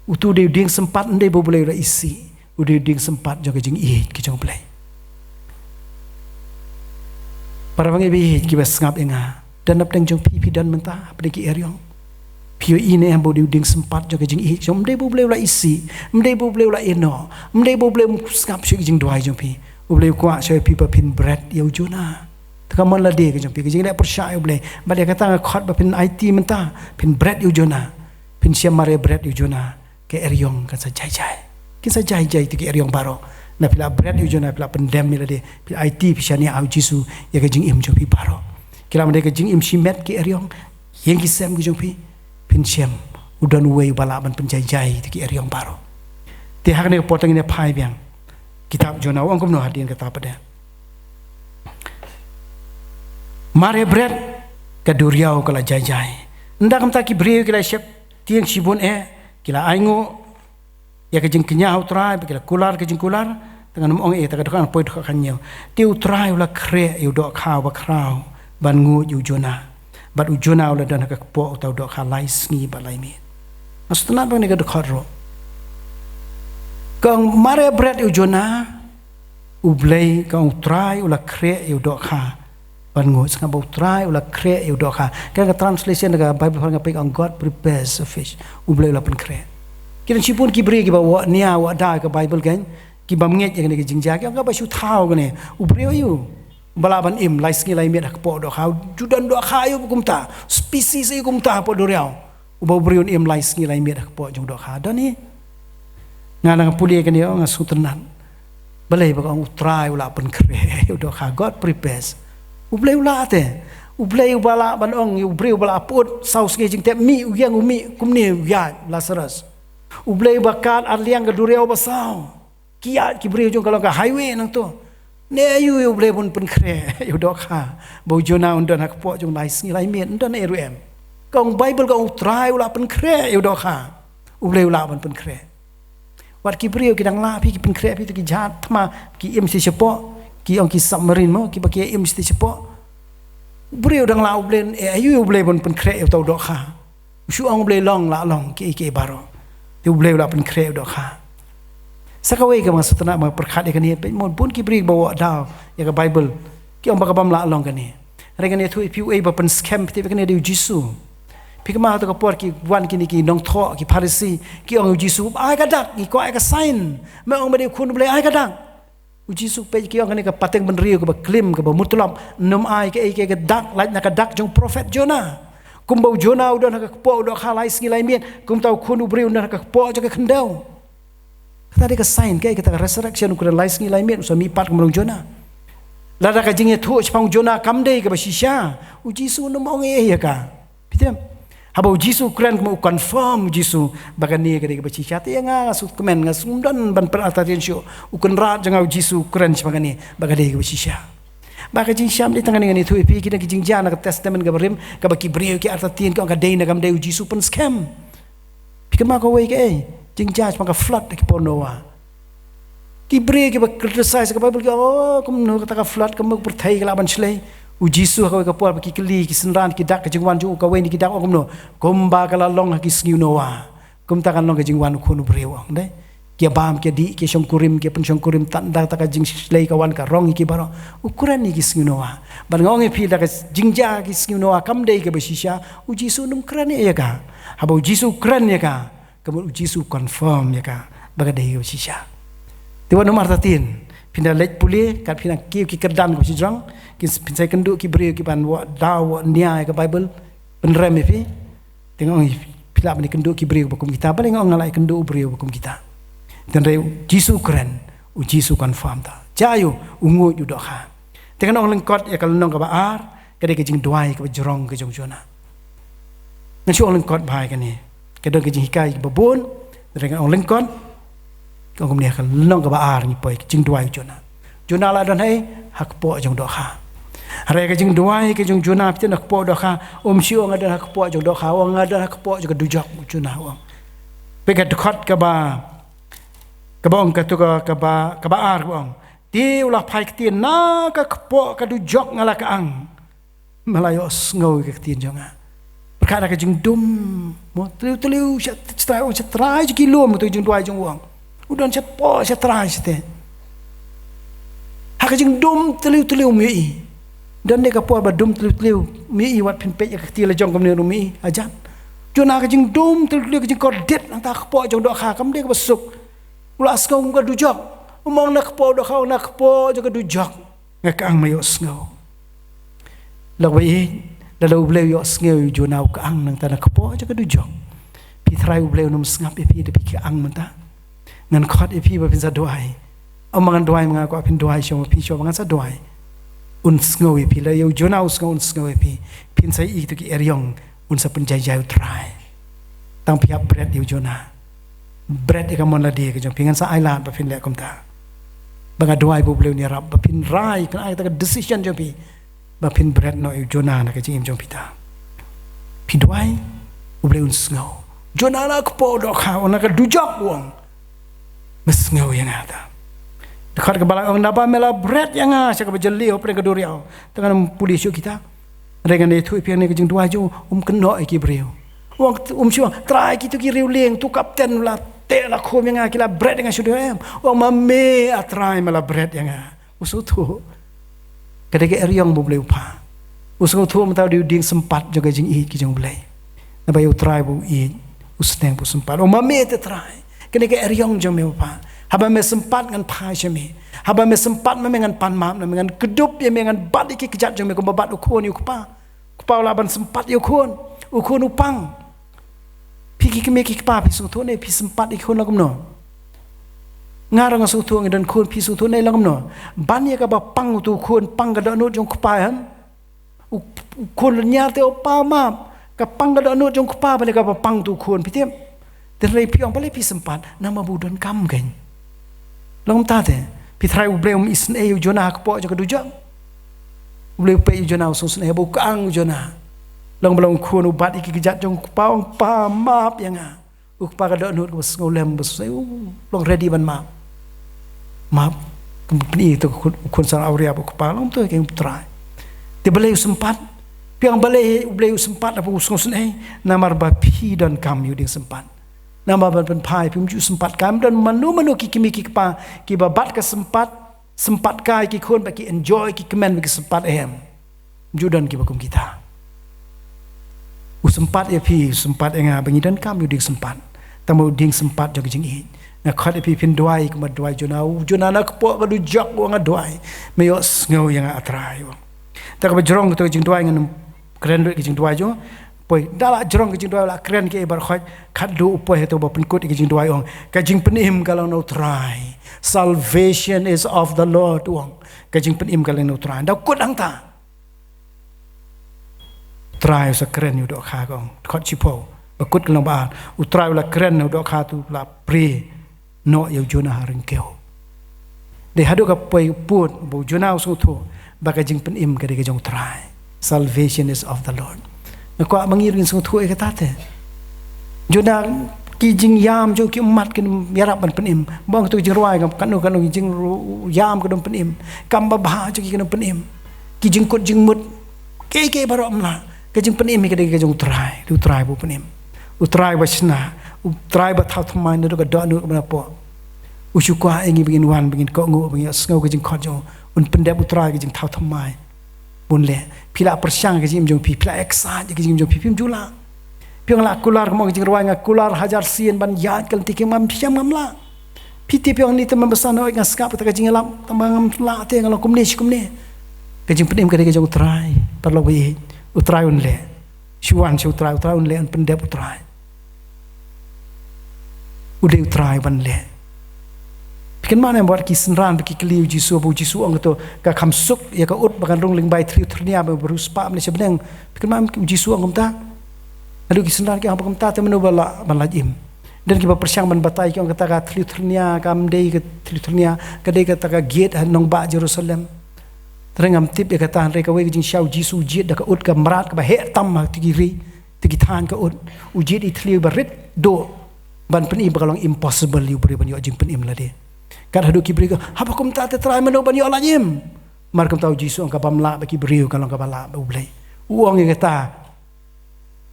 Utu u dei u dieng sympat, ym dei ba U Blei u la isih. U dei u dieng sympat jong ka jingïeit ka jong U Blei. Para bangeit ba ïeit, kiba sngap ïa nga, don na pdeng jong phi, phi don mynta ha pdeng ki eriong. Phi ïohi ne em ba u dei u dieng sympat jong ka jingïeit jong, ym dei ba U Blei u la isih, ym dei ba U Blei u la ïehnoh, ym dei ba U Blei um sngap shuh ïa ka jingduwai jong phi. U Blei u kwah shuh ïa phi ba phin bret ïa u Jonah. Te ka mon lade ka jong phi, ka jingleh pyrshah ïa U Blei. Bad ïa kata nga khot ba phin aiti mynta, phin bret ïa u Jonah. Phin shem mar ïa bret ïa u Jonah. Ka eriong kan sa jai jai. Kin sa jai jai ïa ki eriong baroh. Na phi la bret ïa u Jonah, phi la pyndem ïa lade, phi la aiti, phi shaniah ha u Jisu ïa ka jingim jong phi baroh. Ki la mane ka jingim shimet ki eriong. Ïeng ki sem ki jong phi. Phin shem u don uwei uba lah ban pynjai jai ïa ki eriong baroh. Te ha kane ka por te ngin ïa phai biang. Kitab Jonah u ong kumno hadien kata pat de. Mar ïa bret, ka duriaw ka la jai jai. Ynda kumta ki briew ki la sheptieng shibun eh, ki la ainguh ïa ka jingkñia ha U Trai, ba ki la kular ka jingkular. Te ngan ym ong eh, te ka dkhot, poi dkhot khathynñiew. Te U Trai u la khreh ïa u dohkha bakhraw ban nguid ïa u Jonah. Bad u Jonah u la don ha ka kpoh uta u dohkha lai sngi bad lai miet. Nga sngewtynnat ba kane ka dkhot ruh ka ong, mar ïa bret ïa u Jonah, U Blei, ka ong, U Trai u la khreh ïa u dohkha ban nguid. Sngap ba, U Trai u la khreh ïa u dohkha. Kane ka translation na ka Bible phareng nga peit ka ong, God prepares a fish. U Blei u la pynkhreh. Ki don shibun ki briew kiba wad nia wad da ïa ka Bible kein, ki bym ngeit ïa kane ka jingjia, ki ong kaba shu thaw kane. U briew aïu ba lah ban im lai sngi lai miet ha kpoh dohkha? Ju don dohkha aïu ba kumta? Species aïu kumta hapoh duriaw, uba u briew un im lai sngi lai miet ha kpoh jong u dohkha? Don hi. Nga nang pule kane, nga sngewtynnat. Balei ba ka ong U Trai u la pynkhreh ïa u dohkha? God prepares. U Blei u lah te. U Blei uba lah ban ong ïa u briew ba la pyut saw sngi jingtep, mih, u ïeng u mih, kumne u ïaid Lazarus. U Blei uba kad ar liang ka duriaw ba saw. Ki ïaid ki briew jong ka long ka highway nangto. Ne aïu ïa U Blei ban pynkhreh ïa u dohkha ba u Jonah un don ha kpoh jong lai sngi lai miet? Ym don ei ruh em. Ka ong Bible, ka ong U Trai u la pynkhreh ïa u dohkha. U Blei u lah ban pynkhreh. Wat ki briew ki dang lah phi, ki pynkhreh phi, to ki jahaj thma, ki im shi shapoh, ki ong ki submarine mo, kiba ki im shi shapoh. U briew dang lah, U Blei, eh, aïu ïa U Blei ban pynkhreh ïa uta u dohkha? U shu ong U Blei long, lah long, kiei kiei baroh. Te U Blei u la pynkhreh ïa u dohkha. Sa kawei kaba nga sngewtynnat ba nga pyrkhat ïa kane, peit mo, bun ki briew ba wad da ïa ka Bible ki ong ba ka bym lah long kane. Hynrei ngan ïathuh ïa phi uei ba pynskhem, phi tip, kane dei u Jisu. Phi kynmaw ha kata ka por ki wan kine ki nongthoh, ki Pharisi, ki ong ïa u Jisu, ai ka dak, ngi kwah ai ka sign. Me ong me dei u Khun U Blei, ai ka dak. U Jisu, peit, ki ong kane ka pateng bynriew kaba klim, kaba mutlop, nym ai kaei kaei ka dak lait na ka dak jong prophet Jonah. Kumba u Jonah u don ha ka kpoh u dohkha lai sngi lai miet, kumta u Khun u briew u don ha ka kpoh jong ka khyndew. Kata dei ka sign, kaei kata ka resurrection, u kren lai sngi lai miet, u sa mihpat kumba u Jonah. Lada ka jingïathuh shaphang u Jonah kam dei kaba shisha, u Jisu nym ong ei ei ïa ka. Phi tip? Haba u Jisu u kren, kumba u confirm u Jisu ba kane ka dei kaba shisha. Te ïa nga, nga sngewkmen, nga sngewdon ban pynartatien shuh. U Kynrad jong nga u Jisu u kren shaphang kane ba ka dei kaba shisha. Ba ka jingshem dei tang kane ngan ïathuh ïa phi, ki dang ki jingjia na ka Testament kaba rim, kaba ki briew ki artatien ki ong ka dei ne kam dei, u Jisu pynskhem. Phi kynmaw kawei kaei, jingjia shaphang ka flood ki por Noah. Ki briew kiba criticize ka Bible ki ong, oh, kumno kata ka flood, kumno ka pyrthei ka lah ban shlei. U Jisu ha kawei ka por ba ki kylli ki synran ki dak ka jingwan jong u, kawei na ki dak ong kumno, kumba ka la long ha ki sngi u Noah, kumta kan long ka jingwan u Khun u briew, ong, dei. Ki bam, ki dih, ki shongkurim, ki pynshongkurim, tang da kata ka jingshlei ka wan ka rong ïa ki baroh. U kren ïa ki sngi u Noah. Bad nga ong ïa phi, da ka jingjia ki sngi u Noah kam dei kaba shisha, u Jisu um kren ïa ka. Haba u Jisu u kren ïa ka, ka mut u Jisu u confirm ïa ka ba ka dei kaba shisha. Te wat nym artatien, phin da leit pule, kat phin da kiew ki kyrdan kaba shajrong, kin, phin sa ïakynduh ki briew kiban wad, wad nia ïa ka Bible, pynrem ïa phi. Te nga ong, phi lah ban ïakynduh ki briew ba kum kita, balei nga ong nga lah ïakynduh u briew ba kum kita. Tang hynrei u Jisu u kren, u Jisu u confirm ta. Jia ïa u, u nguid u dohkha. Te ngan ong lyngkot ïa ka lynnong kaba ar, ka dei ka jingduwai kaba jrong ka jong u Jonah. Ngan shu ong lyngkot bha ïa kane. Ka don ka jinghikai kaba bun, hynrei ngan ong lyngkot. Ka ong kumne, ka lynnong kaba ar ngi poi, ka jingduwai u Jonah. Jonah la don haei? Ha kpoh jong dohkha. Hynrei ka jingduwai ka jong u Jonah, phi tip, na kpoh dohkha, um shu ong nga don ha kpoh jong dohkha, u ong nga don ha kpoh jong ka dujok, u Jonah u ong. Peit ka dkhot kaba, kaba ong katto ka, kaba, kaba ar kaba ong. Te u la phai ktien na ka kpoh ka dujok nga la kyang. Me la ïohsngew ïa ka ktien jong nga. Pyrkhat da ka jingdum, mo, tliw tliw, sha, sha trai, sha trai jong ki lum, kato ka jingduwai jong u ong. U don sha kpoh, sha trai, sha te. Ha ka jingdum tliw tliw um ïohi. Don ne ka por ba dum tliw tliw um ïohi, wat phin peit ïa ka kti la jong kumne um ïohi, hajan. Jonah ha ka jingdum tliw tliw, ka jingkordit, nangta ha kpoh jong dohkha, kam dei kaba suk. U la sngew kum ka dujok. Um ong na kpoh dohkha, na kpoh jong ka dujok nga kyang, me ïohsngew. Lok ba ïeit, lada U Blei u ïohsngew ïa u Jonah u kyang nangta na kpoh jong ka dujok, phi tharai U Blei un ym sngap ïa phi da phi kyang mynta? Ngan khot ïa phi ba phin sa duwai. Ym ba ngan duwai ma nga, kwah phin duwai shuwa ma phi, shuwa ma ngan sa duwai. Un sngew ïa phi, lada ïa u Jonah u sngew, un sngew ïa phi. Phin sa ïohi kito ki eriong, un sa pynjai jai U Trai. Tang phi hap bret ïa u Jonah. Bret ïa ka mon lade ka jong phi, ngan sa ai lad ba phin leh kumta. Ba nga duwai ba U Blei un ïarap ba phin rai, phin ai kata ka decision jong phi ba phin bret noh ïa u Jonah na ka jingim jong phi ta. Phi duwai, U Blei un sngew. Jonah na kpoh dohkha, na ka dujok u ong, me sngew ïa nga ta. Dkhot kaba lai ong, naba me la bret ïa nga sha kaba jylliew hapdeng ka duriaw. Te ngan ym pule shuh kita. Hynrei ngan ïathuh ïa phi, kane ka jingduwai jong u um kynnoh ïa ki briew. U ong, um shu ong, Trai, kito ki riewlieng, uto u kapten u la teh la khum ïa nga, ki la bret ïa nga sha duriaw, em. U ong, ma me, A Trai, me la bret ïa nga. U sngewthuh. Ka dei ka eriong ba U Blei u phah. U sngewthuh mynta u dei u dieng sympat jong ka jingïeit ka jong U Blei. Naba ïa U Trai ba u ïeit, u sneng ba u sympat. U ong, ma me te Trai, kane ka eriong jong me ba phah. Haba me sympat ngan phai sha me. Haba me sympat ma me ngan pan map na me, ngan kdup ïa me, ngan bat ïa ki kjat jong me kumba bat u khun ïa u kpa. U kpa u lah ban sympat ïa u khun. U khun u pang. Phi ki kmie ki kpa, phi sngewthuh ne, phi sympat ïa ki khun la kumno? Nga ruh nga sngewthuh, nga don khun, phi sngewthuh ne la kumno? Ban ïa kaba pang uto u khun, pang ka dohnud jong u kpa, em? U, u khun lynñiar te u pa map. Ka pang ka dohnud jong u kpa ban ïa kaba pang uto u khun, phi tip. Te hynrei phi ong balei phi sympat, namar ba u donkam kein. Long kumta te, phi tharai U Blei um isynei ïa u Jonah ha kpoh jong ka dujok? U Blei u peit ïa u Jonah u sngewsynei, haba u kyang u Jonah. Long ba long u khun u bat ïa ki kjat jong u kpa, ong, Pa, map ïa nga. U kpa ka dohnud kaba sngewlem, ba sngewsynei, u long ready ban map. Map, ka pyni to u khun, u khun sar awria ba u kpa, long to ka, U Trai. Te balei u sympat? Phi ong balei U Blei u sympat haba u sngewsynei? Namar ba phi donkam ïa u dieng sympat. Namar ban pynphai, phim ju sympat, kam don mano mano ki kmie ki kpa kiba bat ka sympat, sympat kai ki khun ba ki enjoy ki kmen ba ki sympat, em. Ju don kiba kum kita. U sympat ïa phi, u sympat ïa nga ba ngi donkam ïa u dieng sympat. Tang ba u dieng sympat jong ka jingïeit. Nga khot ïa phi phin duwai kumba duwai Jonah, u Jonah na kpoh ka dujok u ong nga duwai, me ïohsngew ïa nga, A Trai, u ong. Te kaba jrong kato ka jingduwai, ngan kren lut ka jingduwai jong. Poi, da la jrong ka jingduwai, la kren ki ei baroh khoit, khatduh u poi hato ba pynkut ïa ka jingduwai, ong, ka jingpynim ka long na U Trai. Salvation is of the Lord, u ong. Ka jingpynim ka long na U Trai. Da kut hangta. U Trai u sa kren ïa u dohkha, ka ong. Dkhot shiphew. Ba kut ka long ba ar. U Trai u la kren ïa u dohkha, te u la prie noh ïa u Jonah ha ryngkew. Dei haduh ka poi pud ba u Jonah u sngewthuh ba ka jingpynim ka dei ka jong u Trai. Salvation is of the Lord. Nga kwah ba ngi ruh ngin sngewthuh ïa kata te. Jong na ki jingïam jong ki ummat kin ïarap ban pynim. Ba ong tu jingrwai ngam katno katno ki jingïam ka dang pynim. Kam ba bha jong ki ka dang pynim. Ki jingkut jingmut. Kiei kiei baroh ym lah. Ka jingpynim ka dei ka jong u Trai. U Trai ba u pynim. U Trai ba shna. U Trai ba thaw thymmai naduh ka dohnud kaba napoh. U shu kwah ïa ngi ba ngin wan, ba ngin kohnguh, ba ngin sngew ka jingkhot jong u. Un pyndep u Trai ka jingthaw thymmai. Bun leh. Phi la pyrshang ka jingim jong phi, phi la excite ka jingim jong phi, phim ju lah. Phi ong la kular, ka mut ka jingrwai, nga kular hajar sien ban ïaid ka lynti ki, ngam shem, ngam lah. Phi tip, phi ong ni te man ba san nga sngap kata ka jingïalap, tang ba ngam lah te, nga long kumne shi kumne. Ka jingpynim ka dei ka jong u Trai, paralok ba ïeit. U Trai un leh. Shu wan sha u Trai, u Trai un leh, un pyndep u Trai. U dei u Trai ban leh. Phi kynmaw ne em wat ki synran ba ki kylli u Jisu, ba u Jisu ong kato, ka kham suk ïa ka ut ba kan rung lyngba i thliew thliew nia ba riewspah ym leit sha bneng. Phi kynmaw em u Jisu ong kumta? Naduh ki synran ki ong ba kumta te mano ba lah ban lait im. Don kiba pyrshang ban batai ki ong kata ka thliew thliew nia kam dei ka thliew thliew nia, ka dei kata ka gate ha nongbah Jerusalem. Te ngam tip ïa kata, hynrei kawei ka jingshisha u Jisu u jied da ka ut ka mrad kaba heh tam ha kito ki ri, kito ki thaiñ ka ut. U jied i thliew ba rit duh ban pyni ba ka long impossible ïa u briew ban ïoh jingpynim lade. Kat haduh ki briew ki ong, haba kumta te Trai mano ban ïoh lait im? Mar kumta u Jisu ong ka bym lah bad ki briew ka long kaba lah bad U Blei. U ong ïa kata.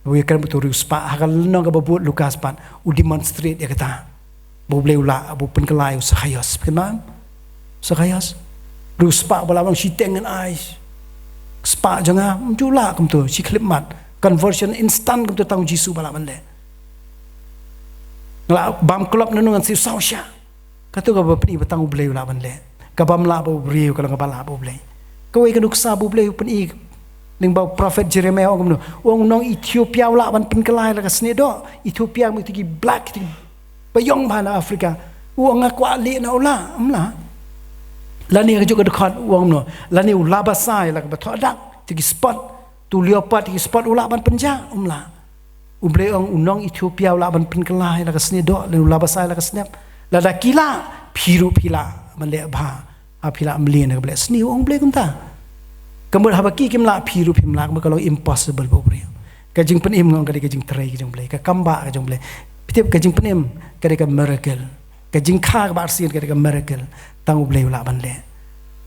Ba u ïakren bad uto u riewspah, ha ka lynnong kaba bud Lukas pat, u demonstrate ïa kata. Ba U Blei u lah, ba u pynkylla ïa u Sakhaios. Phi kynmaw em? Sakhaios. Riewspah ba lah ban shiteng ngan ai spah jong nga, ym ju lah kumto, shi khyllipmat. Conversion instant kumto tang u Jisu ba lah ban leh. Nga lah bam klop naduh ngan siew saw shah. Kato kaba pyni ba tang U Blei u lah ban leh. Ka bym lah bad u briew ka long kaba lah bad U Blei. Kawei ka nuksa ba U Blei u pyni lyngba u prophet Jeremiah u ong kumno. U ong u nong Ethiopia u lah ban pynkylla ïa la ka snieh doh. Ethiopia mut kito ki black, kito kiba ïong bha na Africa. U ong nga kwah leh na u lah, ym lah. Lane ha kajuh ka dkhot u ong kumno. Lane u labasa ïa la kaba thoh dak, kito ki spot, to u leopard, kito ki spot u lah ban pynjah, ym lah. U Blei u ong u nong Ethiopia u lah ban pynkylla ïa la ka snieh doh, lane u labasa ïa la ka snieh. Lada ki lah, phi ruh phi lah ban leh bha. Ha phi lah mlien ha kaba leh sniew, u ong U Blei kumta. Ka mut haba ki kim lah, phi ruh phim lah, ka mut ka long impossible bad U Blei. Ka jingpynim nga ong ka dei ka jingtrei ka jong U Blei, ka kam ba ka jong U Blei. Phi tip ka jingpynim ka dei ka miracle. Ka jingkha kaba arsien ka dei ka miracle. Tang U Blei u lah ban leh.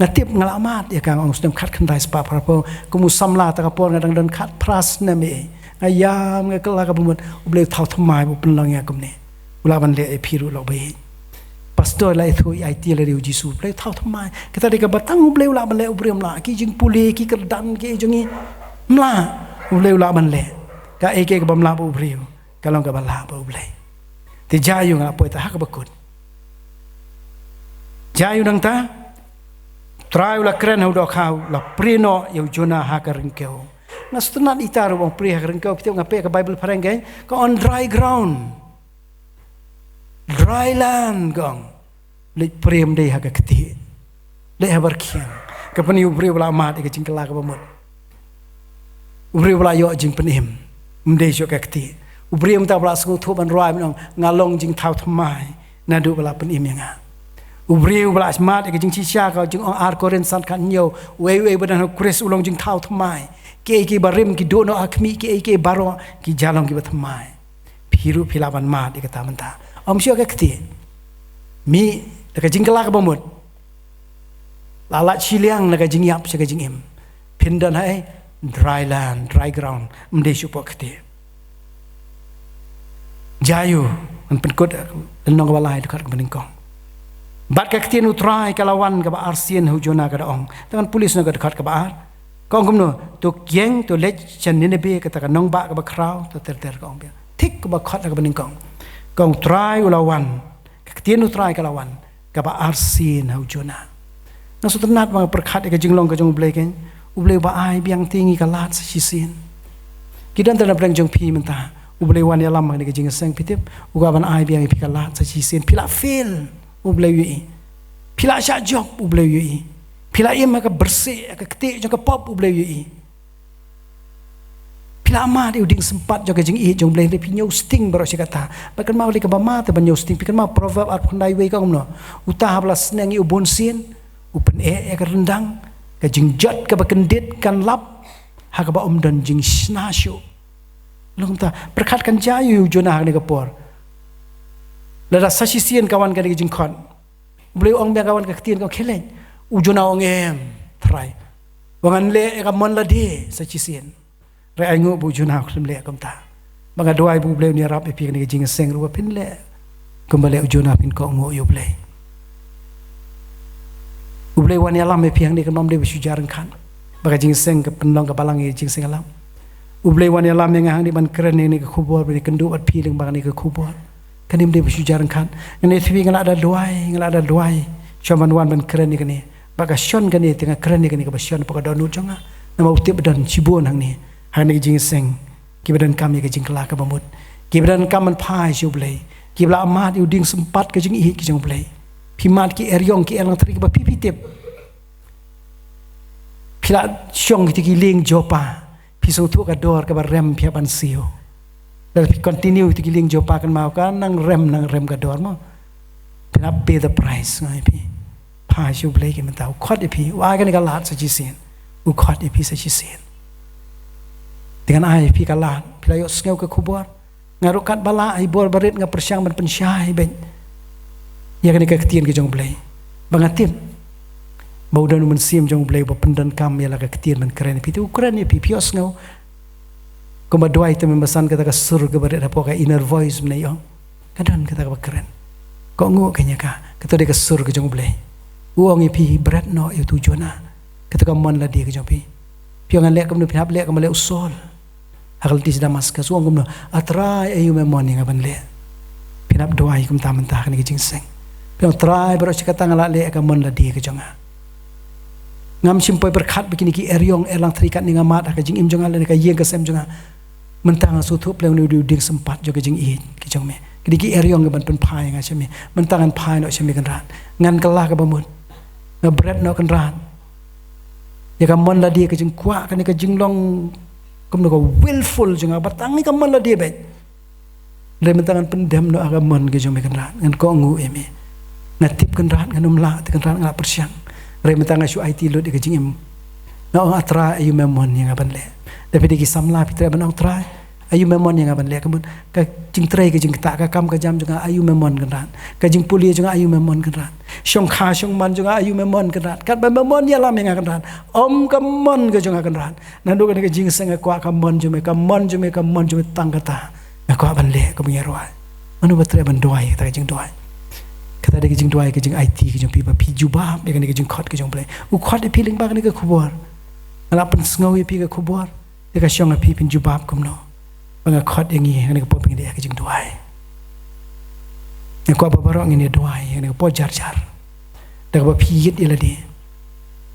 Nga tip nga la mad ïa ka, nga ong snem khatkhyndai spah phra phew. Kum u samla ta ka por nga dang don khatphra snem ïa. Nga ïam nga kylla kaba mut, U Blei u thaw thymmai ba u pynlong ïa kumne. U lah ban leh ïa phi ruh lok ba ïeit. Pastor la ïathuh ïa i te la dei u Jisu, U Blei u thaw thymmai. Kata dei kaba tang U Blei u lah ban leh, u briew ym lah. Ki jingpule, ki kyrdan, ki jong ngi ym lah. U Blei u lah ban leh. Kaei kaei kaba ym lah bad u briew ka long kaba lah bad U Blei. Te jia ïa u nga la poi ta ha kaba kut. Jia ïa u nangta, Trai u la kren ha u dohkha, u la prie noh ïa u Jonah ha ka ryngkew. Nga sngewtynnat ita ruh ba ong prie ha ka ryngkew, phi tip nga peit ka Bible phareng kein, ka on dry ground. Dry land ka ong. Leit prie ym dei ha ka ktieh. Leit ha ba rkhiang. Ka pyni u briew ba la mad ïa ka jingkylla kaba mut. U briew ba la ïoh jingpynim. Ym dei shuh ka ktieh. U briew mynta ba la sngewthuh ban rwai ban ong nga long jingthaw thymmai. Naduh ba la pynim ïa nga. U briew ba la mad ïa ka jingshisha ka jingong ar Korinth san khathynñiew. Uei uei ba don ha u Khrist u long jingthaw thymmai. Kiei kiei barim ki duh noh ha khmih, kiei kiei baroh ki jia long kiba thymmai. Phi ruh phi lah ban mad ïa kata mynta. Ym shuh ka ktieh. Mih da ka jingkylla kaba mut. La lait shiliang na ka jingïap sha ka jingim. Phin don ha ei, dry land, dry ground, ym dei shuh poh ktieh. Jia ïa u, ngan pynkut lynnong kaba lai dkhot kaba nyngkong. Bad ka ktien u Trai ka la wan kaba arsien ha u Jonah ka da ong. Te ngan pule shuh na ka dkhot kaba ar. Ka ong kumno, to ïeng, to leit sha Nineveh, kata ka nongbah kaba khraw, to ter ter ka ong biang. Thik kaba khot ha kaba nyngkong. Ka ong u Trai u la wan. Ka ktien u Trai ka la wan, kaba arsien ha u Jonah. Nga sngewtynnat ba nga pyrkhat ïa ka jinglong ka jong U Blei kein. U Blei uba ai biang ïa ngi ka lad sa shisien. Ki don tang na pdeng jong phi mynta. U Blei wan ïalam ha kane ka jingïaseng, phi tip. U kwah ban ai biang ïa phi ka lad sa shisien. Phi la fail, U Blei u ïohi. Phi la shah jop, U Blei u ïohi. Phi la im ha ka byrsih, ha ka ktieh jong ka pop, U Blei u ïohi. Phi la mad ïa u dieng sympat jong ka jingïeit jong U Blei, hynrei phi ñiew sting baroh shi katta. Ba kynmaw lei kaba ma te ban ñiew sting, phi kynmaw Proverb arphew khyndai wei ka ong kumno. Uta haba la sneng ïa u bunsien, u pyneh ïa ka ryndang. Ka jingjot kaba kyndit kan lap ha kaba ym don jingshna shuh. Long kumta, pyrkhat kan jia ïa u Jonah ha kane ka por. Lada sa shisien ka wan kane ka jingkhot, U Blei u ong biang ka wan ka ktien, ka ong khie leit. U Jonah u ong em, Trai, ba ngan leh ïa ka mon lade sa shisien. Hynrei ai nguh ba u Jonah u khlem leh kumta. Ba nga duwai ba U Blei un ïarap ïa phi kane ka jingïaseng ruh ba phin leh kumba leh u Jonah, phin kohnguh ïa U Blei. U Blei u wan ïalam ïa phi hangne, kynmaw, ym dei ba shu jia ryngkat ba ka jingïaseng ka pynlong ka balang ïa ka jingïaseng ïalam. U Blei u wan ïalam ïa nga hangne ban kren ïa kane ka khubor, ban ïakynduh bad phi lyngba kane ka khubor. Kane ym dei ba shu jia ryngkat. Ngan ïathuh ïa phi, nga la da duwai, nga la da duwai shuwa ban wan ban kren ïa kane. Bad ka shon kane te nga kren ïa kane kaba shon hapoh ka dohnud jong nga. Namar u tip ba don shibun hangne ha kane ka jingïaseng kiba donkam ïa ka jingkylla kaba mut, kiba donkam ban phai sha U Blei, kiba la mad ïa u dieng sympat ka jingïeit ka jong U Blei. Phi mad ki eriong, ki ïalang thri kaba phi, phi tip. Phi la shong kito ki lieng Joppa, phi sngewthuh ka dor kaba rem phi hap ban siew. Lada phi continue kito ki lieng Joppa, kynmaw, ka nang rem, nang rem ka dor mo. Phin hap pay the price, nga ong ïa phi. Phai sha U Blei ki mynta, u khot ïa phi, u ai kane ka lad sa shisien. U khot ïa phi sa shisien. Te ngan ai ïa phi ka lad, phi la ïohsngew ka khubor. Nga ruh katba lah, ha i bor barit nga pyrshang ban pynshai beit ïa kane ka ktien ka jong U Blei. Ba nga tip ba u don u Mynsiem jong U Blei uba pyndonkam ïa la ka ktien ban kren ïa phi. Te u kren ïa phi, phi ïohsngew. Kumba duwai te mynbasan, kata ka sur kaba rit hapoh ka inner voice mynne ïoh. Ka don kata kaba kren. Kohnguh kein ïa ka. Kato dei ka sur ka jong U Blei. U ong ïa phi, bret noh ïa uto u Jonah. Kato ka mon lade ka jong phi. Phi ong ngan leh kumno, phin hap leh kumba leh u Saul ha ka lynti sha Damascus. U ong kumno, A Trai, aïu me mon ïa nga ban leh? Phin hap duwai kumta mynta ha kane ka jingïaseng. Phin ong, Trai, baroh shi katta nga la leh ïa ka mon lade ka jong nga. Ngam shym poi pyrkhat ba kine ki eriong, ïalang thri katne nga mad ha ka jingim jong nga lane ka ïing ka sem jong nga. Mynta nga sngewthuh pleng une u dei u dieng sympat jong ka jingïeit ka jong me. Kine ki eriong kiban pynphai ïa nga sha me, mynta ngan phai noh sha me, Kynrad. Ngan kylla kaba mut. Nga bret noh, Kynrad, ïa ka mon lade, ka jingkwah, kane ka jinglong kumno, ka willful jong nga ba tang ïa ka mon lade beit. Hynrei mynta ngan pyndem noh ha ka mon ka jong me, Kynrad. Ngan kohnguh ïa me. Nga tip, Kynrad, ngan ym lah te, Kynrad, nga la pyrshang. Hynrei mynta nga shu aiti lut ïa ka jingim. Nga ong, A Trai, aïu me mon ïa nga ban leh? Lada phi dei ki samla, phi treh ban ong, Trai, aïu me mon ïa nga ban leh? Ka mut, ka jingtrei, ka jingktah, ka kam ka jam jong nga, aïu me mon, Kynrad? Ka jingpule jong nga, aïu me mon, Kynrad? Shongkha shongman jong nga, aïu me mon, Kynrad? Katba me mon ïalam ïa nga, Kynrad. Ym ka mon ka jong nga, Kynrad. Naduh kane ka jingïaseng nga kwah ka mon jong me, ka mon jong me, ka mon jong me tang kata nga kwah ban leh, kumba ngi ïa ruwai. Mano ba treh ban duwai kata ka jingduwai? Kata dei ka jingduwai, ka jingaiti ka jong phi ba phi jubab ïa kane ka jingkhot ka jong U Blei. U khot ïa phi lyngba kane ka khubor. Nga la pynsngew ïa phi ka khubor. Te ka shong ha phi phin jubab kumno. Ba nga khot ïa ngi ha kane ka por ba ngin ïa ka jingduwai. Nga kwah ba baroh ngin ïa duwai ha kane ka por jar jar. Da kaba phi ïit ïa lade.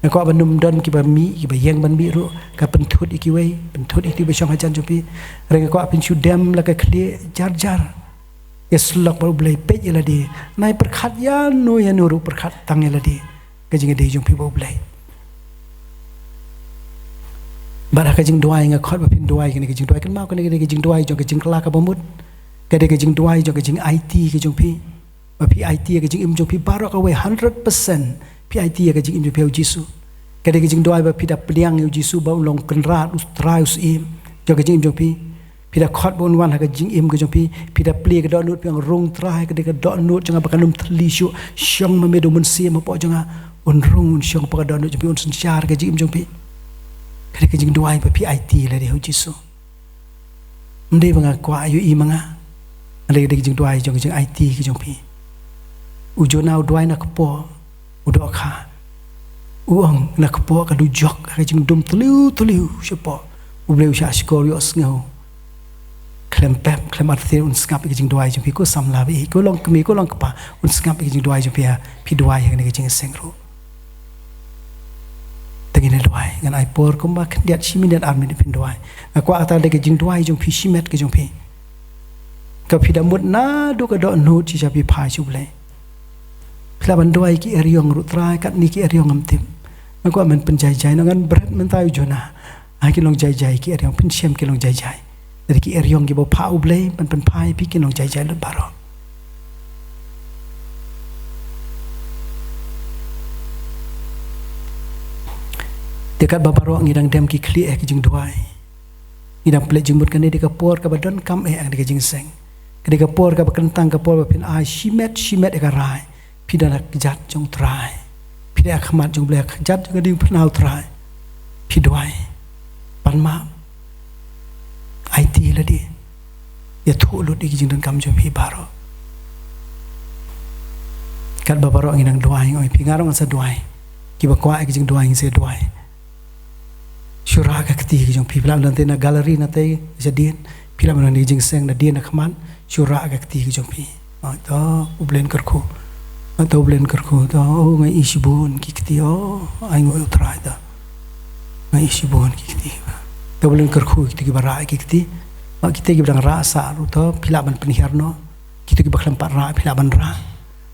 Nga kwah ba ym don kiba mih, kiba ïeng ban mih ruh, ka pynthut ïa kiwei, pynthut ïa kiba shong hajan jong phi. Hynrei nga kwah phin shu dem la ka khlieh jar jar. Ïasyllok bad U Blei, peit ïa lade. Nai pyrkhat ïano ïano ruh, pyrkhat tang ïa lade. Ka jingïadei jong phi bad U Blei. Bad ha ka jingduwai nga khot ba phin duwai kane ka jingduwai, kynmaw, kane ka dei ka jingduwai jong ka jingkylla kaba mut. Ka dei ka jingduwai jong ka jingaiti ka jong phi. Ba phi aiti ïa ka jingim jong phi baroh kawei, hundred percent. Phi aiti ïa ka jingim jong phi ha U Jisu. Ka dei ka jingduwai ba phi da pdiang ïa U Jisu ba un long Kynrad, U Trai, U Syiem jong ka jingim jong phi. Phi da khot ba un wan ha ka jingim ka jong phi. Phi da plie ka dohnud, phi ong, rung Trai, ka dei ka dohnud jong nga ba kan ym thylli shuh. Shong ma me da U Mynsiem hapoh jong nga. Un rung, un shong hapoh ka dohnud jong phi, un synshar ka jingim jong phi. Ka dei ka jingduwai ba phi aiti ïa lade ha U Jisu. Ym dei ba nga kwah ïohi ma nga. Hynrei ka dei ka jingduwai jong ka jingaiti ka jong phi. U Jonah u duwai na kpoh u dohkha. U ong na kpoh ka dujok, ha ka jingdum tliw tliw shapoh. U Blei u shah shkor, ïohsngew. Khlem pep, khlem artatien, un sngap ïa ka jingduwai jong phi, ko samla ba ïeit, ko long kmie, ko long kpa, un sngap ïa ka jingduwai jong phi, ha phi duwai ha kane ka jingïaseng ruh. Te ngin ïa duwai, ngan ai por kumba khyndiat, shi minit, ar minit phin duwai. Nga kwah kata ka dei ka jingduwai jong phi shimet ka jong phi. Ka phi da mut naduh ka dohnud shisha phi phai sha U Blei. Phi lah ban duwai ki eriong ruh, Trai, katne ki eriong ngam tip. Nga kwah men pynjai jai, ngan bret mynta ïa u Jonah. Ha ki long jai jai ki eriong, pynshai ki long jai jai. Lada ki eriong kiba phah U Blei ban pynphai ïa phi, kin long jai jai lut baroh. Te katba baroh ngi dang dem ki khlieh ïa ki jingduwai, ngi dang pynleit jingmut, kane dei ka por kaba donkam eh ha kane ka jingseng. Ka dei ka por kaba kyntang, ka por ba phin ai shimet shimet ïa ka rai. Phi don ha kjat jong U Trai, phi don ha khmat jong U Blei, ha kjat jong ka diengphna U Trai. Phi duwai ban map, aiti lade, ïathuh lut ïa ki jingdonkam jong phi baroh. Katba baroh ngi dang duwai, nga ong ïa phi, nga ruh ngan sa duwai. Kiba kwah ïa ki jingduwai ngin sa duwai. Shu rah ka kti ka jong phi. Phi lah ban don te na gallery na te shadien, phi lah ban don ha ka jingseng nadien na khmat. Shu rah ka kti ka jong phi. Oh, to U Blei un kyrkhu. Oh, to U Blei un kyrkhu. To, oh, nga ïohi shibun ki kti. Oh, ainguh ïa U Trai, to. Nga ïohi shibun ki kti. To U Blei un kyrkhu ïa kito kiba rah ïa ki kti. Oh, kito kiba dang rah sah ruh, to phi lah ban pynhiar noh. Kito kiba khlem pat rah, phi lah ban rah.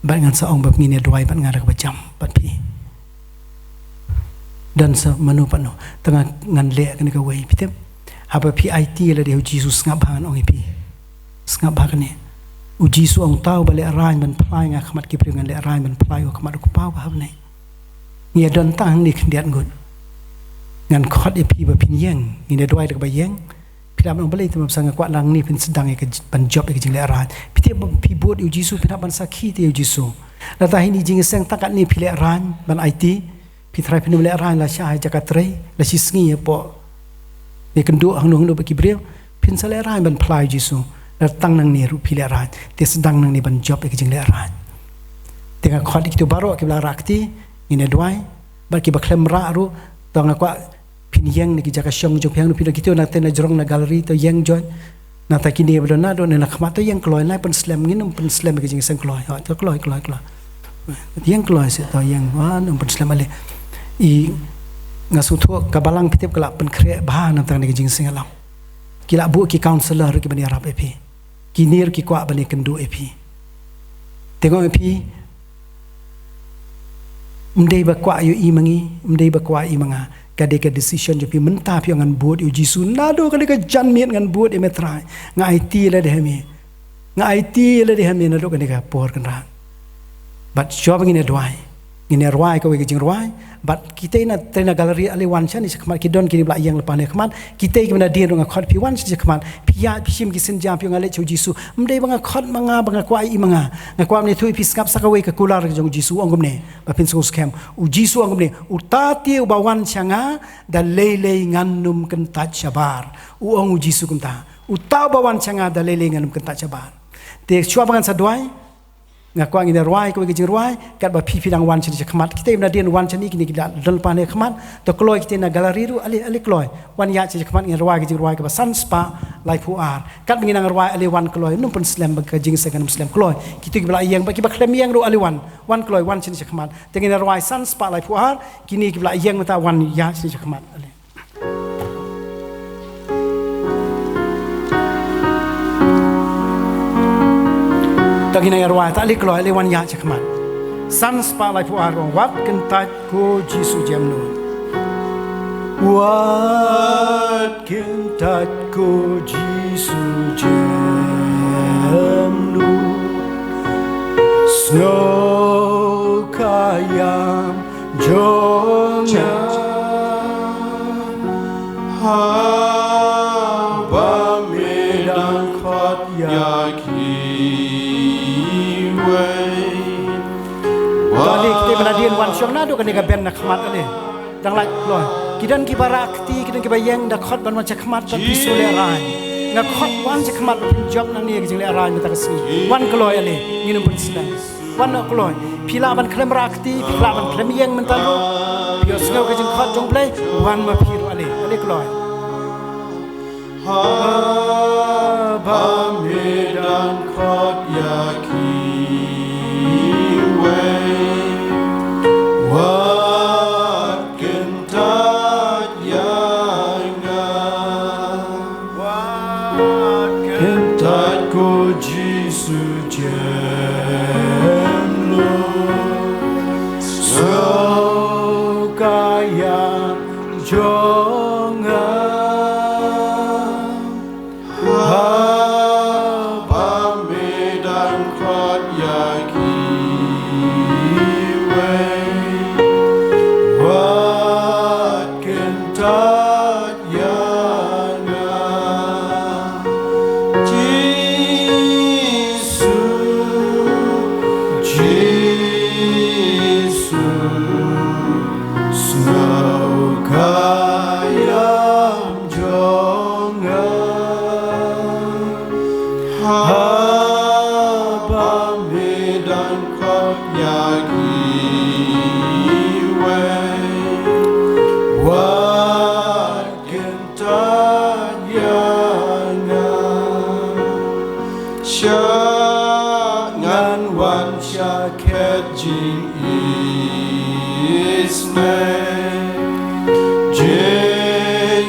Bad ngan sa ong ba ngin ïa duwai bad nga da kaba jam bad phi. Don sa mano pat no, tang ngan leh kane kawei, phi tip. Haba phi aiti lade ha U Jisu, sngap bha ngan ong ïa phi. Sngap bha kane. U Jisu u ong, uta uba lehraiñ ban phla ïa nga ha khmat ki briew, ngan lehraiñ ban phla ïa u ha khmat U Kpa uba ha bneng. Ngi ïa don tang hangne khyndiat ngut. Ngan khot ïa phi ba phin ïeng, ngin ïa duwai da kaba ïeng. Phi lah ban ong, balei te Mem, sa nga kwah nangne phin sdang ïa ka j-, ban jop ïa ka jinglehraiñ. Phi tip, phi bud ïa U Jisu, phin hap ban sakhi te ïa U Jisu. Lada ha kine ki jingseng tang katne phi lehraiñ ban aiti, phi tharai phin ym lehraiñ lashai ha jaka trei, la shisngi hapoh, ïakynduh hangno hangno bad ki briew, phin sa lehraiñ ban phla ïa U Jisu. Lada tang nangne ruh phi lehraiñ, te sdang nangne ban jop ïa ka jinglehraiñ. Te nga khot ïa kito baroh kiba la rah kti, ngin ïa duwai. Bad kiba khlem rah ruh, to nga kwah phin ïeng na ki jaka shong jong phi, hangno phi don, kito na te na jrong na gallery, to ïeng join. Nangta kine ba don naduh ne na khmat, to ïeng kloi, nai pynslem, ngin ym pynslem ïa ka jingseng kloi. Ha, to kloi, kloi, kloi. Ïeng kloi seh, to ïeng, wan ym pynslem ale. I, nga sngewthuh ka balang, phi tip, ka la pynkhreh bha na tang kane ka jingseng ïalam. Ki la buh ki counselor kiban ïarap ïa phi. Kine ruh ki kwah ban ïakynduh ïa phi. Te nga ong ïa phi, ym dei ba kwah ïohi ma ngi, ym dei ba kwah ïohi ma nga. Ka dei ka decision jong phi. Mynta phi ong, ngan bud ïa U Jisu, naduh kane ka janmiet ngan bud ïa me Trai. Nga aiti lade ha me. Nga aiti lade ha me naduh kane ka por kynrad. Bad shuwa ba ngin ïa duwai, ngin ïa rwai kawei ka jingrwai. Bad kita na, kita na gallery, ale wan shane shakhmat, ki don kine ba la ïeng lypa ne khmat. Kita kiba nadien ruh nga khot, phi wan shane shakhmat. Phi ïaid, phi shim ki sienjam, phi ong, nga leit sha U Jisu. Ym dei ba nga khot ma nga, ba nga kwah ïohi ma nga. Nga kwah ban ïathuh ïa phi, sngap sa kawei ka kular ka jong U Jisu, u ong kumne, ba phin sngewskhem. U Jisu u ong kumne, uta te uba wan sha nga, da lei lei ngan ym kyntait shabar. U ong U Jisu kumta. Uta uba wan sha nga, da lei lei ngan ym kyntait shabar. Te shuwa ba ngan sa duwai, nga kwah ngin ïa rwai kawei ka jingrwai, katba phi, phi dang wan shane shakhmat. Kita kiba nadien wan shane, kine ki la don lypa ne khmat. To kloi kita na gallery ruh, ale, ale kloi. Wan ïaid shane shakhmat, ngin rwai ka jingrwai kaba san spah laiphew ar. Katba ngi nang rwai, ale wan kloi, ym pynslem ba ka jingseng kan ym slem, kloi. Kito kiba la ïeng, bad kiba khlem ïeng ruh, ale wan, wan kloi, wan shane shakhmat. Te ngin rwai san spah laiphew ar, kine kiba la ïeng mynta wan ïaid shane shakhmat. Ale. To ngin ïa rwai, to ale kloi, ale wan ïaid shakhmat. San spah laiphew ar, wat kyntait ko Jisu jem nud. Wat kyntait ko Jisu jem nud. Sngew ka ïam jong nga. Haba me dang khot ïa kiwei. To ale, kita ba nadien wan shong naduh kane ka bench na khmat ale. Dang lait kloi. Ki don kiba rah kti, ki don kiba ïeng, da khot ban wan shakhmat, ban phi sngewlehraiñ. Nga khot wan shakhmat, ban pynjop nangne ka jinglehraiñ mynta ka sngi. Wan kloi ale, ngin ym pynslem. Wan noh kloi. Phi lah ban khlem rah kti, phi lah ban khlem ïeng mynta ruh. Phi ïohsngew ka jingkhot jong U Blei, wan ma phi ruh ale. Ale kloi. Haba me dang khot ïa kiwei, wat kyntait ïa nga. Wat kyntait ko Jisu jem nud. Sngew ka ïam jong nga. Haba me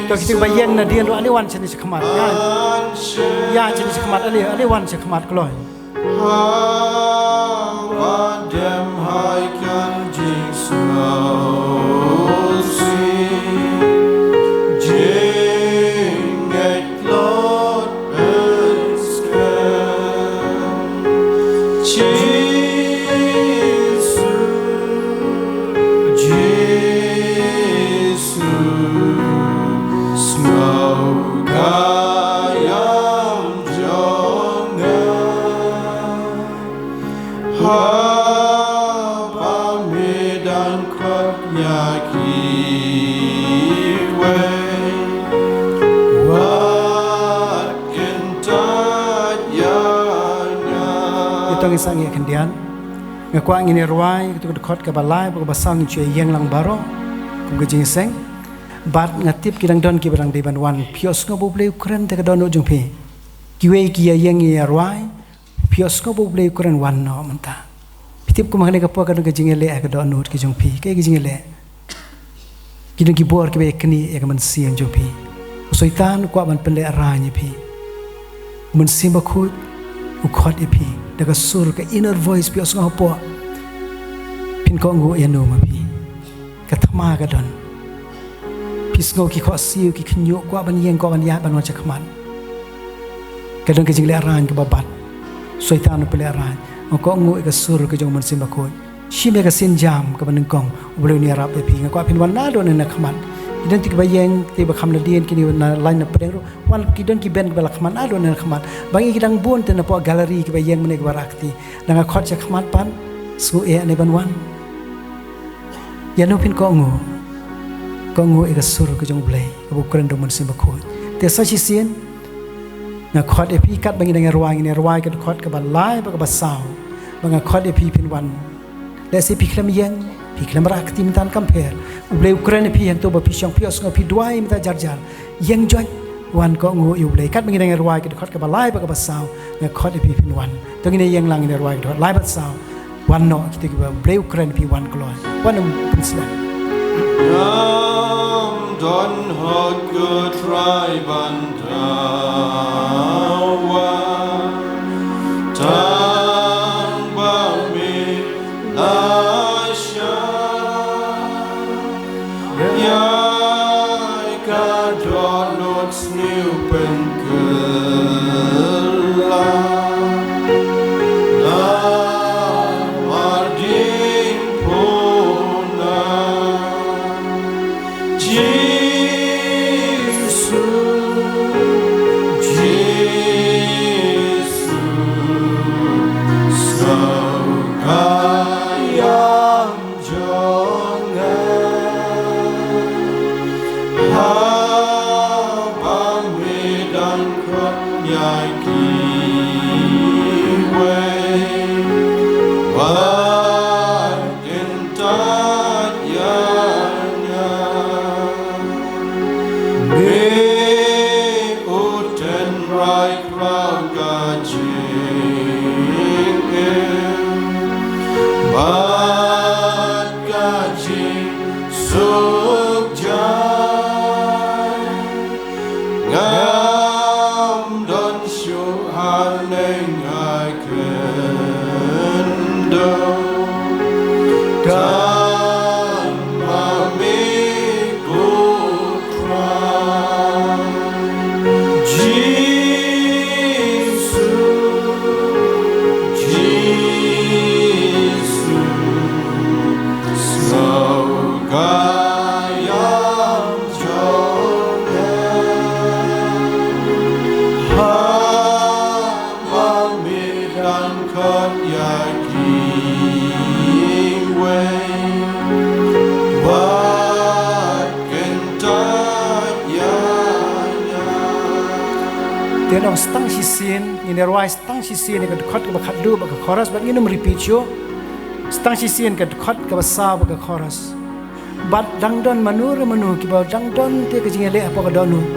To kito kiba ïeng nadien ruh, ale wan shane shakhmat. Ïa, ïa shane shakhmat, ale, ale wan shakhmat kloi. Jisu, Jisu, sngewkhia ïam jong nga. Haba me dang khot ïa kiwei, wat kyntait ïa nga. Ito ngin sangeh khyndiat. Nga kwah ngin ïa rwai kito ki dkhot kaba lai bad kaba saw, ngin shu ïeng lang baroh kum ka jingïaseng. Bad nga tip ki dang don kiba dang dei ban wan. Phi ïohsngew ba U Blei u kren da ka dohnud jong phi. Kiwei ki ïa ïeng ïa rwai. Phi ïohsngew ba U Blei u kren, wan noh mynta. Phi tip kumne ka por ka don ka jingïaleh ha ka dohnud ka jong phi. Kaei ka jingïaleh? Ki don ki bor kiba ïa knieh ïa ka mynsiem jong phi. U Soitan u kwah ban pynlehraiñ ïa phi. U Mynsiem Bakhuid u khot ïa phi da ka sur, ka inner voice, phi ïohsngew hapoh. Phin kohnguh ïano ma phi. Ka thma ka don. Phi sngew ki khohsiew, ki khynñiuh, kwah ban ïeng, kwah ban ïaid ban wan shakhmat. Ka don ka jinglehraiñ kaba bat. Soitan u pynlehraiñ. Nga kohnguh ïa ka sur ka jong U Mynsiem Bakhuid. Shim ïa ka sienjam kaba nyngkong, U Blei un ïarap ïa phi. Nga kwah phin wan naduh nangne na khmat. Ki don kito kiba ïeng, kito kiba kham nadien, kine na line na pdeng ruh. Wan, ki don ki band kiba la khmat naduh nangne na khmat. Ba ngi ki dang bun te napoh gallery kiba ïeng mynne kiba rah kti. Lada nga khot shakhmat pat, shu eh ne ban wan. Ïano phin kohnguh? Kohnguh ïa ka sur ka jong U Blei, kaba u kren da U Mynsiem Bakhuid. Te sa shisien nga khot ïa phi, katba ngi dang ïa rwai, ngin ïa rwai ka dkhot kaba lai bad kaba saw. Ba nga khot ïa phi phin wan. Lehse phi khlem ïeng, phi khlem rah kti mynta, kam pher. U Blei u kren ïa phi hangto ba phi shong, phi ïohsngew, phi duwai mynta jar jar. Ïeng joit, wan kohnguh ïa U Blei. Katba ngi dang ïa rwai ka dkhot kaba lai bad kaba saw, nga khot ïa phi phin wan. To ngin ïeng lang, ngin ïa rwai ka dkhot lai bad saw. Wan noh kito kiba U Blei u kren ïa phi, wan kloi. Wan, ym pynslem. Ngam don hok, ko Trai, ban dawa, tang ba me la shah. Ïa ka dohnud sniew pynkylla, namar ding puna. Jisu, Jisu, sngewkhia ïam jong nga. Haba me dang khot ïa kiwei, wat kyntait ïa nga. Me u tynrai khraw ka jingim bad ka jingsuk jai. Ngam don shuh haneng ha khyndew, tang ba me, ko Trai. Jisu, Jisu, sngewkhia ïam jong nga. Haba me dang khot ïa kiwei, wat kyntait ïa nga. Te nong, tang shisien, ngin ïa rwai tang shisien ïa ka dkhot kaba khatduh bad ka chorus, bad ngin ym repeat shuh. Tang shisien ka dkhot kaba saw bad ka chorus. Bad dang don mano re mano kiba dang don te ka jingïaleh hapoh ka dohnud.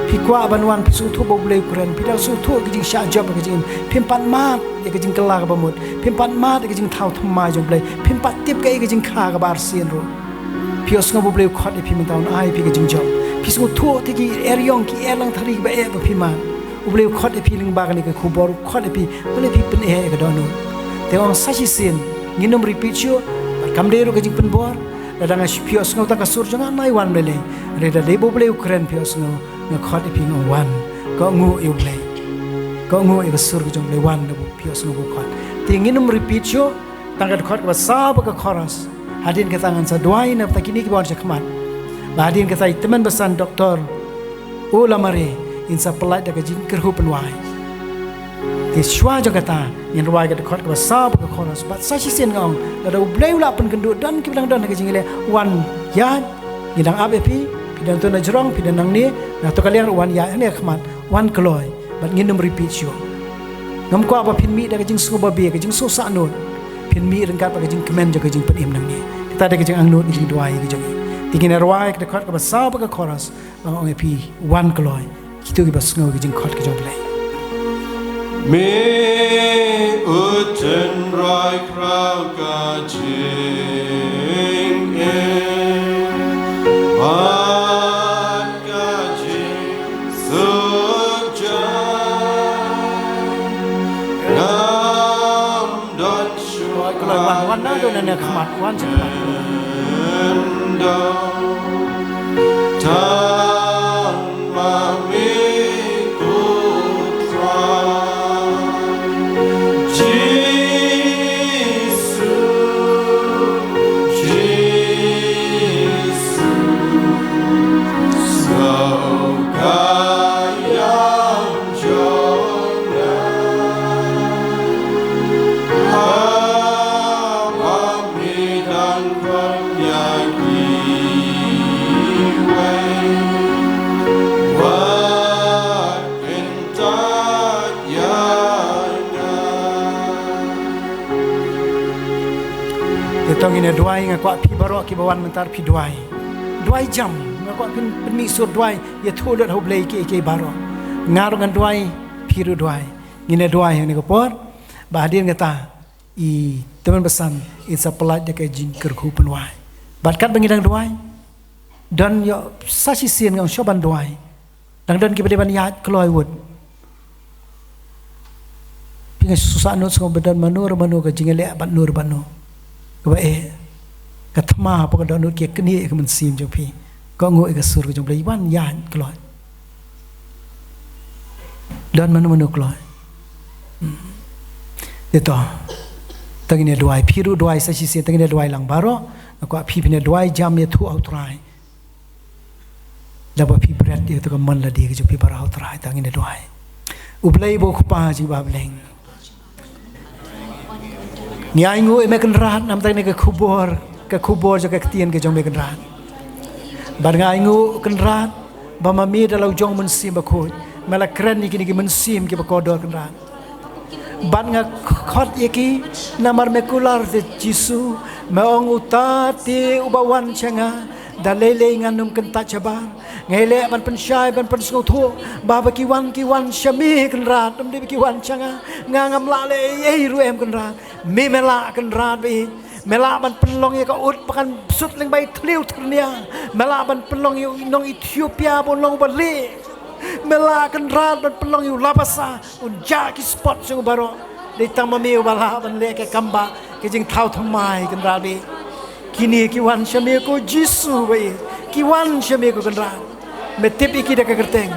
Phi kwah ban wan, phi sngewthuh ba U Blei u kren, phi dang sngewthuh ka jingshah jop ka jingim. Phim pat mad ïa ka jingkylla kaba mut. Phim pat mad ïa ka jingthaw thymmai jong U Blei. Phim pat tip kaei ka jingkha kaba arsien ruh. Phi ïohsngew ba U Blei u khot ïa phi mynta, un ai ïa phi ka jingjop. Phi sngewthuh te ki eriong, ki erlang thari kiba eh ba phi mad. U Blei u khot ïa phi lyngba kane ka khubor, u khot ïa phi, balei phi pyneh ïa ka dohnud? Te ong sa shisien, ngin ym repeat shuh, bad kam dei ruh ka jingpynbor. Lada nga shu phi ïohsngew tang ka sur jong nga, nai wan lei lei. Hynrei da dei ba U Blei u kren, phi ïohsngew, nga khot ïa phi, nga ong wan. Kohnguh ïa U Blei. Kohnguh ïa ka sur ka jong U Blei, wan da ba phi ïohsngew ba u khot. Te ngin ym repeat shuh, tang ka dkhot kaba saw bad ka chorus. Hadien kata ngan sa duwai na bynta kine kiba wan sha khmat. Bad hadien kata i tymmen basan Doktor Ulamare in sa pyllait da ka jingkyrkhu pynwai. Te shuwa jong kata ngin rwai ka dkhot kaba saw bad ka chorus. Bad sa shisien nga ong, lada U Blei u la pynkynduh, don kiba dang don ha ka jingïaleh, wan ïaid. Ngi dang ap ïa phi, phi don tu na jrong, phi don nangne, na tu ka liang ruh wan ïaid hangne ha khmat, wan kloi. Bad ngin ym repeat shuh. Ngam kwah ba phin mih da ka jingsngewbabe, ka jingsngewsahnud. Phin mih ryngkat bad ka jingkmen jong ka jingpynim nangne. Kata dei ka jingangnud, ka jingduwai ka jong ngi. Te ngin ïa rwai ka dkhot kaba saw bad ka chorus, ba nga ong ïa phi, wan kloi. Kito kiba sngew ka jingkhot ka jong U Blei. Me u tynrai khraw ka jingim bad ka jingsuhjait. Ngam don shuh. Wan, wan, wan, na, don na, na khmat, wan sha khmat. Tang ma me ko Trai. Jisu, Jisu, sngewbha ka ïam jong nga. Haba me dang khot ïa kiwei, wat kyntait ïa nga. Te to ngin ïa duwai, nga kwah phi baroh kiba wan mynta phi duwai. Duwai jam, nga kwah phin pynmih sur duwai, ïathuh lut ha U Blei kiei kiei baroh. Nga ruh ngan duwai, phi ruh duwai. Ngin ïa duwai ha kane ka por. Bad hadien kata, i tymmen basan in sa pyllait da ka jingkyrkhu pynwai. Bad katba ngi dang duwai, don ïoh sa shisien nga ong shuwa ban duwai. Dang don kiba dei ban ïaid kloi wut. Phi, nga sngewsahnud sngewbha ba don mano re mano ka jingïaleh bad no re bad no. Kaba eh, ka thma hapoh ka dohnud ki ïa knieh ïa ka mynsiem jong phi. Kohnguh ïa ka sur ka jong U Blei, wan ïaid kloi. Don mano mano kloi. Hmm. Te to, to ngin ïa duwai, phi ruh duwai sa shisien, to ngin ïa duwai lang baroh. Nga kwah phi phin ïa duwai jam, ïathuh ha U Trai. Da ba phi bret ïa kato ka mon lade ka jong phi baroh ha U Trai, to ngin ïa duwai. U Blei uba u Kpa jong ngi ba ha bneng, ngi ainguh ïa me Kynrad namar kane ka khubor, ka khubor jong ka ktien ka jong me Kynrad. Bad nga ainguh Kynrad ba ma me da la u jong u Mynsiem Bakhuid me la kren ïa kine ki mynsiem kiba kordor Kynrad. Bad nga khot ïa ki namar me kular da Jisu, me ong uta te uba wan sha nga, da lei lei ngan ym kyntait shabar. Nga ïaleh ban pynshai, ban pynsngewthuh ba haba ki wan, ki wan sha me Kynrad, ym dei ba ki wan sha nga. Nga ngam lah leh ei ei ruh em Kynrad. Me, me lah Kynrad ba ïeit. Me lah ban pynlong ïa ka ut ba kan sut lyngba i thliew tyrnia. Me lah ban pynlong ïa u nong Ethiopia ba un long uba lieh. Me lah Kynrad ban pynlong ïa u Labasa un jah ki spot jong u baroh. Dei tang ma me uba lah ban leh ka kam ba ka jingthaw thymmai Kynrad ba ïeit. Kine ki wan sha me ko Jisu ba ïeit. Ki wan sha me ko Kynrad. Me tip ïa ki da ka kyrteng.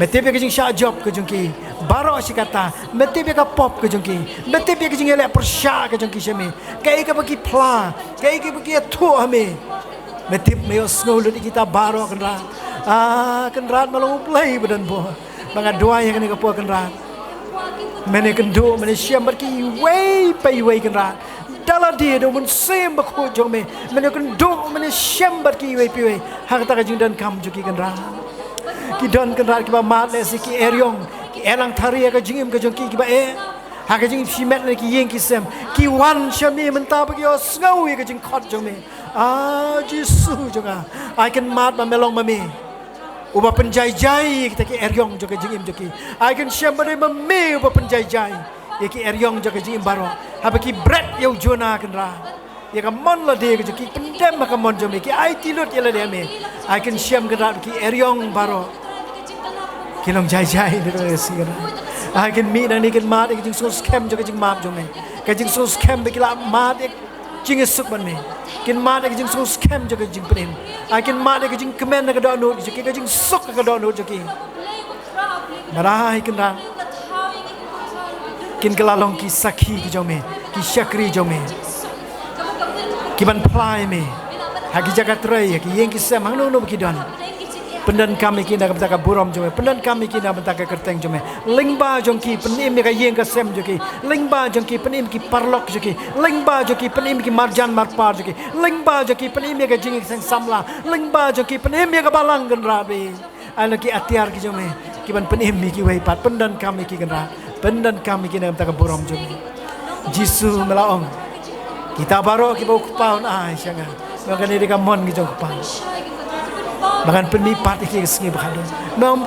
Me tip ïa ka jingshah jop ka jong ki baroh shi katta. Me tip ïa ka pop ka jong ki. Me tip ïa ka jingïaleh pyrshah ka jong ki sha me. Kaei kaba ki phla, kaei kaba ki ïathuh ha me. Me tip, me ïohsngew lut ïa kita baroh Kynrad. Ah, Kynrad me long U Blei ba don bor. Ba nga duwai ha kane ka por Kynrad, men ïakynduh, men ïashem bad ki iwei pa iwei Kynrad. Da lade da u Mynsiem Bakhuid jong me, men ïakynduh, men ïashem bad ki iwei pa iwei ha kata ka jingdonkam jong ki Kynrad. Ki don Kynrad kiba mad lehse ki eriong, ki erlang thari ha ka jingim ka jong ki kiba eh. Ha ka jingim shimet lane ki ïing ki sem, ki wan sha me mynta ba ki ïohsngew ïa ka jingkhot jong me. Ah, Jisu jong nga, ai kynmaad ba me long ma me uba pynjai jai ïa kita ki eriong jong ka jingim jong ki. Ai kynshem ba dei ma me uba pynjai jai ïa ki eriong jong ka jingim baroh. Haba ki bret ïa u Jona Kynrad, ïa ka mon lade ka jong ki, pyndem ha ka mon jong me, ki aiti lut ïa lade ha me. Ai kin shem Kynrad ki eriong baroh. Ki long jai jai, ai kin mih nangne kin mad ïa ka jingsngewskhem jong ka jingmap jong me. Ka jingsngewskhem ba ki la mad ïa ka jingïasuk bad me. Kin mad ïa ka jingsngewskhem jong ka jingpynim. Ai kin mad ïa ka jingkmen na ka dohnud jong ki, ka jingsuk na ka dohnud jong ki. Bad ai Kynrad, kin kylla long ki sakhi ki jong me, ki shakri jong me, ki ban phla ïa me ha ki jaka trei, ha ki ïing ki sem, hangno hangno ba ki don. Pyndonkam ïa ki na ka bynta ka burom jong me, pyndonkam ïa ki na ka bynta ka kyrteng jong me. Lyngba jong ki pynim ïa ka ïing ka sem jong ki, lyngba jong ki pynim ki paralok jong ki, lyngba jong ki pynim ki marjan marpa jong ki, lyngba jong ki pynim ïa ka jingïaseng samla, lyngba jong ki pynim ïa ka balang, Kynrad. Ai la ki atiar ki jong me, ki ban pynim ïa kiwei pat, pyndonkam ïa ki, Kynrad, pyndonkam ïa ki na ka bynta ka burom jong me. Jisu, me la ong, kita baroh kiba u Kpa un ai sha nga, me ong kane dei ka mon ka jong u Kpa, ba ngan pynmihpat ïa ki ha ka sngi ba khatduh. Me ong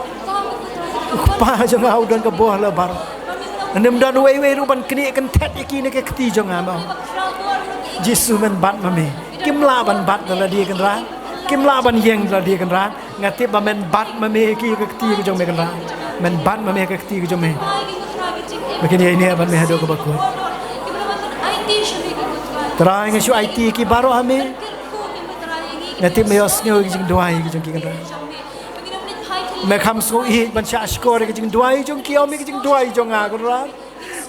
u Kpa jong nga u don ka bor la baroh. Ngam don uwei uwei ruh ban knieh kynthet ïa ki na ka kti jong nga, me ong. Jisu, men bat ma me. Kim lah ban bat da lade, Kynrad. Kim lah ban ïeng da lade, Kynrad. Nga tip ba men bat ma me ha ki, ha ka kti ka jong me, Kynrad. Men bat ma me ha ka kti ka jong me. Ba kin ïai neh bad me haduh kaba kut. Trai, nga shu aiti ïa ki baroh ha me. Nga tip me ïohsngew ïa ki jingduwai ka jong ki, Kynrad. Me kham sngewieit ban shah shkor ïa ki jingduwai jong ki, ym ïa ki jingduwai jong nga, Kynrad.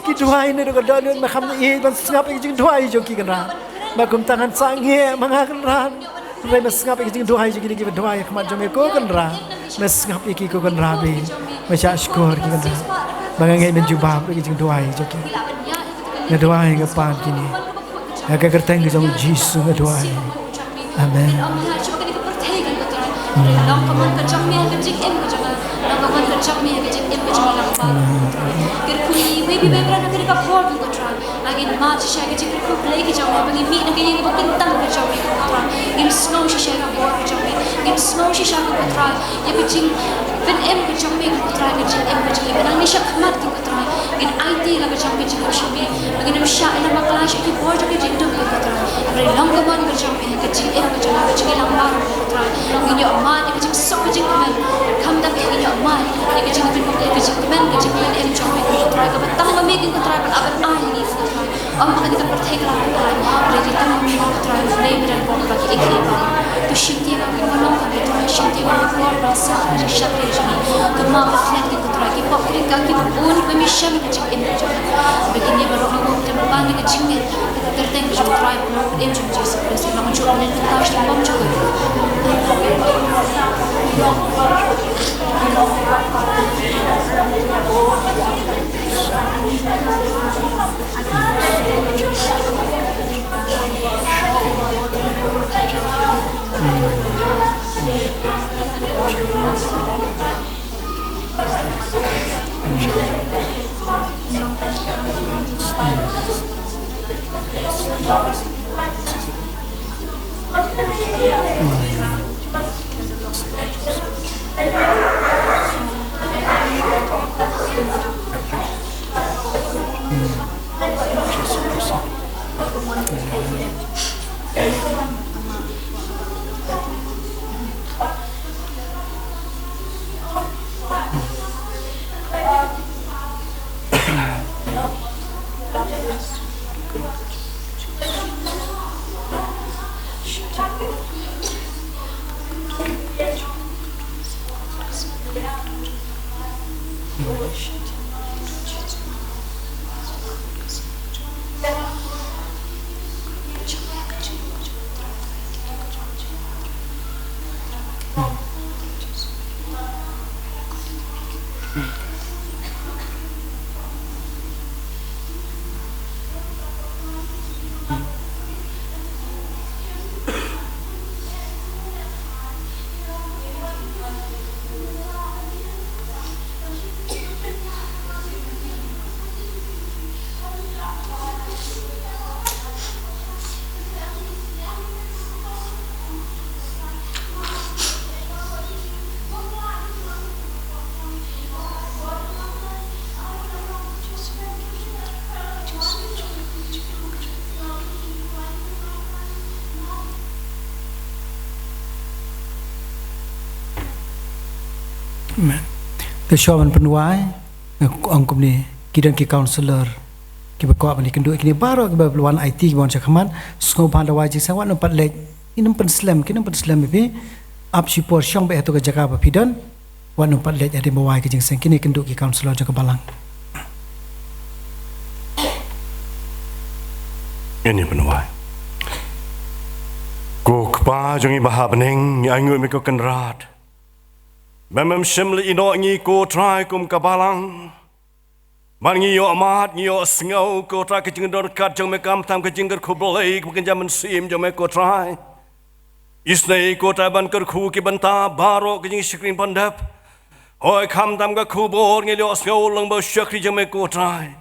Ki duwai naduh ka dohnud, me kham ïeit ban sngap ïa ki jingduwai jong ki, Kynrad. Ba kumta ngan sangeh ma nga, Kynrad. Hynrei me sngap ïa ki jingduwai jong kine kiba duwai ha khmat jong me, ko Kynrad. Me sngap ïa ki, ko Kynrad, eh. Me shah shkor ïa ki, Kynrad. Ba nga ngeit men jubab ïa ki jingduwai jong ki. Nga duwai nga pan kine ha ka kyrteng ka jong u Jisu nga duwai. Amen. Ngin mad shisha ka jingkyrkhu Blei ka jong me, ba ngin mih na ka ïing kaba kyntang ka jong me, ko Trai. Ngin sngew shisha ka bor ka jong me. Ngin sngew shisha, ko Trai, ïa ka jingpynim ka jong me, ko Trai, ka jingim ka jong me. Ba nangne shakhmat, ko Trai, ngin aiti la ka jong ka jingim sha me. Ba ngin ym shah ïa la bakla sha ki bor jong ka jingdum, ko Trai. Hynrei long ka mon ka jong me, ka jingim ka jong me, ka jingïalang baroh, ko Trai. Ngin ïoh mad ïa ka jingsuk ka jingkmen. Khamtam eh, ngin ïoh mad ïa ka jingpyn, ïa ka jingkmen, ka jingpynim jong me, ko Trai. Kaba tang ma me, ko Trai, ba la ban ai ïa ngi, ko Trai. Ym ha kane ka pyrthei ka la pynlait, hynrei tang ma me, ko Trai, Blei ba don bor bad ki ïing ki sem. To shim ïa nga kum ka long ka me, Trai, shim ïa nga kum ka bor bad sa ka jingshakri jong me. To map ban klet, ko Trai, ki pop ki ryngkang kiba bun ba me shem ka jingim ka jong ki. Ba kine baroh ki bun te ban pan ïa ka jingngeit, ka kyrteng ka jong u Trai, ba long ka jong u Jisu Khrist, ba long ka jong u Trai, ba long ka jong u Te shuwa ban pynwai, nga ong kumne, ki don ki councillor kiba kwah ban ïakynduh, kine baroh kiba wan aiti, kiba wan shakhmat, sngewbha da wai jingseng, wat nym pat leit. Ki nym pynslem, ki nym pynslem ïa phi. Ap shipor shong beit ha tu ka jaka ba phi don. Wat nym pat leit, hadien ba wai ka jingseng, kine kynduh ki councillor jong ka balang. Ngin ïa pynwai. Ko Kpa jong ngi ba ha bneng, ngi ainguh ïa me ko Kynrad. Mem mem shym la ïehnoh ïa ngi ko Trai kum ka balang. Ban ngi ïoh mad, ngi ïoh sngew ko Trai ka jingdon ryngkat jong me, khamtam ka jingkyrkhu Blei kaba kynja mynsiem jong me ko Trai. Isynei ko Trai ban kyrkhu ki bynta baroh ka jingshakri pyndep. Hooid, khamtam ka khubor ngi ïoh sngew lang ba u shakri jong me ko Trai,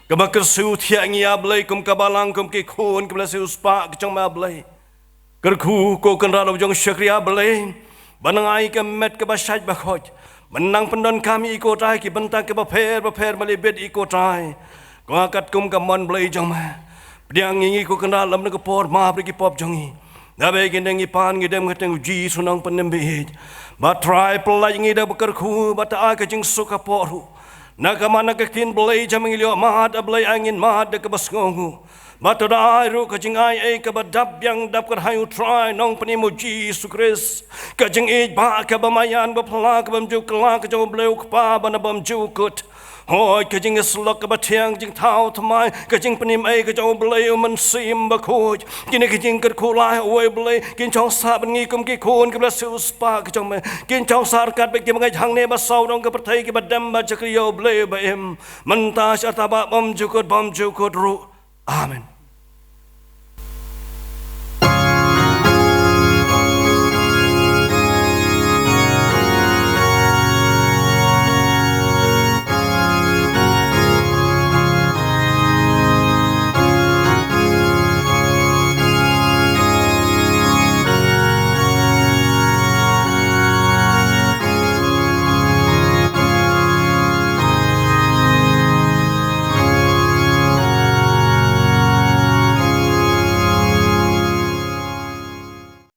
kaba kyrsiew thiah ngi, A Blei, kum ka balang, kum ki khun kiba la siewspah ka jong me, A Blei. Kyrkhu ko Kynrad u jong shakri, A Blei, ban nang ai ka met kaba shait ba khoit, ban nang pyndonkam ïa i ko Trai ki bynta kiba pher ba pher, ba leh beit i ko Trai. Ko nga katkum ka mon Blei jong me, pdiang ïa ngi ko Kynrad lem na ka por, map ïa ki pop jong ngi. Naba ngi neng ngi pan ngi dem, ka kyrteng u Jisu Nongpynim ba ïeit. Ba Trai pyllait ngi da ba kyrkhu, ba ta ai ka jingsuk hapoh ruh. Na ka man na ka ktien Blei jong me ngi ïoh mad, A Blei, ai ngin mad da kaba sngewnguh. Ba to da ai ruh ka jingai ei kaba dap biang dap kyrhai u Trai Nongpynim u Jisu Khrist. Ka jingïeit ba kaba maïan, ba phylla, kaba bymjukut, ka jong U Blei U Kpa ba na bymjukut. Hooid, ka jingïasyllok kaba thiang, jingthaw thymmai, ka jingpynim ei ka jong U Blei U Mynsiem Bakhuid. Kine ki jingkyrkhu lai, uwei Blei, kin shong sah bad ngi kum ki khun kiba la siewspah ka jong me. Kin shong sah ryngkat bad kiba ngeit hangne ba saw dong ka pyrthei, kiba dem ba shakri ïa U Blei ba im mynta sha ta ba bymjukut bymjukut ruh. Amen.